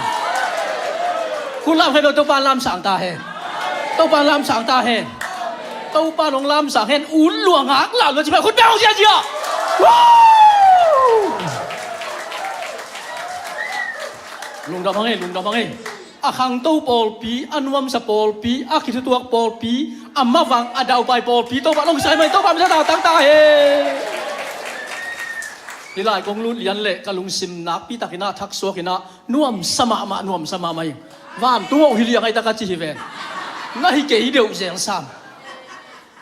Khut lam khempeuh Topa'n lamsang ta hen. Topa'n lamsang ta hen. Topa'n hong lamsang hen ut lua ngak lam lua ci khempeuh khut beng hong ziahziah. Woo! Lungdam hang ei, lungdam hang ei. A khangto pawlpi, a nuamsa pawlpi, a kithutuak pawlpi, a mavang a daupai pawlpi Topa'n hong sai mai, Topa'n minthanna tang ta hen. Hih lai kong lut lian leh ka lungsim nakpi takin ah thaksuak in ah nuamsa mahmah, nuamsa mahmah hi. Vantung oh hi liang ahi tak a ci hi ven. Na hi kei deuh zel sam.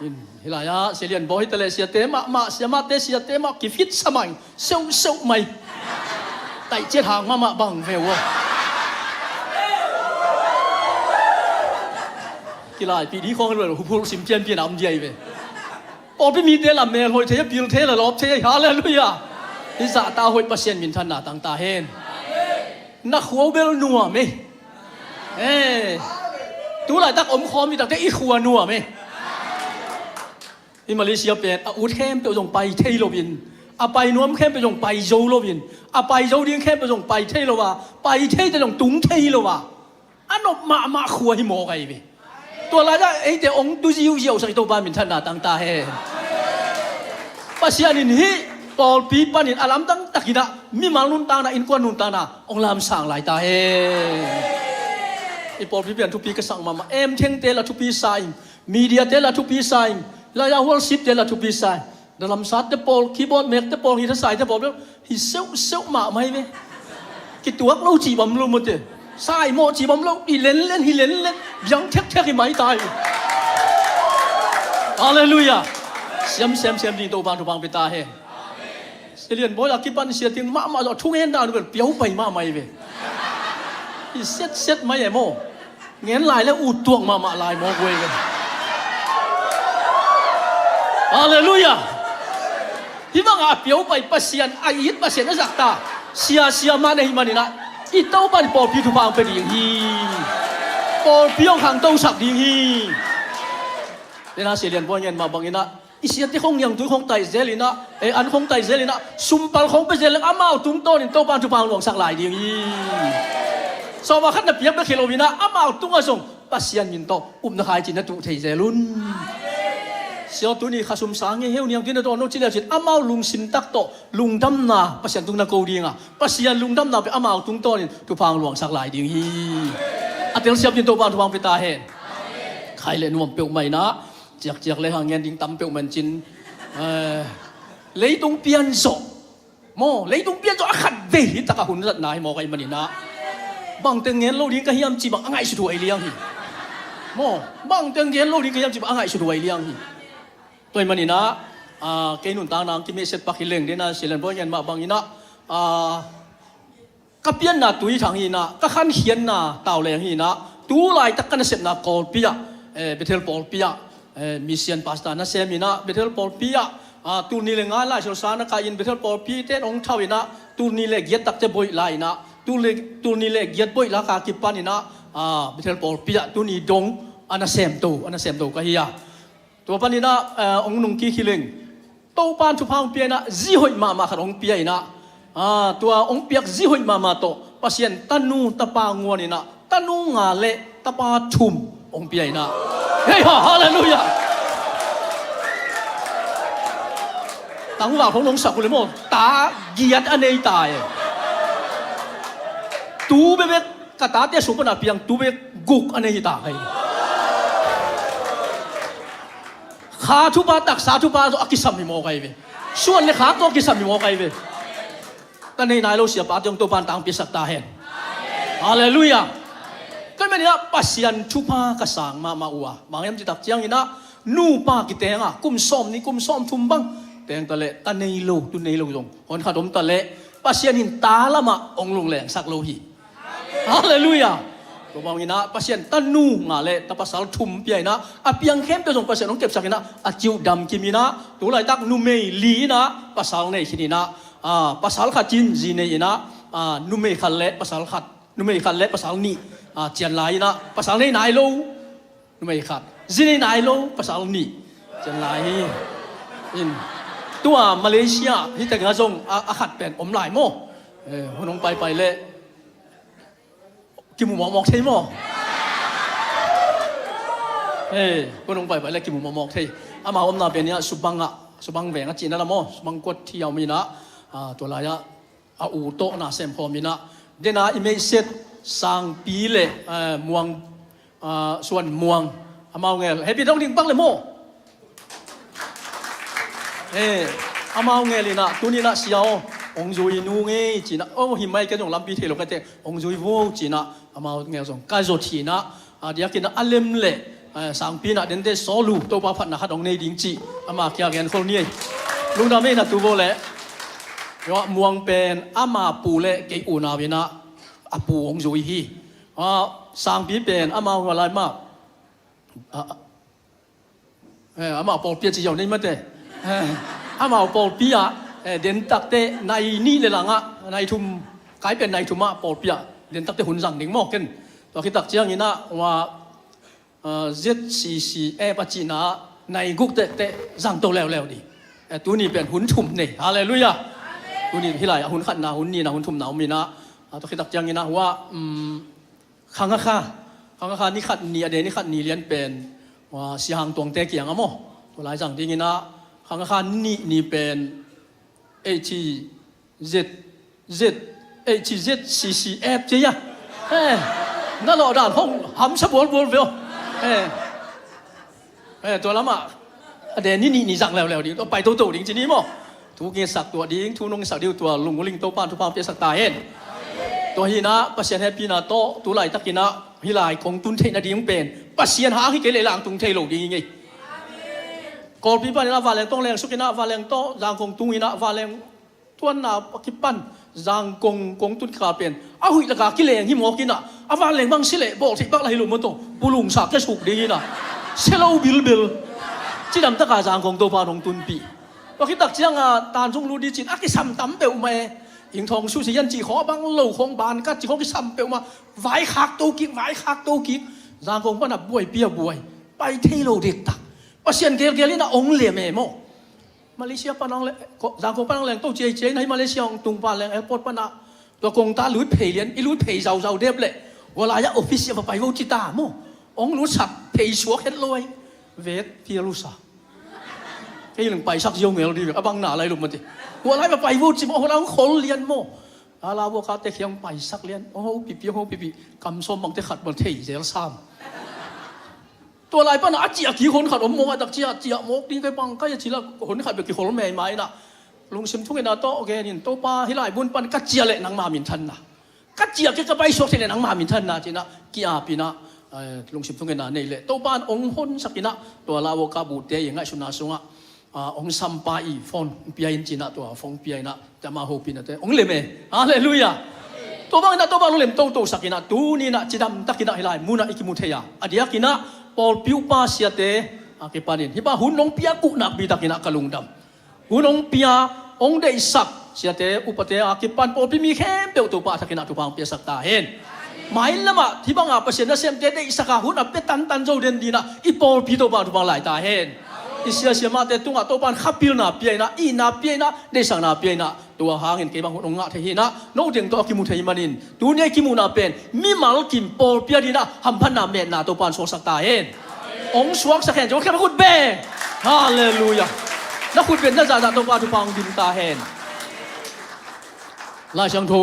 In, hih lai-ah Sia Lian Bawi hi ta leh siate mahmah, siamahte siate mah kifit sa mai, seuhseuh mai. Taih ciat hang mahmah bang ve uh aw. Kilaipih ding khawng hi lo, huphulh sim pianpian a om dia hi ve. Pawlpi mite lam mel hoih thei a, pil thei a, lawp thei a, halleluiah. Hih zahta hoih Pasian minthanna tang ta hen. Na khua uh bel nuam ei. Eh, tu laitak om khawm i takte i khua nuam ei. I Malaysia pen a ut khempeuh zong pai thei loin, a pai nuam khempeuh zong pai zo loin, a pai zo ding khempeuh zong pai thei lo a, pai theite zong tung thei lo a, a nop mahmah khua hi mawk ahi ve. Tua lai-ah eite hong tu ziauziau sak i Topa minthanna tang ta hen. Pasian in hih pawlpi panin a lamdang takin ah mimal nuntakna, innkuan nuntakna hong lamsang lai ta hen. I pawlpi pian thupi ka sak mahmah, emthengte la thupi sa ing, mediate la thupi sa ing, laya worshipte la thupi sa ing. Na lamsate pawl, keyboard mekte pawl, guitar saite pawl bel hi seuhseuh mahmah hi ve. Kituak lo cih bang lo mawte. Saimawh cih bang lo, hi lenlen, hi lenlen, biang thekthek hi mai ta hi. Halleluiah. Siam, siam, siam ding Topa'n thupha hong pia ta hen. Sia Lian Bawi a kipan sia ting mahmah zawh, thungen dan uh bel piau pai mahmah hi ve. Hi setset mai e maw. Ngen lai le ut tuak mahmah lai mawk uh ei ve. Halleluiah. Hih bangah a piau pai Pasian, a it Pasian a zahta sia, sia mah na hih manin ah i Topa'n pawlpi thupha hong pia ding hi. Pawlpi hong khangtosak ding hi. Tena Sia Lian Bawi ngen mah bangin ah i siate khong niangtui khong taih zel in ah, eh, an khong taih zel in ah, sumpal khong pia zel leng amau tungtawnin Topa'n thupha hong luangsak lai ding hi. Sawma khat na piak bek hi lo in ah amau tungah zong Pasian min tawh upna khaici na tuh thei zel un. Sia, tuni kha sum sang ngei heu niangtui na dawn no ci le cin amau lungsim tak tawh lungdamna Pasian tung na ko ding a, Pasian lungdamna pen amau tungtawnin thupha hong luangsak lai ding hi. A telsiam ding Topa'n thupha hong pia ta hen. Khai le nuam peuhmah in ah ciakciak le hang ngen ding tam peuhmah in cin, eh, leitung pian zawh maw, leitung pian zawh a khat vei hi takah hun zatna hi mawk ahih manin ah bangteng ngen lo ding ka hiam cih bang a ngaihsut huai liang hi. Maw, bangteng ngen lo ding ka hiam cih bang a ngaihsut huai liang hi. Tua ahih manin ah, ah, kei nuntakna hong kimehsiat pak hi leng den a Sia Lian Bawi ngen mah bangin ah, ah, ka pianna Tuithang hi in ah, ka khankhiatna Tauleng hi in ah, tu laitak ka nasepna Kawlpi ah, eh, Bethel pawlpi ah, eh, mission pastor nasem in ah, Bethel pawlpi ah, ah, tul nih le nga lai sialsa na kai in Bethel pawlpi ten hong thau in ah, tul nih le giat takte boih lai in ah, tul nih le, tul nih le giat boih laka kipan in ah, ah, Bethel pawlpi ah tuni dong a nasemto, a nasemto ka hi a. Tua panin ah, eh, hong nung kik hi leng. Topa'n thupha hong pia in ah, zi hoih mahmah khat hong pia in ah, Ah, tua hong piak zi hoih mahmah tawh Pasian tanu tapa nguan inah, tanu nga le tapa thum hong pia inah. Hei ha, halleluiah. Tangval hong nong sak uh le maw, ta giat a nei ta e. Tu bekbek ka tate sung pana piang tu bek guk a nei hi ta kha hi. Kha thupha, taksa thupha tawh a kisam hi mawk ahi ve. Suan le khak tawh a kisam hi mawk ahi ve. Ka nei nai lo siapa tiang Topan tangpiasak ta hen. Halleluiah. Tua hi maninah Pasian thupha ka sang mahmah uh a, bang hiam cih tak cianginah nupa kitenga kum sawm nih kum sawm thum bang teng taleh ta nei lo, tu nei lo zong hon khat om taleh Pasian in ta lamah hong lunglengsak lo hi. Halleluiah. Tua banginah Pasian tanu nga le ta pasal thum pia inah, a piang khempeuh zong Pasian hong kepsak inah, a ciuh dam kim inah, tu laitak numei li inah pasal nei khin inah, ah, pasal khat in zi nei inah, ah, numei khat le pasal khat, numei khat le pasal nih, ah, cian lai inah, pasal nei nai lo numei khat, zi nei nai lo pasal nih cian lai hi. In, tua Malaysia hi tengah zong a, a khat pen om lai maw? Eh, hun hong paipai le kimu mawkmawk thei maw? Eh, hun hong paipai le kimu mawkmawk thei. Ama omna pen inah Subang ah, Subang veng a cihna la maw, Subang kuat thi a om inah, ah, tua lai-ah a u tawh na semkhawm inah, dena i meihset Sangpi le, eh, Muang, ah, Suan Muang, amau ngel. Happy dong ding bang le maw? Eh, amau ngel inah, tuni inah sia aw, hong zui nu ngei cinah, oh, hi mai ka zong lampi thei lo ka teh, hong zui vo cinah, amau ngel zong ka zot hi inah, a diakinah a lem le, eh, Sangpi inah dente sawlu Topa phatna khat hong nei ding cih ama kia genkhol ni ei. Lungdam ei na tu vo le. Tua Muang pen ama pu le kei unau inah a pu hong zui hi. Ah, Sangpi pen amau hua lai mah, ah, eh, amau pawlpi ah ci ziau nei mate. Eh, amau pawlpi ah, eh, dentakte nai nih le langah, nai thum, kai pen nai thum ah pawlpi ah dentakte hun zang ding maw ken. Tua khit tak cianginah, ua, ah, Z C C F a cihna nai guk tehteh zang to leuleu ding. Eh, tuni pen hun thum nei. Halleluiah. Tuni hi lai-ah hun khatna, hun nihna, hun thumna om inah, ah, tua khit tak cianginah hua, um, Khangakha, Khangakha ni khat ni a de ni khat ni lian pen, ua, Sia Hang Tuangte kiang a maw? Tua lai zang dinginah Khangakha nih ni pen H Z, Z, H Z C C F cia. Eh, na lawh dan hong hamsa bualbual veo. Eh. Eh, tua lamah a de ni nih ni zang leuleu ding, tua pai toto ding ci ni maw? Thu ngetsak tuah ding, thu nong ngetsak ding uh tua lungmuling Topan thupha piaksak ta hen. Tua hinah Pasian hehpihna tawh tu laitakinah hih lai kong tun theih nading pen Pasian hang hi kei leh lang tung thei lo ding hi ngei. Kawlpi paninah vanleng tawh hong lengsukinah vanleng tawh Zangkong tunginah vanleng tuanna a kipan Zangkong kong tun kikal pen a huih laka kileng hi mawkinah a vanleng bang si leh bawlthei bak la hi lo maw tawh pulungsa kia suk dinginah sia lo bilbil. Cidamtaka Zangkong Topa nong tunpih. Tua khitak cianga Tanzung lut ding cin a kisam tam peuhmah e. Ingthawng susi hian cih khawng a bang lo khawng ban kat cih khawng kisam peuhmah. Vaikhak to kik, vaikhak to kik. Zangkong pana buaipi a buai, pai thei lo diktak. Pasian gelgel inah ong lem e maw? Malaysia pan ang le, ko-, Zangkong pan ang leng to ciai ciai na hi Malaysia hong tung pan leng airport pan ah. Tua kong ta lut phei lian, i lut phei zauzau dep leh. Wala ya office ya va pai vo ci ta maw. Ong lut sak phei suak het lo ai. Vet pia lu sa. Kei leng paisak ziau ngel di vek, a bang na lai lum mati. Wala ya va pai vo ci maw, wala ong khol lian maw. Ala vo ka te khiang paisak lian. Ong ho pipi, ong ho pipi. Kam som bang te khat bang thei zel sam. Tua lai pana a ciah kik hon khat om mawk a tak ciah, ciah mawk ding kai pang kai a cila hon khat bek kihol meimai inah. Lungsim thungetna tawh genin Topa hih lai bun pan ka ciah leh nangma minthanna. Ka ciah kei ka paisuak thei leh nangma minthanna cinah kiapinah, eh, lungsim thungetna nei leh Topa in ong honsakinah tua la vo ka buhte i ngaihsutna sungah ah, ong sampa i phone pia in cinah tua phone pia inah tama hopinate ong lem e. Halleluiah. Tua banginah Topa ong lem toto sakinah tuninah cidamtakinah hih lai munah i kimu thei a, a diakinah pawlpi upa siate a kipanin hih pa hun ong pia kuh nakpitakinah ka lungdam. Hun ong pia ong deihsak siate upate a kipan pawlpi mi khempeuh Topa a thakinah thupha ong piasak ta hen. Mailamah hih banga Pasian nasemte deihsaka hun a pia tantan zo den dinah i pawlpi Topa thupha ong lai ta hen. Siasia mahte tungah Topa'n khapilna pia in ah, itna pia in ah, deihsakna pia in ah, tua hangin kei bang hun hong ngah thei hi in ah, no teng tawh a kimu thei manin, tuni a i kimuhna pen mimal kim pawlpi adingin ah hamphatna metna Topa'n suaksak ta hen. Hong suaksak hen. Zong khempeuh khut beng. Halleluiah. Na khut beng na zahzah Topa thupha hong dim ta hen. Lai Siangtho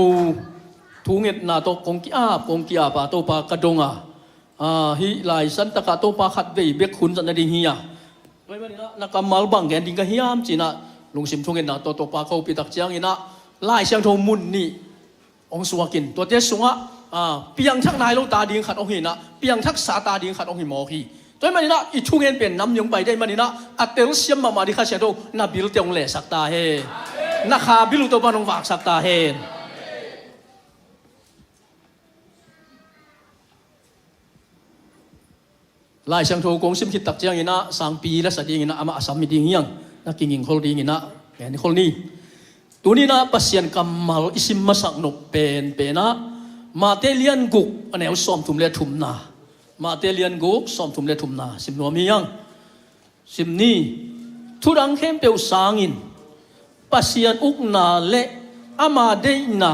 thungetna tawh kong ki-ap, kong ki-ap a, Topa ka dong a, a, hih lai santak ah Topa khatvei bek hun zat nading hi a, tua ahih manin ah na kammal bang gen ding ka hiam ci-in ah lungsim thungetna tawh Topa ka hopih tak ciangin ah Lai Siangtho mun nih hong suak in, tuate sungah, a, piangthak nai lo ta ding khat hong hi in ah, piangthak sa ta ding khat hong hi mawk hi. Tua ahih manin ah i thungen pen nam nih hong pai ding ahih manin ah a telsiam mahmah ding Kha Siangtho na bilte hong lesak ta hen. Na kha bil uh Topa'n hong vaksak ta hen. Lai Siangtho kong sim khit tak ciangin ah sangpi la sa dingin ah amah a sam hi ding hi hang, na kinging khol dingin ah ngen khol ni. Tuni in ah Pasian kammal i sim masak nop penpen ah Matthai lian guk, a neu sawmthum le thumna. Matthai lian guk, sawmthum le thumna sim nuam hi hang. Sim ni. Thudang khempeuh sangin Pasian ukna le ama deihna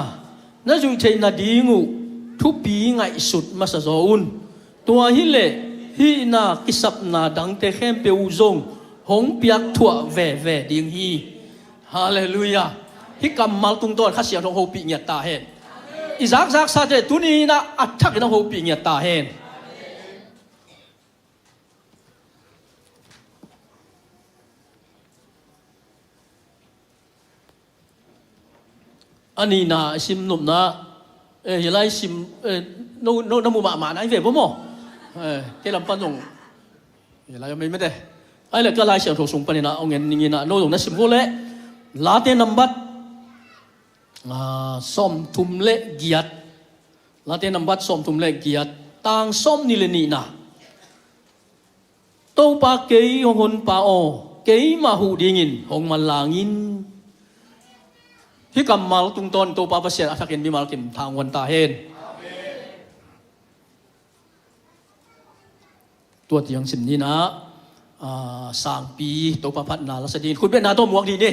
na zuih theih nading uh thupi ngaihsut masa zaw un. Tua hileh hihna kisapna dangte khempeuh uh zong hong piakthuah veve ding hi. Halleluiah. Hih kammal tungtawn Kha Siangtho hong hopih ngiat ta hen. I zakzaksate tuni in ah a thakin hong hopih ngiat ta hen. A nihna i sim nopna, eh, hih lai sim, eh, no, no, na mu mahmah nai ve bua maw? Eh, kei lam pan zong hih lai om mei mete. Ahih leh ka Lai Siangtho sung panin ah hong en ning in ah, no zong na sim vua leh. Late nambat, ah, sawmthum le giat. Late nambat sawmthum le giat, tang sawmnih le nihna. Topa kei hong honpa aw, keimah huh dingin hong manlang in. Hih kammal tungtawn Topa Pasian a thakin mimal kim tha hong guan ta hen. Tua tiang sim ni in ah, ah, sangpi Topa phatna la sa dingin khut betna tawh muak dih ni.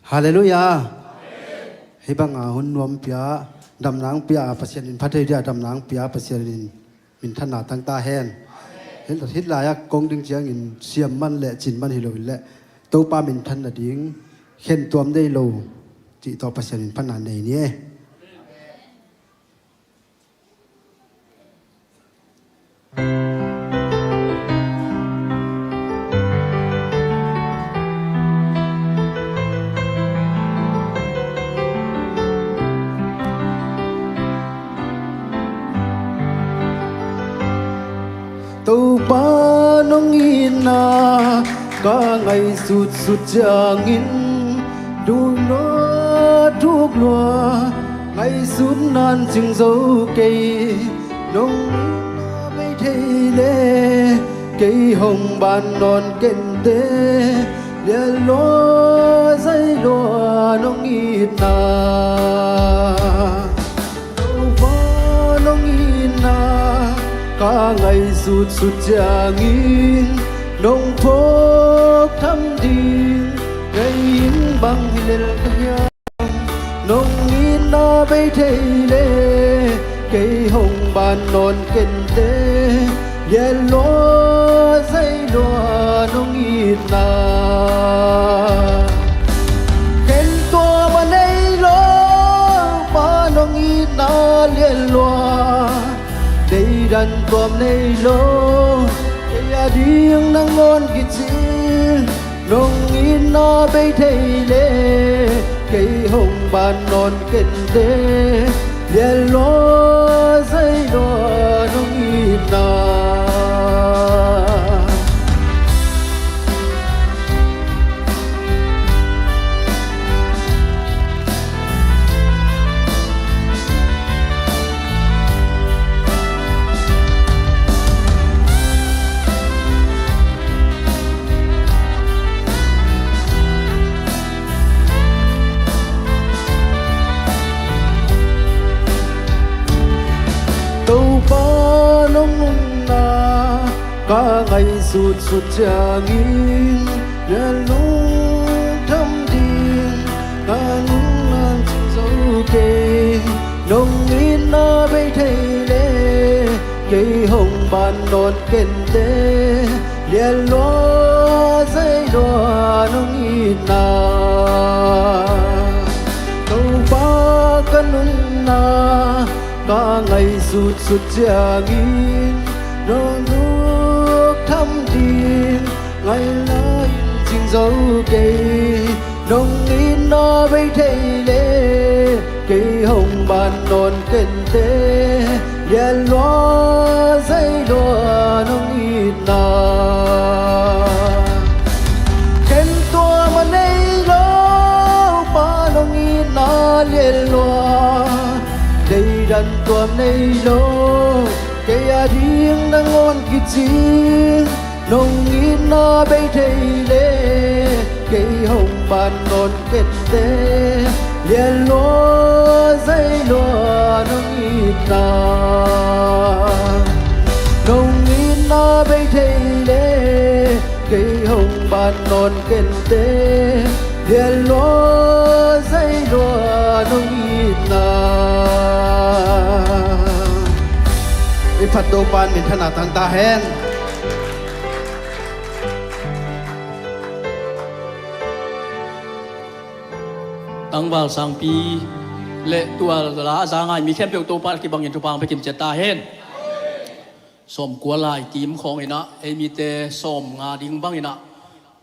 Halleluiah. Hih banga hun nuam pia, damna hong pia Pasian in phat thei dia, damna hong pia Pasian in minthanna tang ta hen. Hih, hih lai-ah kong ding ciangin siam man le cin man hi lo in leh Topa minthan nading khentuam nei lo cih tawh Pasian in phatna nei ni e. Topa nong itna ka ngaihsutsut ciangin, duh lua thuk lua ngaihsutna in cing zo kei. Nong itna bei thei leh kei hong ban nawn kente, lian lua zai lua nong itna. Topa nong itna ka ngaihsutsut ciangin, nong phawk tham ding kei in bang hi lel ka hiam? Nong itna bei thei leh kei hong ban nawn kente, lian lua zai lua nong itna. Khentuam a nei lo, Pa nong itna lian lua, deidan tuam nei lo, kei ading nangawn kicing. Nong itna bei thei leh kei hong ban nawn kente, lian lua zai lua nong itna. Nong nunna ka ngaihsutsut ciangin, lian lungtham ding ka nunna zo kei. Nong itna bei thei le kei hong ban nawn kente, lian lua zai lua nong itna. Topa ka nunna ka ngaihsutsut ciangin, nong lungtham ding ngaihna in cing zo kei. Nong itna bei thei le kei hong ban nawn kente, lian lua zai lua nong itna. Khen tuam a nei lo, Pa nong itna lian lua. Deidan tuam nei lo, kei a ding nangawn kicing. Nong itna bei thei le kei hong ban nawn kente, lian lua zai lua nong itna. Nong itna bei thei le kei hong ban nawn kente, lian lua zai lua nong itna. I phat Topa in minthanna tang ta hen. Tangval sangpi le tua la a za ngai mi khempeuh Topa kibangin thupha hong pia kim ciat ta hen. Sawmkua lai kim khawng in ah, ei mite sawmnga ding bang in ah,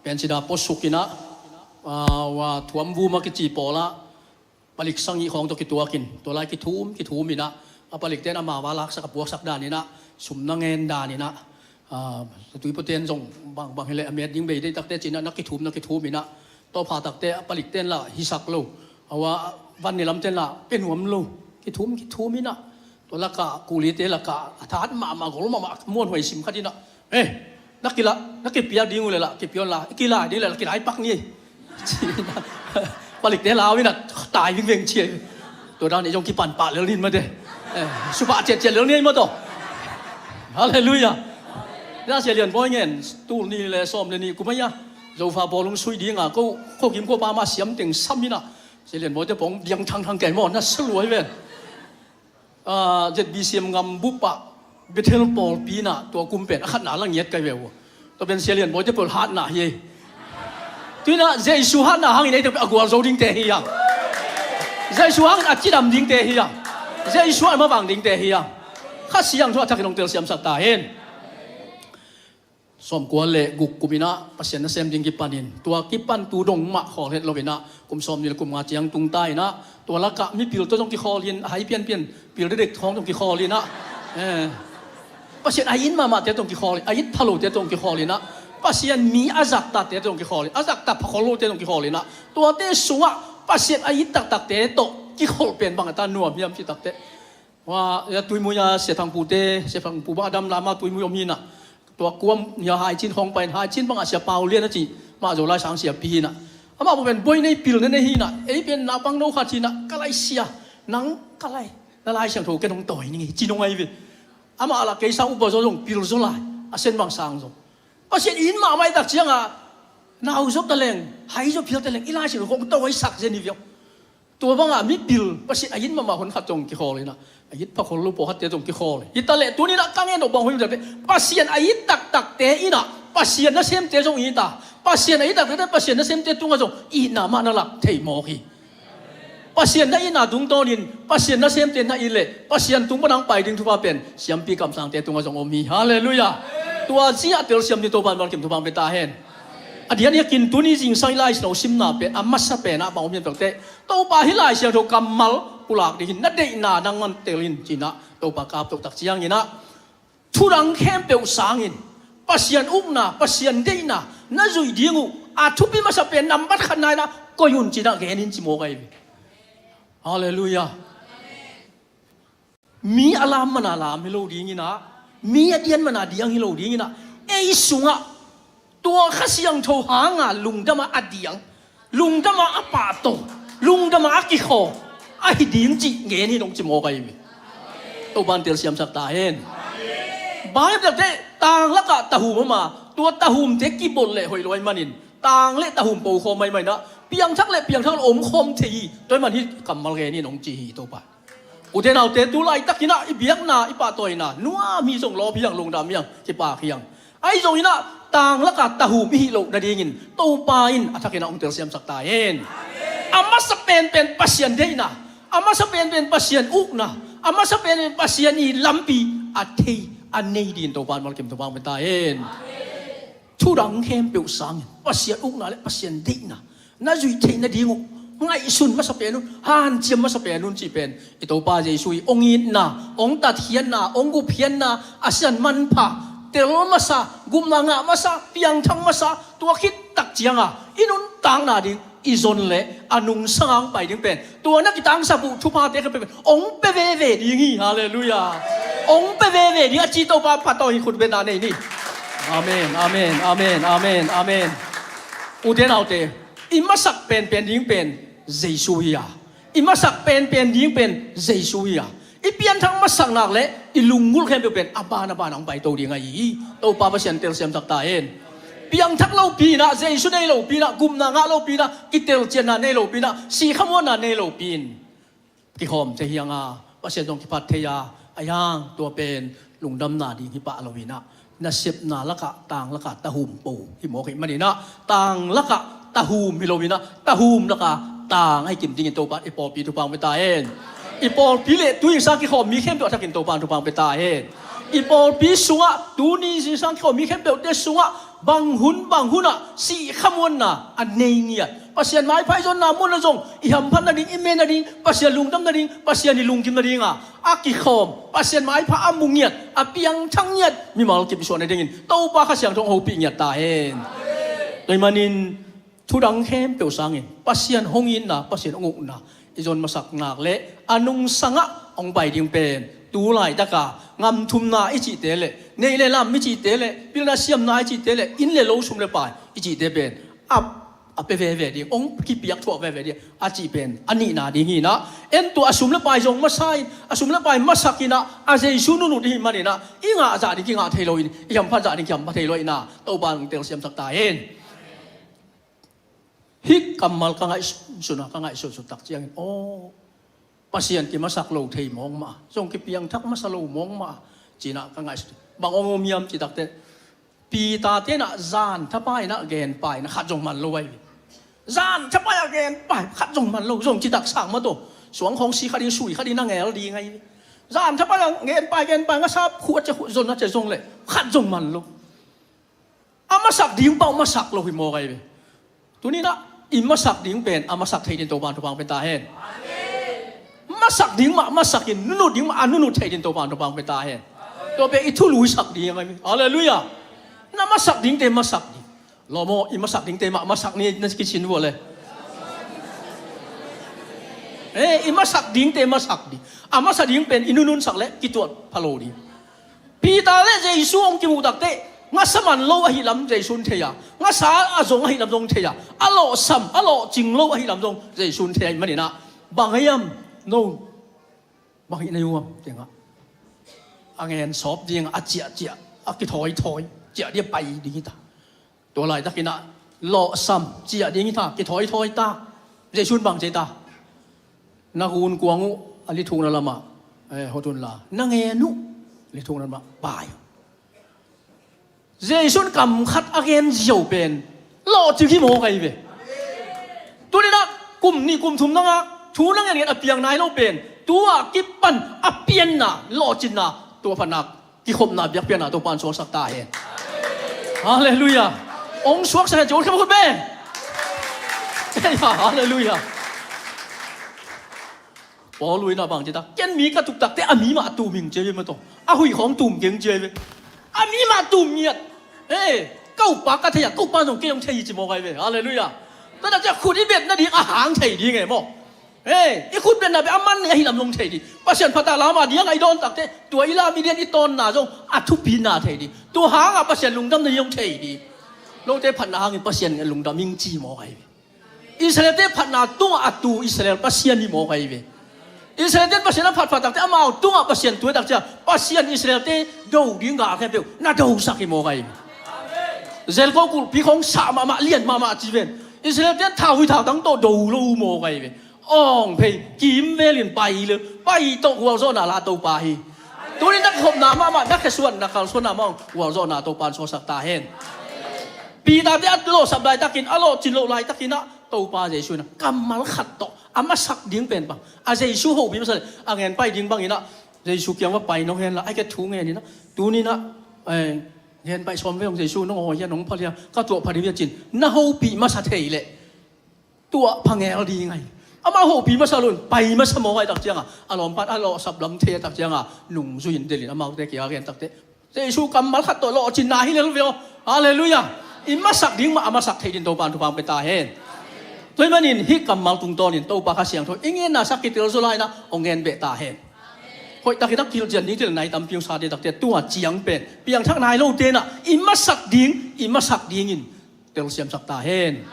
pensida puasuk in ah, ah, wa thuam vum a kici pawl ah, palik sagih khawng tawh kituakin, tua lai kithum kithum in ah, a palikte in amau a laksak a puaksak dan in ah, sum na ngen dan in ah, ah, tuipuaten zong bangbang hileh a met ding bei deih takte ci in ah, na kithum na kithum in ah, tawpha takte a palikte in lah hisak lo, a wa van ne lamte in lah pia nuam lo, kithum kithum in ah, tua lakah kulite lakah a that mahmah, gol mahmah muanhuai sim khat in ah, eh, na kila, na kipia ding uh le lah kipia un la, i kila ding le lah kilai pak ni. Palikte lau in ah tai vingveng ci. Tua dan i zong kipan pah lel nin mate. Eh, supah ciatciat lel ni mataw. Halleluiah. Na Sia Lian Bawi ngen, tul nih le sawm le nih kum a ia, Zofa bawlung sui dinga ko, ko kim ko pa mah siam teng sam in ah, Sia Lian Bawite pawng diang thangthang kei maw, na saluai ven. Ah, Z B C M ngam bup ah Bethel pawlpi in ah tua kum pen a khatna la ngiat kai ve uh. Tua pen Sia Lian Bawite pawl hatna hi. Tui in ah Jesu hatna hangin ei tua pen a gualzo dingte hi hang. Jesu hangin a cidam dingte hi hang. Jesu a mavang dingte hi hang. Kha Siangtho a thakin hong telsiamsak ta hen. Sawmkua le guk kum in ah Pasian nasem ding kipanin, tua kipan tu dong mah khawl het lo in ah, kum sawmnih le kum nga ciang tung ta in ah, tua lakah mipil tawh zong kikhawl in, a hai pianpian pil dekdek khawng zong kikhawl in ah, eh, Pasian a it mahmahte tawh kikhawl in, a it phalote tawh kikhawl in ah, Pasian mi a zaktate tawh kikhawl in, a zakta phakhol lote tawh kikhawl in ah, tuate sungah Pasian a it taktakte tawh kikholh pen bang a ta nuam hiam cih takte. Wa, ya Tuimui a Sia Thangpute, Sia Thangpu bang a dam lama Tuimui om hi in ah. Tua kuam nia Haicin hong pai in, Haicin bangah Sia Pau Lian a ci, mah Zolai sang siapi hi in ah. Amah bang pen bawi nei pil nei hi in ah, ei pen naupang no khat hi in ah, ka lai sia, nang ka lai, na Lai Siangtho ken hong tawi ning hi, ci nong ai ve. Amah lah kei sang upa zaw zong pil zaw lai, a sen bang sang zaw. Pasian in mahmah i tak ciangah, nau zaw ta leng, hai zaw pil ta leng, i Lai Siangtho hong tawi sak zen hi viau. Tua bangah mipil Pasian a it mahmah hun khat zong kikhawl in ah, a it phakhol lo pawlkhatte zong kikhawl hi. Hi ta leh tuni in ah ka ngen nop bang hoih mite, Pasian a it taktakte in ah Pasian nasemte zong it a, Pasian a it taktakte Pasian nasemte tungah zong itna mah na lak thei mawk hi. Pasian na itna tungtawnin Pasian nasemte na it leh Pasian tung pan hong pai ding thupha pen siampi kamsangte tungah zong om hi. Halleluiah. Tua ciah telsiam ni, Topa in van kim thupha hong pia ta hen. A diak in ah kin tuni zingsang i Lai Siangtho simna pen a masa pen ah bang om hiam cih takte, Topa hih Lai Siangtho kammal pulak ding hi, na deihna nang man tel in ci in ah Topa kap toh tak ciangin ah, thudang khempeuh sangin Pasian ukna, Pasian deihna na zuih ding uh a thupi masa pen nambat khatna in ah koih un ci in ah gen in ci mawk ahi ve. Halleluiah. Mi a lam mana lam hi lo ding in ah, mi a dian mana diang hi lo ding in ah, ei sungah tua Kha Siangtho hanga lungdam a a diang, lungdam a a pahtawi, lungdam a a kikhawl ahi ding cih ngen hi nong ci mawk ahi ve. Topa in telsiamsak ta hen. Bang hiam cih leh tang lakah tahum om a, tua tahumte kibolh leh hoih lo ahih manin tang le tahum po khawm ahih manin ah, piangthak le piangthak lo om khawm thei hi. Tua ahih manin hih kammal gen in hong ci hi Topa. Ute naute, tu laitakin ah i biakna, i pahtawina nuam hi zong, lawp hi hang, lungdam hi hang, kipak hi hang. Ahi zongin ah tang lakah tahum i hih loh nadingin Topa in a thakin ah hong telsiamsak ta hen. A masa penpen Pasian deihna, a masa penpen Pasian ukna, a masa penpen Pasian i lampi a thei, a nei dingin Topa in malkim thupha hong pia ta hen. Thudang khempeuh sangin Pasian ukna le Pasian deihna na zuih theih nading uh ngaihsun masa pen un, hanciam masa pen un cih pen i Topa Jesu i hong itna, hong tatkhiatna, hong gupkhiatna, a sisan manpha, tel masa, gupna ngah masa, piangthak masa, tua khit tak cianga i nuntakna ding i zon leh a nungsanga hong pai ding pen, tua na kitangsap uh thuphate khempeuh pen hong pia veve ding hi. Halleluiah. Hong pia veve ding a ci Topa phat tawh hi, khut bengna nei ni. Amen, amen, amen, amen, amen. Ute naute, i masak penpen ding pen Jesu hi a, i masak penpen ding pen Jesu hi a, i pianthak masak nak leh i lunggulh khempeuh pen a ban a ban a hong paito ding ahi hi. Topa Pasian telsiamsak ta hen. Piangthak lopi in ah, Jesu nei lopi in ah, gupna ngah lopi in ah, kitelcianna nei lopi in ah, sihkhamuanna nei lopi in kikhawm thei hi hang a, Pasian zong kiphat thei a, ahi hang tua pen lungdamna ding hi pah lo in ah, nasepna lakah, tang lakah tahum po hi mawk ahih manin ah, tang lakah tahum hi lo in ah, tahum lakah tang ahi kim dingin Topa in i pawlpi thupha hong pia ta hen. I pawlpi le tu zingsang kikhawm mi khempeuh a thakin Topa in thupha hong pia ta hen. I pawlpi sungah, tuni zingsang kikhawm mi khempeuhte sungah bang hun bang hun ah sihkhamuanna a nei ngiat, Pasian maipha i zonna munah zong i hamphat nading, i me nading, Pasian lungdam nading, Pasian i lunggim nadinga a kikhawm, Pasian maipha a mu ngiat, a piangthak ngiat mimal kip i suah nadingin Topa Kha Siangtho hong hopih ngiat ta hen. Tua ahih manin thudang khempeuh sangin Pasian hong itna, Pasian hong ukna i zon masak nak leh a nungsangah hong pai ding pen tu laitaka ngam thumna i cihte le, neih le lam i cihte le, pilna siamna i cihte le, inn le lo, sum le pai i cihte pen a, a pia veve ding, hong kipiak thuah veve ding a cih pen a nihna ding hi in ah, en tua a sum le pai zong masa in, a sum le pai masak in ah, a Jesu nunut ding hi manin ah, i ngah zah ding kingah thei lo in, i hamphat zah ding kihamphat thei lo in ah, Topa in hong telsiamsak ta hen. Hih kammal ka ngaihsun a, ka ngaihsun suk tak ciangin, aw, Pasian kimasak lo thei mawk mah, zong kipiangthak masa lo mawk mah, ci-in ah ka ngaihsun. Bang hong om hiam cih takteh, Peter te in ah zan thapai in ah genpai in ah khat zong man lo ahi ve. Zan thapai ah genpai khat zong man lo, zong citak sang mah tawh, suang khawng si kha ding, sui kha ding, na ngel ding ahi ve. Zan thapai ah genpai, genpai, ngasa khut a cia, khut zon a cia zong leh khat zong man lo. A masak ding pah uh masak lo hi mawk ahi ve. Tuni-in ah i masak ding pen a masak thei dingin Topa in thupha hong pia ta hen. Masak ding mah masak in, nunut ding mah a nunut thei dingin Topa in thupha hong pia ta hen. Tua pen i thulu i sak ding ahi ve. Halleluiah. Na masak dingte masak ding. Lawm aw, i masak dingte mah masak ni, na kicin vua le. Eh, i masak dingte masak ding. A masak ding pen i nununsak leh kituat pha lo ding. Peter le Jesu hong kimuh takteh, ngasa man lo ahih lam Jesu in thei a, ngasa a zong ahih lam zong thei a, a lawhsam, a lawhcing lo ahih lam zong Jesu in thei ahih manin ah, bang hiam, no, bang hih na hiam, tiang ah, a ngen sawp ding a, ciahciah, a kithawithawi ciah ding a pai ding hi ta. Tua laitakin ah lawhsam ciah ding hi ta, kithawithawi ta. Jesu in bang ci ta? Na gunkuang uh a lithukna lamah, eh, hot unla, na ngen uh a lithukna lamah pai uh. Jesu in kam khat a gen ziau pen lawhcing hi mawk ahi ve. Tuni-in ah kum nih kum thum na ngak, thu na ngen ngen a piang nai lo pen, tu-a kipan a pianna, lawhcinna, tua phatna kikhopna biakpiakna Topa in suaksak ta hen. Halleluiah. Hong suaksak hen ci, hong khempeuh khut beng. Halleluiah. Paul in ah bang ci ta? Ken mi ka tuk takteh a mi mah tum ing ci hi ve maw taw. A huih khawng tum keng ci hi ve. A mi mah tum ngiat. Eh, ka upa ka thei a, ka upa zong kei hong thei hi ci mawk ahi ve. Halleluiah. Tua na ciah khut i bet nading a hang thei ding e maw. Hei, i khutbetna pen a man nei ahi lam zong thei ding. Pasian phatna lam a diang a i dawn takteh, tua i lam i dian i tawnna zong a thupina thei ding. Tua hangah Pasian lungdamna zong thei ding. Note phatna hangin Pasian lungdam ing ci mawk ahi ve. Israel-te phatna tungah a tu Israel Pasian hi mawk ahi ve. Israel-te in Pasian a phatphat takte amau tungah Pasian tu-a takciang Pasian Israel-te do ding gal khempeuh na dosak hi mawk ahi. Jericho kulhpi khong sah mahmah, lian mahmah ci ven. Israel-te in thau hi, thautang tawh do lo mawk ahi ve. Awng phei kimvelin pai le pai tawh gualzawhna la Topa hi. Tuni na kikhopna mahmah, na khesuanna kalsuanna mahmah gualzawhna Topa in suaksak ta hen. Peter-te a lawhsap laitakin, a lawhcin loh laitakin ah Topa Jesu in ah kammal khat tawh a masak ding pen bang, a Jesu hopih masa le a ngen pai ding bangin ah Jesu kiang va pai nong hen la, ai ka thu ngen in ah, tuni in ah, eh, ngen pai sawm ve hong, Jesu nong awi hia, nong pha hia, ka tuah pha ding hia cin na hopih masa thei leh tuah pha ngel ding ahi. Amau hopih masa lo in pai masa mawk ahi takciang a, a lawmpa in a lawhsap lam thei a takciang a nungzui in delhin amaute kia gen takte Jesu kammal khat tawh lawhcinna hi lel ve aw. Halleluiah. I masak ding mah a masak thei dingin Topa in thupha hong pia ta hen. Tua ahih manin hih kammal tungtawnin Topa Kha Siangtho i ngetna sak kitel zaw lai-in ah hong ngen beh ta hen. Hoihtakin a kilcian ding thil nai tampi hong sa ding takte tua ciang pen piangthak nai lote in ah i masak ding, i masak dingin telsiamsak ta hen.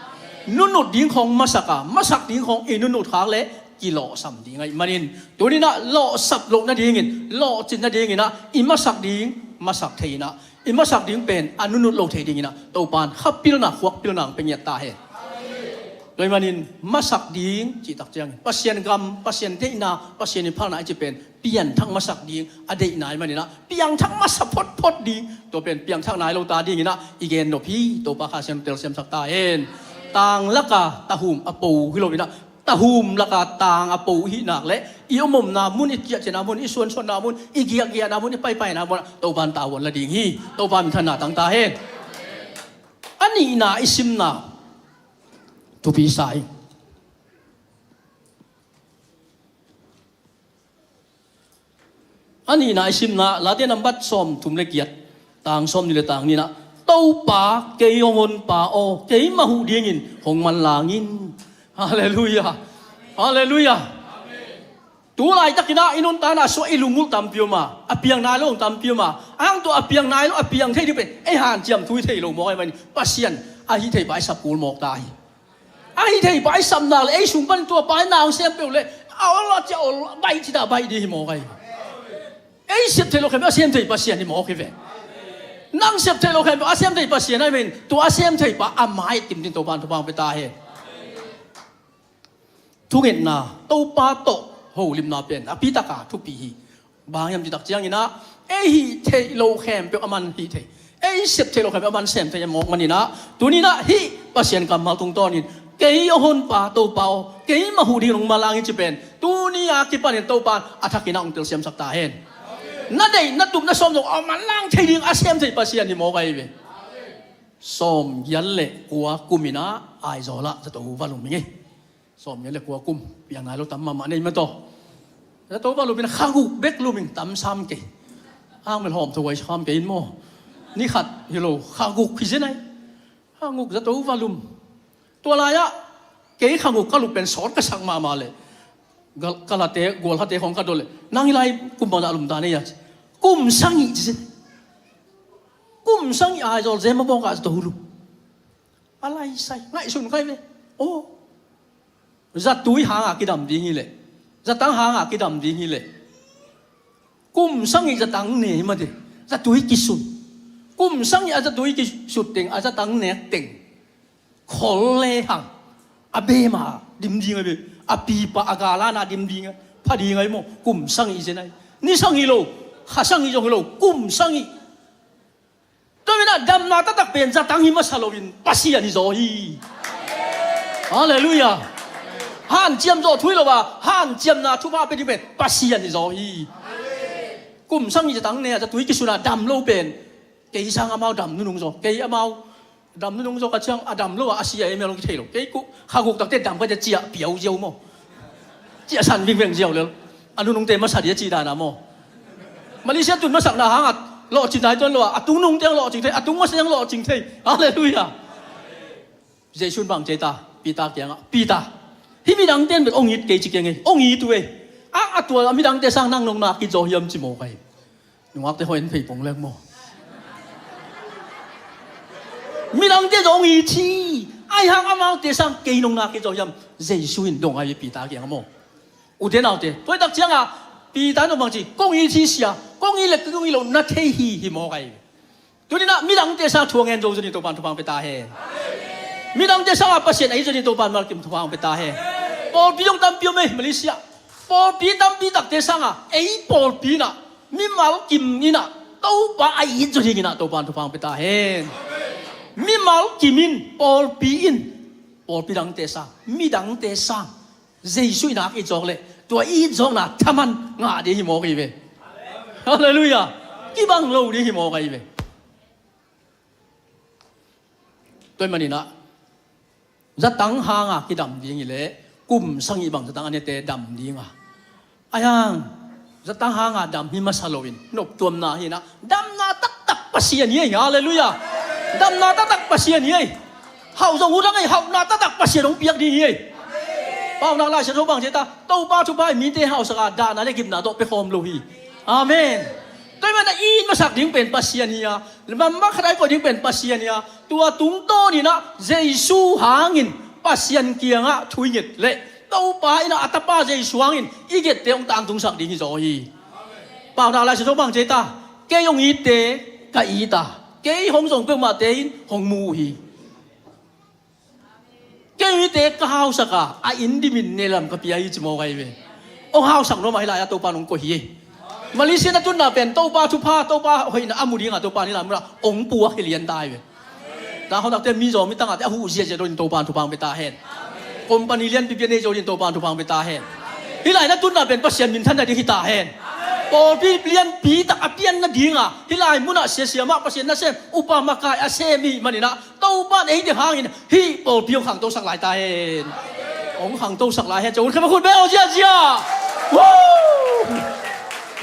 Nunut ding khawng masak a, masak ding khawng i nunut khak leh kilawhsam ding ahih manin tuni in ah lawhsap loh nadingin, lawhcin nadingin ah i masak ding masak thei in ah, i masak ding pen a nunut lo thei dingin ah Topa in kha pilna, khuak pilna hong pia ngiat ta hen. Tua ahih manin masak ding cih takciangin Pasian gam, Pasian deihna, Pasian i phalna i cih pen piangthak masak ding a deihna ahih manin ah piangthak masa photphot ding, tua pen piangthak nai lo ta dingin ah i gen nop hi. Topa Kha Siangtho in telsiamsak ta hen. Tang laka tahum a po hi loin ah tahum laka tang a po i hih nak leh i omomna mun, i ciahciahna mun, i suansuanna mun, i giahgiahna mun, i paipaina mun ah Topa in tavuan la ding hi. Topa minthanna tang ta hen. A nihna i simna thupi sa ing. A nihna i simna Late nambat sawmthum le giat, tang sawmnih le tang nih in ah Topa, kei hong honpa aw, keimah huh dingin hong manlang in. Halleluiah. Halleluiah. Tu laitakin ah i nuntakna sungah i lungulh tampi om a, a piang nai lo tampi om a, a hang tua a piang nai lo, a piang thei ding pen ei hanciam thu i thei lo mawk ahih manin Pasian a hih theih pa i sap kul mawk ta hi. A hih theih pa i sap nak leh ei sung panin tua pa in na hong sem peuh leh a ol a ciah ol, baih cih a baih ding hi mawk ahi. Ei sep theih loh khempeuh a sem thei Pasian hi mawk hi ve. Nang sep theih loh khempeuh a sem thei Pasian ahih manin tua a sem thei pa a mai tim dingin Topa in thupha hong pia ta hen. Thungetna, Topa tawh holimna pen a pitak a thupi hi. Bang hiam cih takciangin ah ei hih theih loh khempeuh aman hih thei, ei sep theih loh khempeuh aman sem thei a mawk manin ah tuni in ah hih Pasian kammal tungtawnin kei hong honpa Topa aw, keimah huh dingin hong manlang in ci pen tuni a kipanin Topa in a thakin ah hong telsiamsak ta hen. Na deih, na tup, na sawm zong a manlang thei ding a sem thei Pasian hi mawk ahi ve. Sawmgiat le kua kum in ah Aizawl ah zato va lum ing ei. Sawmgiat le kua kum, piang nai lo tam mahmah nei mataw. Zato va lum in ah kha guk bek lum ing, tam sam kei. Hang bel hawmthu huai sam kei in maw. Ni khat hi lo, kha guk hi zen ai. Kha guk zato va lum. Tua lai-ah kei kha guk ka lup pen sawt ka sak mahmah leh Gal-, Galate, Gualhate khawng ka dot leh, nang hih lai kum bangzah lum ta na hia ci. Kum sagih ci zen. Kum sagih Aizawl Zema bawngah zato lum. A laisai, ngaihsun kai ve. Aw. Zatui hanga kidam ding hileh, zatang hanga kidam ding hileh, kum sagih zatang ne hi mate. Zatui kisun. Kum sagih a zatui kisut teng, a zatang nek teng khol le hang a bema dim ding a be, a pipa a galana dim ding a, pha ding a hi maw. Kum sagih zen a hi. Ni sagih lo, kha sagih zong hi lo, kum sagih. Tua manin ah damna taktak pen zatang hi masa loin Pasian hi zaw hi. Halleluiah. Hanciam zawh thu hi lo a, hanciamna thupha pia ding pen Pasian hi zaw hi. Kum sagih zatang ne a zatui kisun a dam lo pen kei sang amau dam nunung zaw, kei amau dam nunung zaw ka ciang a dam lo a, a sia ei mel hong kithei lo. Kei kuh kha guk takte dam ka cia ciah piau ziau maw. Ciah san vingveng ziau lel. A nunungte masa dih a cih dana maw. Malaysia tun masakna hangah lawhcing nai tuan lo a, a tung nungte hong lawhcing thei, a tung masa hong lawhcing thei. Halleluiah. Jesu in bang ci ta, Peter kiangah, Peter, hih midangte in bel hong it kei ci keng ei, hong it uh ei. A, a tua a midangte sang nang nong nak kizawh hiam ci mawk ahi. Nungakte hawh en phei pong leng maw. Midangte zong i ci, ahi hang amaute sang kei nong nak kei zaw hiam? Jesu in dong ahi Peter kiang maw. Ute naute, tua i tak ciangah Peter in bang ci, kong it hi sia, kong it le kong it loh na thei hi, hi mawk ahi ve. Tuni-in ah midangte sang thu a ngen zo zong dingin Topa'n thupha hong pia ta hen. Midangte sangah Pasian a it zo dingin Topa'n malkim thupha hong pia ta hen. Pawlpi zong tampi om ei Malaysia. Pawlpi tampi takte sangah ei pawlpi in ah mimal kim in ah Topa a it zo dingin ah Topa'n thupha hong pia ta hen. Mimal kim in, pawlpi in, pawlpi dangte sang, midangte sang Jesu in a it zawk leh tua it zawkna thaman ngah ding hi mawk ahi ve. Halleluiah. Kibang lo ding hi mawk ahi ve. Tua ahih manin ah zatang hanga kidam ding hi leh kum sagih bang zatang a nete dam ding a, ahi hang zatang hanga dam hi masa loin noptuamna hi in ah damna taktak Pasian hi ei. Halleluiah. Damna taktak Pasian hi ei. Hauh zong uh dang ei, hauhna taktak Pasian hong piak ding hi ei. Paunak Lai Siangtho bang ci ei ta, Topa thupha in mite hauhsak a, dahna le gimna tawh pia khawm lo hi. Amen. Tua ahih manin ah it masak ding pen Pasian hi a, lamdang khat a i koih ding pen Pasian hi a, tua tungtawn in ah Jesu hangin Pasian kiangah thu i nget leh Topa in ah a tapa Jesu hangin i gette hong tangtungsak ding hi zaw hi. Paunak Lai Siangtho bang ci ei ta, kei hong itte ka it a, kei hong zong peuhmahte in hong mu uh hi. Kei hong itte ka hausak a, a inn dimin nehlam ka pia hi ci mawk ahi ve. Hong hausak nuam a hih lai-ah Topa'n hong koih hi. Malaysia na tunna pen Topa thupha, Topa hoihna a mu dingah Topa'n hih lai munah hong puak hi lian ta hi ve. Tua khawng takte mizaw mitangahte a huh ziahziah dingin Topa'n thupha hong pia ta hen. Company lianpipi a nei zo dingin Topa'n thupha hong pia ta hen. Hih lai na tunna pen Pasian minthanna ding hi ta hen. Pawlpi lianpi tak a pianna dinga hih lai munah siasia mah Pasian nasem upa makai a sem i hih manin ah Topa'n ei ding hangin hih pawlpi hong khangtosak lai ta hen. Hong khangtosak lai hen. Ciah un khat bang khut beng aw ziahziah. Woo!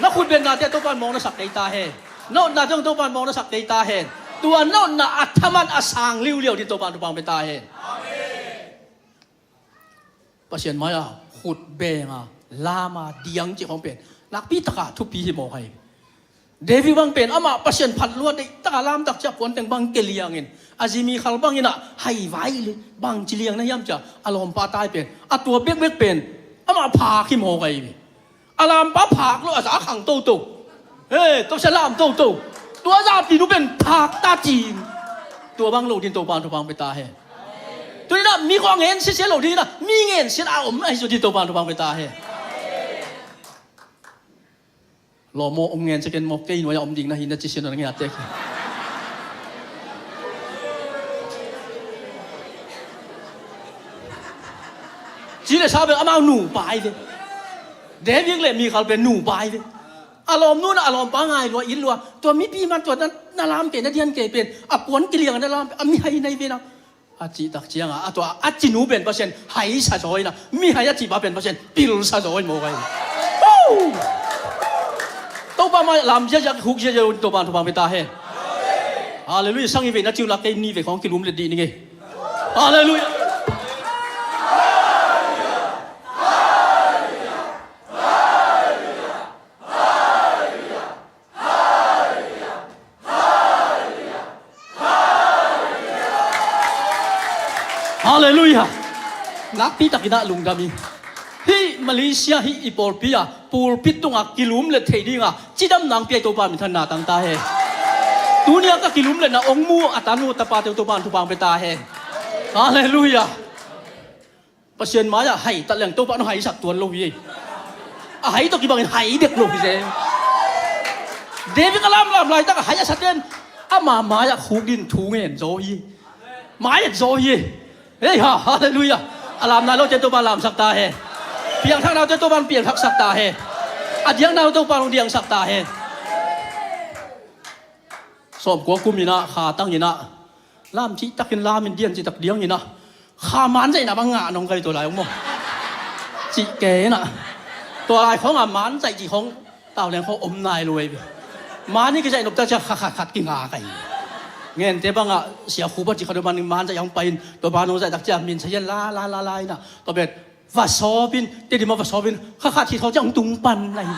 Na khut bennate Topa'n mawk na sak kei ta hen. Na otnate hong Topa'n mawk na sak kei ta hen. Tua na otna a thaman a sang liuliau dingin Topa'n thupha hong pia ta hen. Pasian mai-ah khut benga lama diang cih khawng pen nakpi taka thupi hi mawk ahi. David bang pen amah Pasian phat lua, deih taka lamtak ciah puanteng bang kiliangin a zi Mikhal bangin ah haivai le bangci liang na hiam ciah a lawmpa tai pen a tua bekbek pen amah phak hi mawk ahi. A lampa phak lo, a za khang toto. He, tua sia lam toto. Tua zapi nu pen phak ta cin. Tua bang lo dingin Topa'n thupha hong pia ta hen. Tuni-in ah mi khua ngen sisia lo dingin ah mi ngen sia a om ahi zaw dingin Topa'n thupha hong pia ta hen. Lawm aw, hong ngen sia ken maw, kei nuai-ah om ding na hi na ci sia na ngen a tek. Ci le sa bel amau nupa ahi ve. David le Mikhal pen nupa ahi ve. A lawmnu in a lawmpa ngai lua, it lua. Tua mipi man tua na, na lam kei, na dian kei pen a puan kiliang na lam, a mihai na hi ve na. A cih tak ciangah a tua a cinu pen Pasian haisa zaw hi na. Mihai a cihpa pen Pasian pilsa zaw hi mawk ahi. Woo! Topa mai lam ziahziah, khuk ziahziah un Topa'n thupha hong pia ta hen. Halleluiah. Sang i vei na ciu lak kei ni vei khawng kilum let dih ni ngei. Halleluiah. Halleluiah. Nakpi takin ah lungdam hi. Hih Malaysia hih i pawlpi ah pulpit tungah kilum let theih dingah cidamna hong pia i Topa minthanna tang ta hen. Tuni-a ka kilum letna hong mu a tanu tapate uh Topa'n thupha hong pia ta hen. Halleluiah. Pasian mai-ah haitat leng Topa'n hong haisak tuan lo hi. A hai tawh kibangin hai dek lo hi zen. David a lamlam laitak a hai a saten ama mai-ah khuk dingin thu ngen zaw hi. Mai et zaw hi. Hei ha, halleluiah. A lam nai lote Topa'n lamsak ta hen. Piangthak nai lote Topa'n piangthaksak ta hen. A diang nai lote Topa'n hong diangsak ta hen. Sawmkua kum in ah, kha tang in ah, lam cihtakin lam in, dian cihtak diang in ah, kha manzaihna bang ngah nong kai tua lai hong maw. Cih kei in ah. Tua lai khawng a manzaih cih khawng tauleng khawng om nai lo ei ve. Man in kizaih nop ta ciah kha khat khat kinga kai. Ngente bangah sia khup a cih kha deuh man in manzaih hong pai in, tua ban hong zaih tak ciah min sa hian la la la la in ah. Tua bet va sawp in, Tedim ah va sawp in, kha khat hi thaw ciang hong tung pan lai.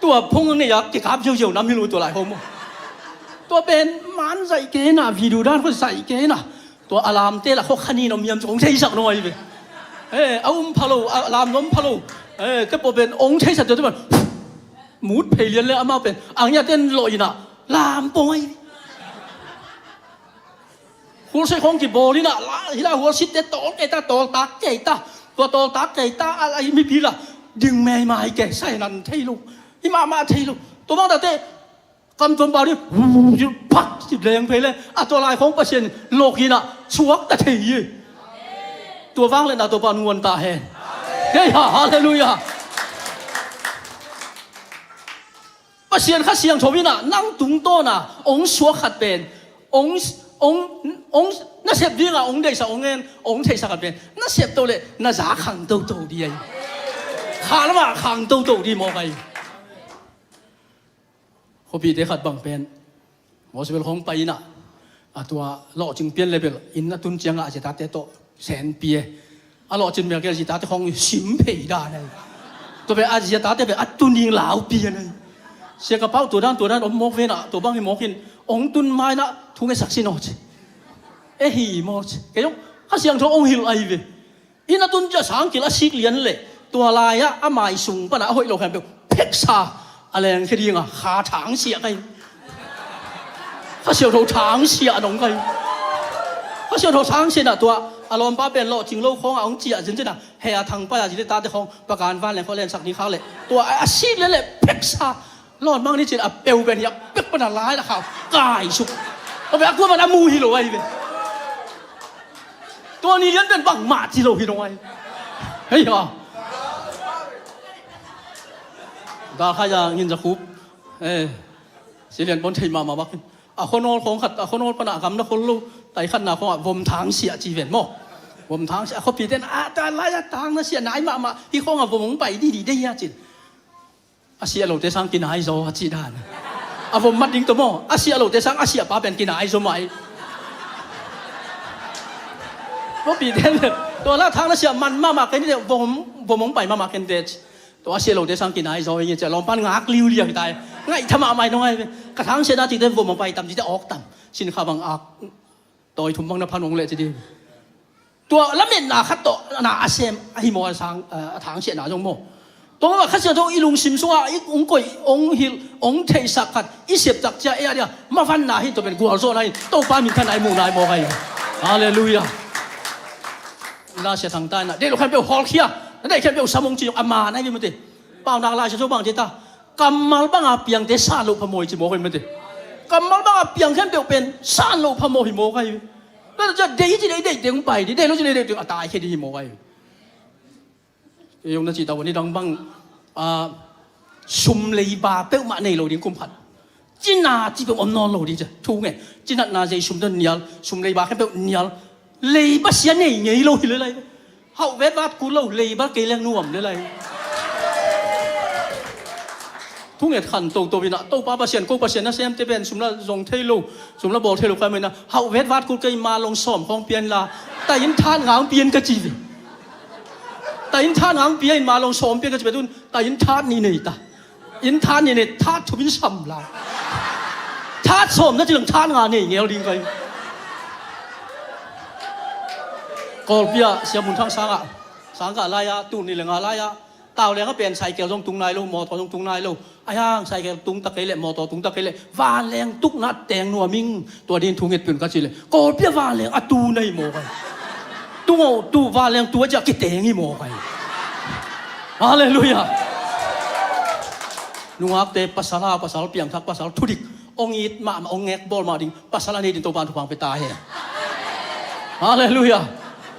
Tua phung ang nei a kikap ziauziau nam hi lo tua lai hom. Tua pen man zaih kei na, video dan khawng zaih kei na. Tua a lamte lah khawng kha ni na om hiam ci hong theisak nawn hi ve. Eh, a um pha lo, a lam na om pha lo. Eh, te pawh pen ong theihsa te te pen mut phei lian le amau pen ang ia ten lawh inah lam pawng ahi. Khulsei khawng kibawl inah la hila hualsit te tawl kei ta, tawl tak kei ta. Tua tawl tak kei ta a, a mipi la ding meimai kei, sai nan thei lo. Hi mahmah thei lo. Tua bang tate kam tuam pau ding, phak, ci leng phei le a tua lai khawng Pasian lawh inah suak ta thei hi. Tua vang le na tua pan nguan ta hen. Hei ha, halleluiah. Pasian Kha Siangtho inah nang tungtawna ong suak khat pen ong, ong, ong nasep dinga ong deihsa ong en ong theihsa khat pen nasep to le na za khang toto di ahi. Kha lamah khang toto di mawk ahi. Khuapite khat bang pen Mawsbel khawng pai inah a tua lawhcing pian le bel inn a tun ciangah a ziatate tawh senpi e. A lawhcin mel kei a ziatate khawng sim phei dan ahi. Tua bel a ziatate bel a tun ding lau pian ahi. Sia ka pau tua dan tua dan om mawk venah tua bang hi mawkin ong tun mainah thu ngetsak sin aw ci. E hi maw ci. Kei zong Kha Siangtho ong hilh ahi ve. Inn a tun ciah sangkil a sik lian le tua lai-ah a mai sung panah a hoih lo khempeuh pheksa a lengkhia dinga kha thangsiah ka hi. Kha Siangtho thangsiah a nong ka hi. Kha Siangtho thangsiah inah tua a lawmpa pen lawhcing lo khawngah hong ciah zinzinah hei a thangpai a zite tate khawng pakan van leng khawh lensak ni khak le tua a sik lian le pheksa lawn mang ni cin a peu pen hi a pek pan a lai a khau kai suk. A ve a kua man a mu hi lo ahi ve. Tua ni lian pen bangmah ci lo hi lo ahi. Hei ha. Ga khai a ngin za khup. Eh, si lian pon thei mahmah bak. A khuanawl khawng khat a khuanawl pan a gam na khol lo. Tai khat na khawng a vom thang siah ci ven maw. Vom thang siah a khuapi ten a ta lai a tang na siah nai mahmah hi khawng a vom hong pai di di dei a cin. A siah lote sang kinai zaw a cih dan. A vom mat ding tawh maw a siah lote sang a siah pa pen kinai zaw mah hi. Maw pi den tua la thang na siah man mahmah ken te vom vom hong pai mahmah ken te. Tua a siah lote sang kinai zaw hi nge ciah lawmpan ngak liuliau hi ta hi. Ngaih tha mahmah hi nong ai ve. Ka thang siah na cih te vom hong pai tam cih te awk tam. Sin kha bang ak. Tawi thum bang na phan hong leh ci ding. Tua lametna khat tawh na a sem ahi maw a sang a thangsiahna zong maw. Tua bangah Kha Siangtho i lungsim sungah i ong koih ong hilh ong theihsak khat i septak cia e a dia mavanna hi tua pen gualzawhna hi Topa minthanna i muhna i mawk ahi. Halleluiah. Na sia thangtaina deih lo khan peuh hawlkhia na deih khan peuh sam ong ci zong a man ahi ve mate. Paunak Lai Siangtho bang ci ta. Kammal banga piangte san loh phamawh hi ci mawk ahi mate. Kammal banga piang khempeuh pen san loh phamawh hi mawk ahi. Na cia dei ci dei dei teng pai ding dei lo ci dei dei teng a tai khia ding hi mawk ahi. Ei zong na cih tau a ni dang bang sum leiba peuhmah nei lo ding kum khat. Cina ci peuh om nawn lo ding cia thu nge. Cinatna zei sum don nial sum leiba khempeuh nial. Leiba sia nei ngei lo hi le lai. Hauh vetvat kul lo leiba kei leng nuam le lai. Thunget khan toto inah Topa Pasian ko Pasian na semte pen sum la zong thei lo sum la bawl thei lo kai mai na hauh vetvat kul kei ma long sawm khawng pian la. Ta in than ngang pian ka ci ve. Ta in than ngang pian in ma long sawm pian ka ci ve tun ta in than ni nei ta. In than ni nei than thum in sam la. Than sawm na ci lang than nga nei ngel ding kai. Kawlpia siamun thang sangah sangkah lai-ah tun ni le nga lai-ah tau leng a pen saikel zong tung nai lo mawtaw zong tung nai lo. A hiang saikel tung ta kei leh mawtaw tung ta kei leh vanleng tukna teng nuam ing tua din thu nget pin ka ci leh Kawlpia vanleng a tu na hi mawk ahi. Tungawh tu vanleng tu a ciah kiteng hi mawk ahi. Halleluiah. Nungakte pasal a pasal piangthak pasal thudik ong it mahmah ong ngek bawl mah ding pasal a nei din Topan thupha pia ta hen. Halleluiah.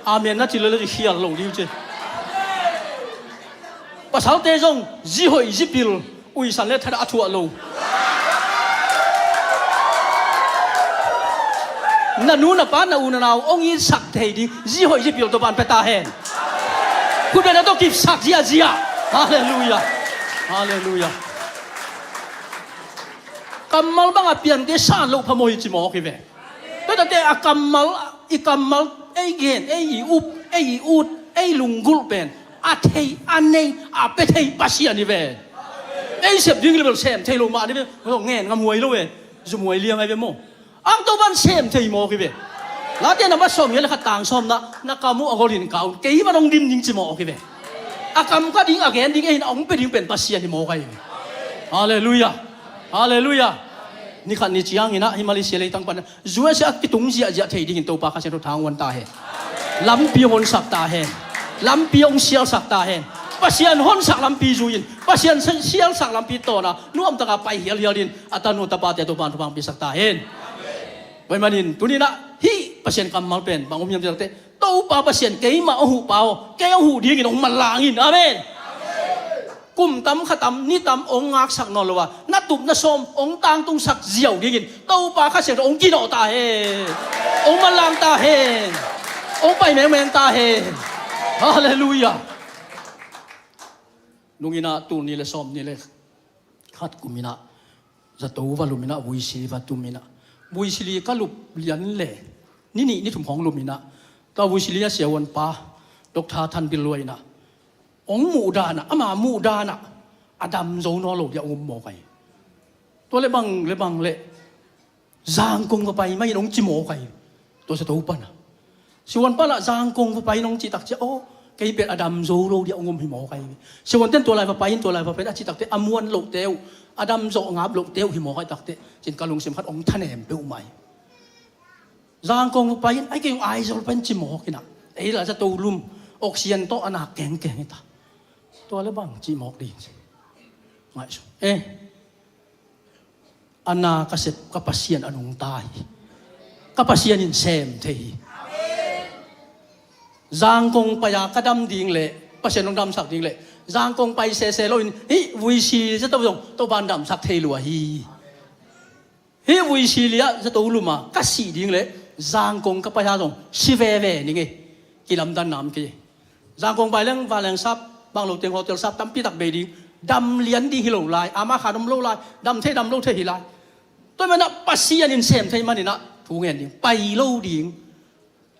Amen na ci lele ci khial lo ding ci. Pasalte zong zi hoih zi pil uisan le thadah a thuah lo. Na nu na pa na u na nau ong itsak thei ding zi hoih zi pil Topan pia ta hen. Khutbetna tawh kipsak ziahziah ziah. Halleluiah. Halleluiah. Kammal banga piangte san loh phamawh hi ci mawk hi ve. Tuatate a kammal i kammal ei gen ei i up ei i ut ei lunggulh pen a thei a nei a pia thei Pasian hi ve. Ei sep ding level sem thei lo mah ni ve. Ngen ngam huai lo ve. Zum huai liang ai ve maw. Ang to ban sem thei mawk hi ve. Late na va sawm hia le khat tang sawm na na kam uh a gol in ka un kei va dong dim ding ci mawk hi ve. A kam ka ding, a gen ding, ei in a hong pia ding pen Pasian hi mawk ahi. Halleluiah. Halleluiah. Nikhat ni ciangin ah hih Malaysia leitang pan U S A a kitung ziahziah thei dingin Topa Kha Siangtho thanghuan ta hen. Lampi hong honsak ta hen. Lampi hong sialsak ta hen. Pasian honsak lampi zui-in, Pasian sialsak lampi tawn a nuamtaka pai hialhial in a tanu tapate Topa in thupha hong piaksak ta hen. Tua ahih manin tuni-in ah hih Pasian kammal pen bang om hiam cih takteh, Topa Pasian, keimah hong huhpa aw, kei hong huh dingin hong manlang in. Amen. Kum tam, kha tam, ni tam hong ngaksak nawn lo a, na tup na sawm hong tangtungsak ziau dingin Topa Kha Siangtho hong kinawh ta hen. Hong manlang ta hen. Hong pai mengmeng ta hen. Halleluiah. Nung in ah tul nih le sawmnih le khat kum in ah, zato va lum in ah, vuisi va tum in ah, vuisi li ka lup lian le ni nih ni thum khawng lum in ah, tua vuisi li a siavuanpa Doctor Than Bil Luai in ah, hong muh dan ah, ama muh dan ah, a dam zo nawn lo ding a hong om mawk ahi. Tua le bang le bang le Zangkong va pai mah in hong ci mawk ahi. Tua zato pan a, siavuanpa lah Zangkong va pai in hong cih tak ciang, aw, kei pen a dam zo lo ding a hong om hi mawk ahi. Siavuante'n tua lai va pai in, tua lai va pai in a cih takteh a muan lohte uh, a dam zawh ngap lohte uh hi mawk ahi takteh, ci-in ka lungsim khat hong thanem peuhmah hi. Zangkong va pai in, ai kei hong Aizawl pai in ci mawk in ah, ei lah zato lum, oxygen tawh a nak kengkeng hi ta. Tua le bang cih mawk ding ci. Ngaihsun. Eh, a na ka sep ka Pasian a nungta hi. Ka Pasian in sem thei hi. Zangkong pai-a ka dam ding le Pasian hong damsak ding le, Zangkong pai sese loin hih vuisi zato zong Topa in damsak thei lua hi. Hih vuisi li-ah zato lum a ka sih ding le Zangkong ka pai-a zong si veve ning ei. Kilamdanna om kei. Zangkong pai leng vanleng sap, bang lo teng hotel sap tampi tak bei ding. Dam lian ding hi lo lai, ama khan om lo lai, dam thei dam lo thei hi lai. Tua ahih manin ah Pasian in sem thei manin ah thu ngen ding, pai lo ding.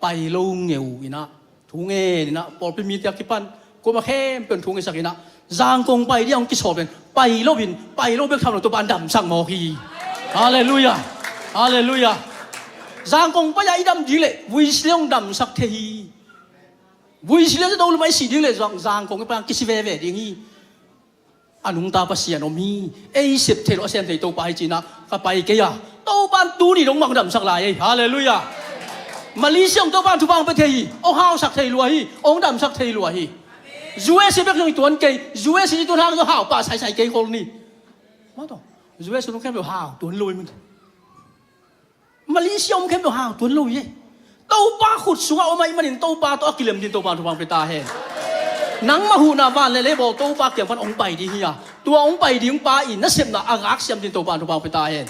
Pai lo ngeu in ah, thu ngen in ah, pawlpi mite a kipan kuama khempeuh in thu ngetsak in ah, Zangkong pai ding a hong kisawl pen pai lo in, pai lo bek tham lo, Topa in damsak mawk hi. Halleluiah. Halleluiah. Zangkong pai-a i dam ding le vuisi li hong damsak thei hi. Vuisi li zato lum a i sih ding le Zang, Zangkong i pai-a kisi veve ding hi. A nungta Pasian om hi. Ei sep thei lo a sem thei Topa hi ci-in ah ka pai kei a, Topa in tuni dong bang damsak lai ei. Halleluiah. Malaysia hong Topa in thupha hong pia thei hi. Hong hausak thei lua hi. Hong damsak thei lua hi. U S A bek zong i tuan kei. U S A i tuan hang zong hau pah saisai kei khol ni. Mah tawh, U S A nung khempeuh hau tuan lo hi mah. Malaysia om khempeuh hau tuan lo hi. Topa khut sungah om ahih manin Topa tawh a kilem ding Topa in thupha hong pia ta hen. Nangmah huhna van le lei bawl Topa kiang pan hong pai ding hi a, tua hong pai ding pa in nasepna a gak siam ding Topa in thupha hong pia ta hen.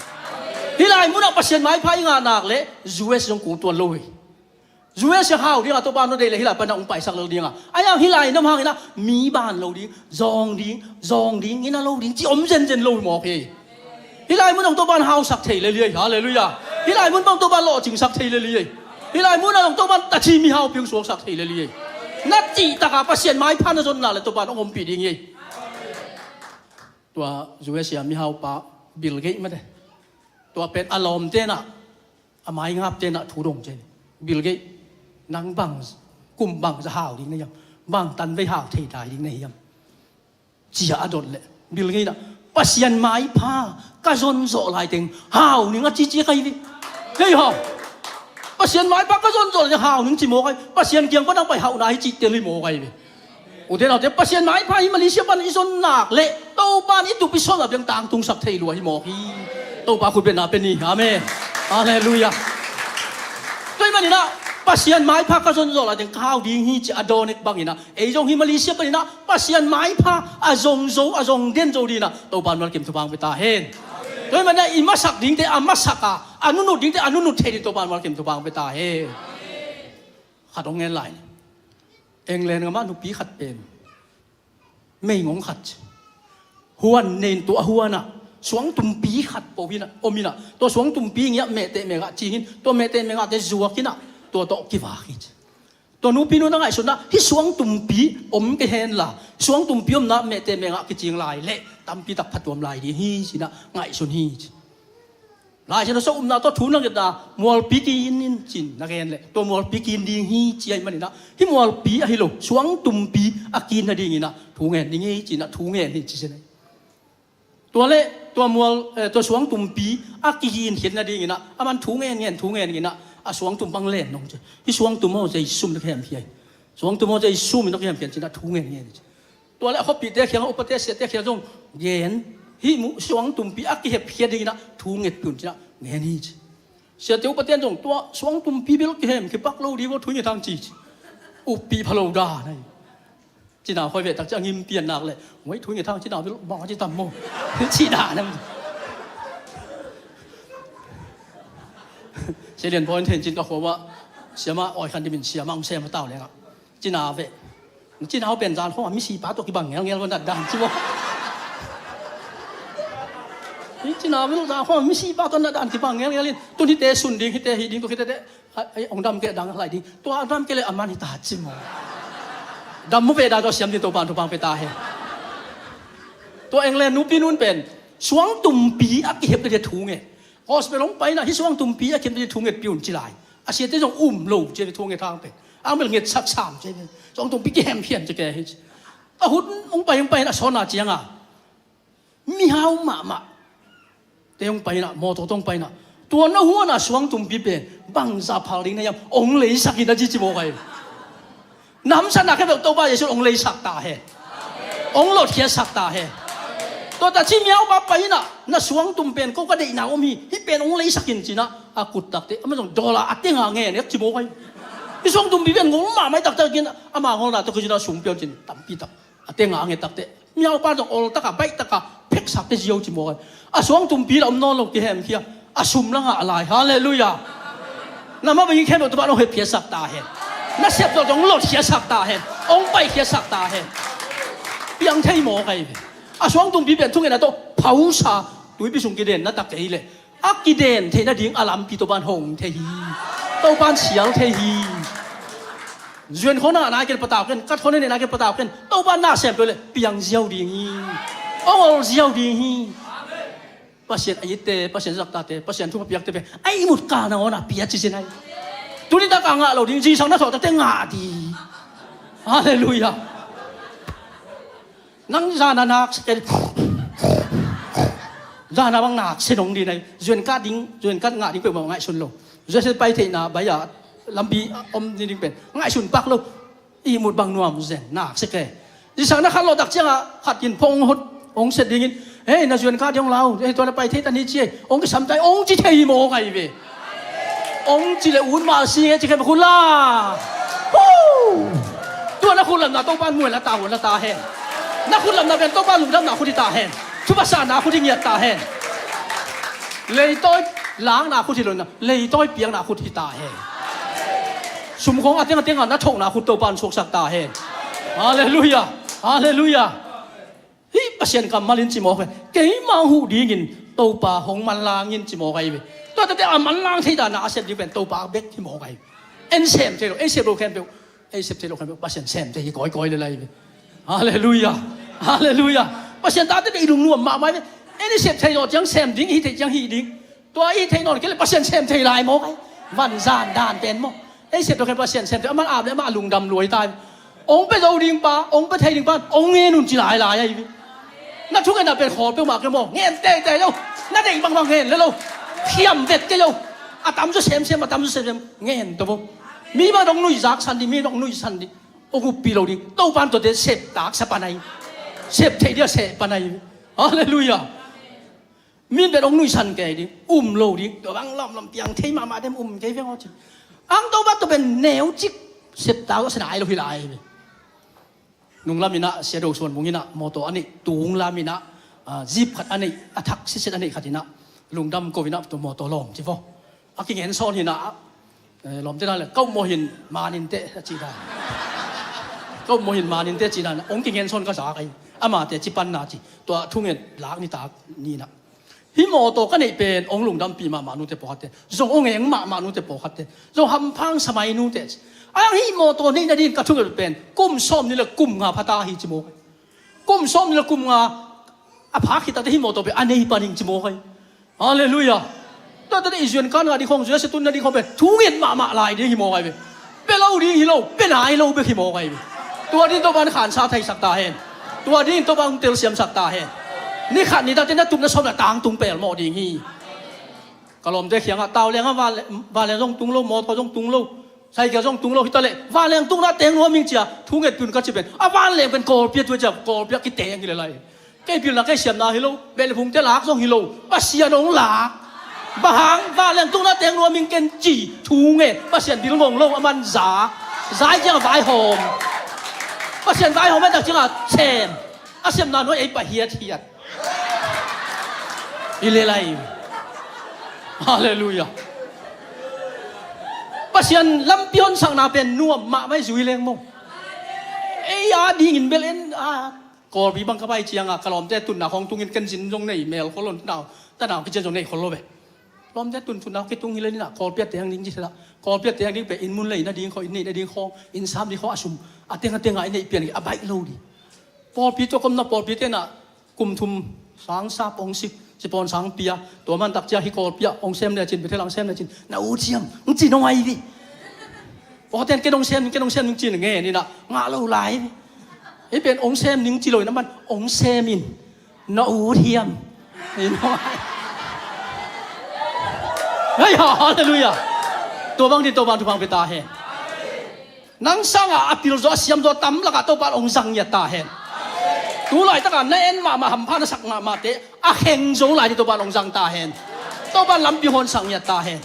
Hih lai munah Pasian maipha i ngah nak le U S A zong kul tuan lo hi. U S A hau ding a Topa in hong deih le hih lai pan a hong paisak lel ding a, a yang hih lai nam hang in ah mi ban lo ding, zawng ding, zawng ding in a lo ding ci om zenzen lo hi mawk hi. Hih lai mun ah zong Topa in hausak thei lel hi ei. Halleluiah. Hih lai mun bang Topa in lawhcingsak thei lel hi ei. Hih lai mun ah zong Topa in taci mihaupi hong suaksak thei lel hi ei. Na cihtak a Pasian maipha na zon nak le Topa in hong ompih ding hi ei. Tua U S A mihaupa Bill Gates mah te, tua pen a lawmte in ah, a maingapte in ah thu dong ci. Bill Gates, nang bang kum bang za hau ding na hiam? Bang tanvei hau thei dai ding na hiam? Ci-a a dot leh Bill Gates in ah, Pasian maipha ka zon zawh laiteng hau ning a cici ka hi ve. Hei hau. Pasian maipha ka zon zawh laiteng hau ning ci mawk ahi. Pasian kiang pan a pai hauhna hi cih tel hi mawk ahi ve. Ute naute, Pasian maipha hi Malaysia pan i zon nak leh Topa in i tup i sawlna biang tangtungsak thei lua hi mawk hi. Topa khut bengna pe ni. Amen. Halleluiah. Tua ahih manin ah Pasian maipha ka zon zawh laiteng ka hau ding hi ci a dawn ek bangin ah, ei zong hih Malaysia panin ah Pasian maipha a zong zo, a zong den zo dingin ah Topa in malkim thupha hong pia ta hen. Tua ahih manin ah i masak dingte a masak a, a nunut dingte a nunut thei dingin Topa in malkim thupha hong pia ta hen. Khat hong ngen lai ni. England gam ah nupi khat pen meingong khat ci. Huan nei in tua huan ah suangtumpi khat po in ah om in ah, tua suangtumpi ngiah mehteh mehgah cing in, tua mehteh mehgahte zuak in ah tua tawh kivak hi ci. Tua nupi nu in ah ngaihsun ah, hih suangtumpi om kei hen la, suangtumpi omna mehteh mehgah kicing lai leh tampi tak phatuam lai ding hi ci-in ah ngaihsun hi ci. Lai Siangtho sung upna tawh thu na ngetna, mualpi kin in ci-in na gen leh, tua mualpi kin ding hi ci ahih manin ah, hih mualpi ahi lo, suangtumpi a kin nadingin ah thu ngen ding hi ci-in ah thu ngen hi ci hi. Tua leh tua mual, eh, tua suangtumpi a kihin khit nadingin ah, aman thu ngen ngen, thu ngen ngen ah, a suangtum bang len nong ci. Hih suangtum aw, Jesu min tawh kihemkhia hi. Suangtum aw, Jesu min tawh kihemkhia in ci-in ah thu ngen ngen hi ci. Tua leh a khuapihte kiangah, upate siate kiangah zong gen, hih mu suangtumpi a kihepkhia dingin ah thu ngetpih un ci-in ah ngen hi ci. Siate upate in zong tua suangtumpi bel kihem, kipak lo ding aw, thu nget hang ci ci. Uppih pha lo dan ahi. Cina khoi veh tak ciang a ngim pian nak leh, ngoi thu nget hang cina bel bang a ci tam maw. Cina nam. Sia Lian Bawi in theih cin ka khua uah, siamah awi khan dimin siamah hong sem a tau lengah. Cina veh. Cina aw pen zan khawng a misipa tawh kibang ngelngel ko nat dan ci maw. Hih cina bel zan khawng a misipa tawh nat dan kibang ngelngel in. Tun hihte sun ding, hihte hih ding, tun hihte te, ai, ai, hong dam kei dang lai ding. Tua dam kei leh a man hi ta ci maw. Dam mu veh dan tawh siam ding Topa'n thupha pia ta hen. Tua England nupi nun pen suangtumpi a kihep nading thu nget. Gospel hong pai in ah hih suangtumpi a kihep nading thu ngetpih un ci lai. A siate zong um lo ci a thu nget hang pen. Ang bel ngetsak sam ci a. Suangtumpi kihemkhia in ci kei hi ci. A hun hong pai hong pai in a sawn a ciangah mihau mahmah te hong pai in ah, mawtaw tawh hong pai in ah, tua na huan a suangtumpi pen bangzah phal ding na hiam, hong leisak in a ci ci maw kai. Na hamsatna khempeuh Topa Jesu in hong leisak ta hen. Hong lotkhiatsak ta hen. Tua ta ci mihaupa pai in ah, na suangtum pen ko ka deihna om hi, hih pen hong leisak in ci-in ah, a kut tak teh, amah zong dollar a teng a ngen ek ci maw kai. Hih suangtumpi pen ngol mahmah hi taktak in, ama ngolna tawh kizui in ah sum pia un ci-in tampi tak a teng a ngen tak teh. Mihaupa zong ol tak a, baih tak a, pheksak teh ziau ci maw kai. A suangtumpi lah om nawn lo, kihemkhia. A sum lah ngah lai. Halleluiah. Na mah bangin khempeuh Topa'n hong hepkhiatsak ta hen. Na sep zawh zong lotkhiatsak ta hen. Hong paikhiatsak ta hen. Piang thei maw kai ve. A suangtumpi pen thungetna tawh phausa, tuipi sung kidenna tak kei leh, a kiden theih nading a lampi Topa'n hong thei hi. Topa'n sial thei hi. Zuan khawng na ngah nai kei leh patau ken, kat khawng na neih nai kei leh patau ken. Topa'n na sem peuh leh piang ziau ding hi. Hong ol ziau ding hi. Pasian a itte, Pasian zak tate, Pasian thupha piakte pen a ihmut kal nangawn a pia ci-in ahi. Tuni tak a ngah lo ding, zingsang na thawh tak teh ngah ding. Halleluiah. Nang zan a nak sia kei, zan a bang nak sia nong ding ahi. Zuan kat ding, zuan kat ngah ding peuhmah ngaihsun lo. Zuan sia pai theihna bai a lampi om ding pen ngaihsun pak lo. Ihmut bang nuam zen nak sia kei. Zingsang na khat lawh tak ciangah khat in phone hong hot, hong set dingin, "Hei, na zuan kat ding hong lau, hei, tua na pai thei ta ni ci ei," hong kisam ta hi, hong ci thei maw kai ve. Hong ci leh ut mah si nge ci khe mah khut la. Tua na khut lamna Topa'n muan la ta, huan la ta hen. Na khut lamna pen Topa lungdamna khut hi ta hen. Thupha sahna khut hi ngiat ta hen. Leitawi lakna khut hi lo in ah, leitawi piakna khut hi ta hen. Sum khawng a teng a teng a na thohna khut Topa'n suaksak ta hen. Halleluiah. Halleluiah. Hih Pasian kammal in ci maw kai. Keimah hong huh dingin Topa hong manlang in ci maw kai ve. Tua tawh teh a manlang thei dan a a sep ding pen Topa bek hi maw kai. Ei sem thei lo, ei sep lo khempeuh, ei sep thei lo khempeuh Pasian sem thei hi kawikawi lel ahi ve. Halleluiah. Halleluiah. Pasian tate bek i lungnuam mahmah hi ve. Ei i sep thei lo ciang sem ding, i hih theih ciang hih ding. Tua i hih theih nawn kei leh Pasian sem thei lai maw kai. Vanzan dan pen maw. Ei sep lo khempeuh Pasian sem thei, aman ap leh amah a lungdam lua hi ta hi ve. Hong pia zo ding pa, hong pia thei ding pa, hong ngen un ci lailai ahi ve. Na thungetna pen khawl peuhmah kei maw, ngen teitei lo. Na deih bangbang ngen le lo. Khiam vet kei lo. A tamzaw semsem, a tamzaw semsem ngen ta vo. Mi bang hong nuihzak san ding, mi bang hong nuihsan ding, hong uppih lo ding. Topa'n tuate sep taksa pan ahi. Sep theih ding a sep pan ahi. Halleluiah. Min pen hong nuihsan kei ding, um lo ding, tua bang lawmlawm piang thei mahmah dem um kei veng aw ci. Ang Topa tua pen neucik sep ta uh a sa nai lo hi lai ve. Nunglam in ah Sia Do Suan Mung in ah mawtaw a neih, tunglam in ah, ah, jeep khat a neih, a thak sitset a neih khat in ah lungdam ko in ah tua mawtaw lawng ci vo. A kingen sawn hi in ah, eh, lawmte dan le, ka up maw hin man in teh a ci dan. Ka up maw hin man in teh a ci dan, hong kingen sawn ka zak ahi. Amate ci panna ci. Tua thungen lak nitak ni in ah. Hih mawtaw ka neih pen hong lungdampih mahmah nute pawlkhatte, zong hong eng mahmah nute pawlkhatte, zong hampha hong sa mai nute ci. Ang hih mawtaw neih nading ka thunget pen kum sawmnih le kum nga pha ta hi ci maw kai. Kum sawmnih le kum nga a phak khit takte hih mawtaw pen a nei pan ing ci maw kai. Halleluiah. Tua tawh i zuan kan ngah ding khawng, zuan sia tunna ding khawng pen thunget mahmah lai ding hi mawk ai ve. Pia lo ding hi lo, pia nai lo bek hi mawk ai ve. Tua ding Topa'n khansa theisak ta hen. Tua ding Topa'n telsiamsak ta hen. Ni khat ni tate na tupna sawm na tangtung pelmawh ding hi. Ka lawmte kiangah tau lengah vanleng zong tung lo, mawtaw zong tung lo, saikel zong tung lo hi ta leh vanleng tukna teng nuam ing cia thungetpih un ka ci pen a vanleng pen Kawlpi a tua cia Kawlpi a kiteng hi le lai. Kei pilna kei siamna hi lo, beh le phungte lak zong hi lo, Pasian hong lak. Bang hang vanleng tukna teng nuam ing ken ci thunget, Pasian bil ngong lo, a man za. Zai ciangah vaihawm. Pasian vaihawm a tak ciangah sem. A semna nuai ei pah hiathiat. I lelai. Halleluiah. Pasian lampi honsakna pen nuam mahmah i zui leng maw? Ei a dingin bel en a Kawlpi bang ka pai cianga ka lawmte tunna khawng tungin ken zin zong nei mel khol lo, tanau tanau kician zong nei khol lo ve. Lawmte tun tunna kitung hi le nina Kawlpi a teng ding ci thela Kawlpi a teng ding pe inn mun lei na ding khaw inn nei na ding khawng inn sam ding khawng a sum a teng a tenga i neih pian a baih lo ding. Pawlpi tua komna pawlpi tenah kum thum sang sap hong sik sipawn sang pia tua man tak cia hi Kawlpi ah hong sem le cin Bethel ah hong sem le cin na ut hiam hong ci nong ai vi. Pawten ken hong sem ken hong sem ning cin nge ninah ngah lo lai vi. Hi pen hong sem ning ci lo in a man hong sem in na ut hiam. Hi nong ai. Hei ha halleluiah. Tua bang din tua bang thupang pe ta hen. Nang sangah a pil zaw a siam zaw tam lakah Topa in hong zang ngiat ta hen. Tu laitakah na en mahmah hampha na sak mahmahte a kheng zo lai ding Topa in hong zang ta hen. Topa in lampi hong sak ngiat ta hen.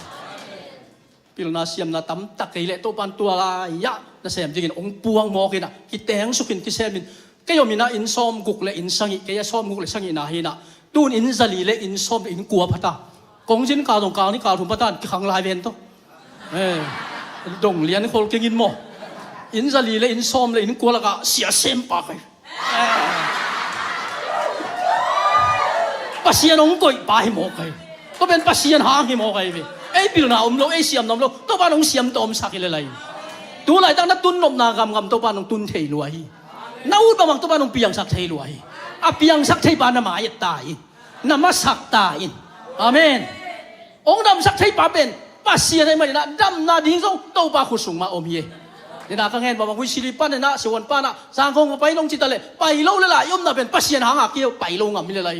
Pilna siamna tam tak kei leh Topa in tua lai-ah na sem dingin hong puang mawk inah kiteng sukin kisem in. Kei om inah inn sawm guk le inn sangih kei a sawm guk le sangihna hi inah tun inn zali le inn sawm le inn kua phata. Kong zin kal dong kal ni kal thum phata in kikhang lai ven tawh. Eh, dong lian khol kengin maw? Inn zali le inn sawm le inn kua lakah sia sem pa kai. Eh. Pasian hong koih pa hi maw kai? Tua pen Pasian hang hi maw kai ve? Ei pilna om lo, ei siamna om lo. Tua pan hong siam tawmsak hi le lai. Tu laitak na tun nopna gamgam Topa in hong tun thei lua hi. Na ut bangmang Topa in hong piangsak thei lua hi. A piangsak thei pa na mai et ta hi. Na masak ta in. Amen. Hong damsak thei pa pen Pasian ahih maninah damna ding zong Topa khut sung mah om hi. Nina ka ngen bawm a hui sili pan inah siwan panah zangkhong ka pai nong cita le pai lo le lai i omna pen Pasian hanga kio pai lo ngam hi le lai.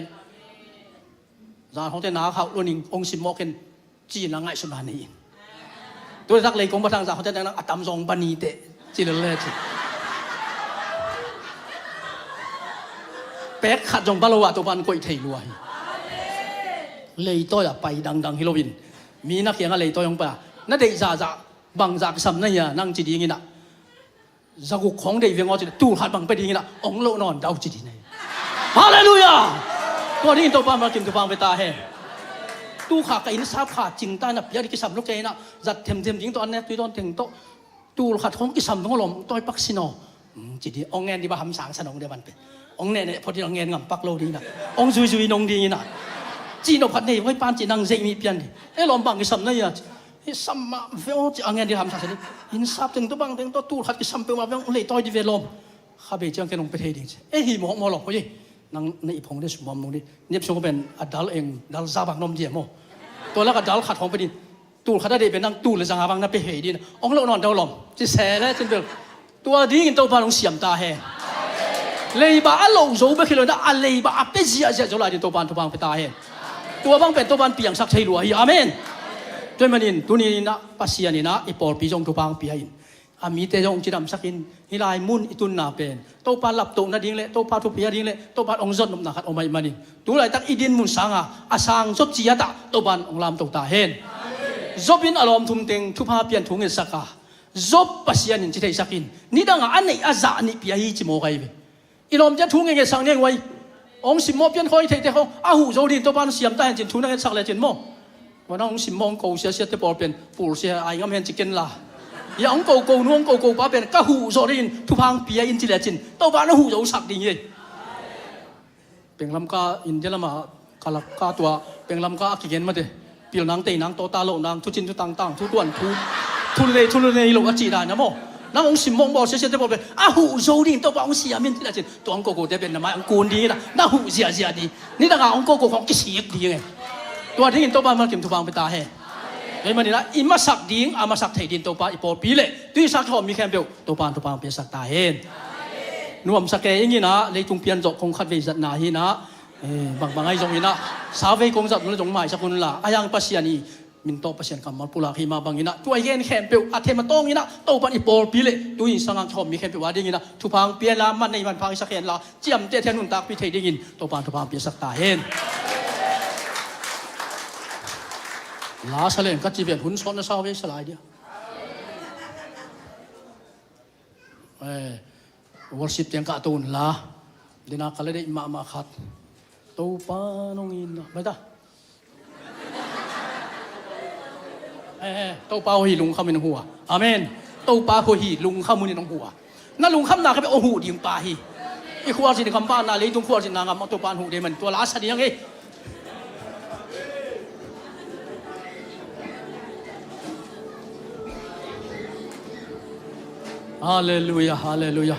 Zangkhongte na khauh lo ning hong simmawh ken cina ngaihsutna nei in. Tuaitak lei kong bathang zangkhongte nang a tam zong banite ci le le ci. Pek khat zong ba lo ah Topa in koih thei lua hi. Leitawi ah pai dangdang hi loin mi na kiangah leitawi hong pai a na deih zahzah bangzah kisam na hia nang ci dinginah zaguk khawng deih veng aw ci le tul khat bang pe dinginah hong loh nawn dau ci ding na hi. Halleluiah. Tua dingin Topa malkim Topa hong pe ta hen. Tul khat ka inn sap kha cingta na piak ding kisam lo kei inah zat themthem ding tawh an nek tui tawn teng tawh tul khat khawng kisam dong a lawm tawi pak sin aw. Ci di ong ngen di ba hamsang sa nong de ban pe ong neh neh phot di ong ngen ngam pak lo ding na ong zui zui nong ding ina. Ci no phat nei voi pan ci nang zei mi pian di e lawm bang kisam na ia ci. Hi sam ma ve aw ci a ngen di hamsang sa di in sap teng to bang teng to tul khat kisam pe ma ve ong lei tawi di ve lawm. Kha bei ciang ken ong pe thei ding ci e hi mawk mawk lo hoi. Nang na i phong de sumam nong di niap sung pen a dal eng dal za bang nom di e maw. Tua lak a dal khat hong pe di. Tul khat a deih pen nang tul le zanga bang na pe hei din ong loh nawn dau lawm ci se le cin bel. Tua dingin Topa in hong siam ta hen. Leiba a loh zo bek hi lo na a leiba a pe ziahziah zo lai din Topa in thupha hong pe ta hen. Tua bang pen Topa in piangsak thei lua hi. Amen. Tua manin tuni inah Pasian inah i pawlpi zong thupha hong pia in a mite zong cidamsakin hih lai mun i tunna pen Topa laptoh nading le Topa thupi a ding le Topa hong zot nopna khat om ahih manin tu laitak i din mun sanga a sang zot ciatah Topa hong lamto ta hen. Job in a lawm thum teng thupha pian thu ngetsaka Job Pasian in ci theisakin nidanga a neih a zah nih pia hi ci mawk ahi ve. I lawmte thu nge ngetsak neng uai. Hong simmawh pian khawi theite khaw a huh zo din Topa hong siam ta hen cin thu na ngetsak le cin maw? Wana hong simmawh hong ko siasiate pawl pen pulsia ai ngam hen ci ken la. Ia hong ko ko nu hong ko ko pa pen ka huh zawh din thupha hong pia in ci le cin Topa na huh zo sak ding hi. Penglamka India lama kalak ka tua penglamka a kigen mate. Pilnang teinang tawta lohnang thucin thutangtang thutuan thu thunlei thunlei lo a cih dan a maw? Nang hong simmawh hong bawl siasiate bawl pen a huh zo ding Topa hong siam in tina cin tua hong kokote pen na mai hong kun ding ina na huh ziahziah ding nidanga hong koko khawng kisik ding e. Tua dingin Topa mah kim thupha hong pia ta hen. Tua ahih manin ah i masak ding, a masak thei ding Topa i pawlpi le tui sang khawm mi khempeuh Topa in thupha hong piasak ta hen. Nuamsa kei ing in ah, leitung pian zawh kong khat vei zatna hi in ah, eh, bangbang ahi zongin ah, sa vei kong zat un la zong maisak un la, a hiang Pasian i min tawh Pasian kammal pulak hi mah bangin ah, tua i gen khempeuh a them a tawngin ah, Topa in i pawlpi le tui sang khawm mi khempeuh a dingin ah thupha hong pia la, man nei man pha i sak hen la, ciamteh thei, nuntakpih thei dingin Topa in thupha hong piasak ta hen. La sa leng ka ci ven, hun sawt na sa vei sa lai dia. Eh, worship teng kah to un la. Dena ka la deih mahmah khat. Topa nong in na. Bai ta. Eh, eh, Topa aw hi lungkham in hong huh a. Amen. Topa aw hi lungkham in hong huh a. Na lungkhamna kha bek hong huh ding pa hi. I khualzin i kam banna, leitung khualzinna ngam mah Topa in huh ding man. Tua la sa ding hi. Halleluia, halleluia.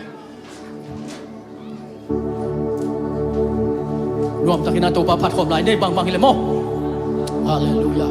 Nuamtakin a Topa phat khawm lai ni, bangbang hi leh maw. Halleluia.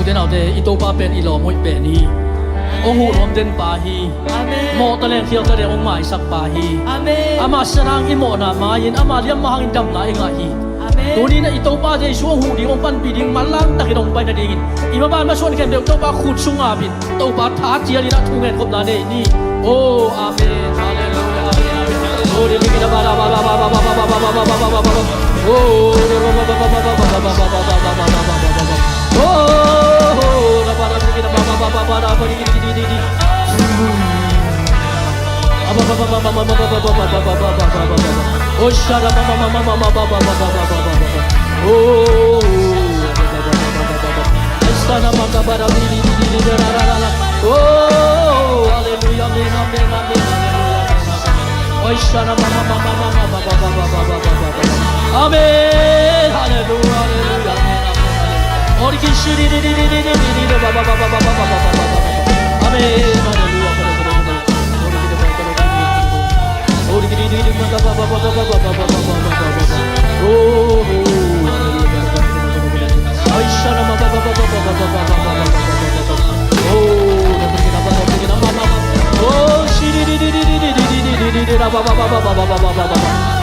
Tenaute, i Topa pen i lawm hoih pen hi. Hong huh nuam den pa hi. Amen. Mawh taleng khial taleng hong maisak pa hi. Amen. Ama sisan hang i mawhna mai-in, ama liamma hangin damna i ngah hi. Amen. Tuni-in i Topa Jesu hong huh ding, hong panpih ding, manlang takin hong pai nadingin i maban masuan khempeuh Topa khut sung ap in, Topa tha cialin a thungen khopna nei ni. Oh, amen. Hallelujah. Amen. Amen. Oh, oh, hallelujah, amen, amen, amen, hallelujah, amen, amen. Amen. Hallelujah, hallelujah, amen, amen, hallelujah. Amen, hallelujah.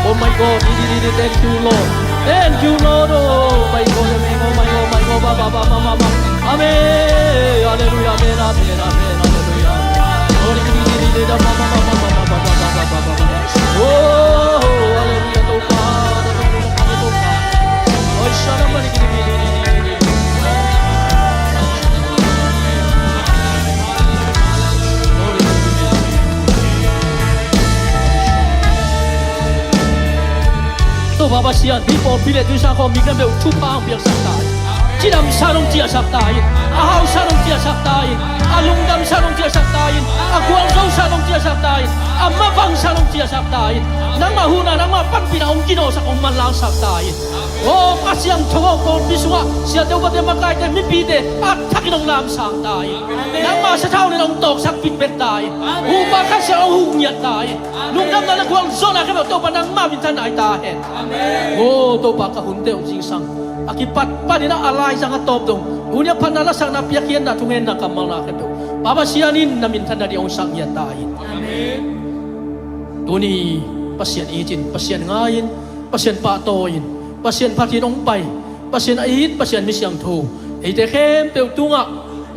Oh my God, thank you, Lord. Thank you, Lord. Oh my God, oh my God, oh my God, oh my God, ba, ba, ba, ma, ma, ma. Amen. Hallelujah, amen, amen, amen, hallelujah. Oh, hallelujah, Topa. Topa Pasian, hih pawlpi le tuisa khawng mi khempeuh thupha hong piaksak ta in. Cidamsa nong ciahsak ta in. A hausa nong ciahsak ta in. A lungdamsa nong ciahsak ta in. A gualzosa nong ciahsak ta in. A mavangsa nong ciahsak ta in. Nangmah huhna, nangmah panpihna hong kinawhsak, hong manlangsak ta in. Aw, a siangtho aw, pawlpi sungah siate upate makaite mipite a thakin hong lamsang ta in. Nangmah sathau nen hong tawksak pitpet ta in. Huhpa Kha Siang hong huhngiat ta in. Lungdamna le gualzawhna khempeuh Topa nangmah minthanna hi ta hen. Aw Topa, ka hunte uh zingsang a kipat panin a laizang a tawp dong, tuni a phatna lasakna piakkhiatna thungetna kammalna khempeuh Pa Pasian in na minthanna ding hong sak ngiat ta in. Tuni Pasian it in, Pasian ngai in, Pasian pahtawi in, Pasian phat in hong pai, Pasian a it, Pasian mi siangtho, eite khempeuh tungah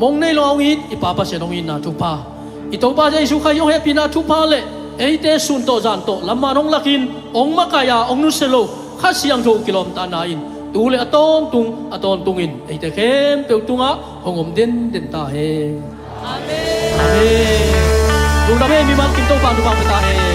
mong nei lo hong it i Pa Pasian hong itna thupha, i Topa Jesu Khazih hong hehpihna thupha le eite sun tawh zan tawh lamman hong lakin hong makaih a hong nusia lo Kha Siangtho kilawmtatna in tu le a tawntung a tawntungin eite khempeuh tungah hong om denden ta hen. Amen. Lungdam e, mimal kim Topa in thupha hong pia ta hen.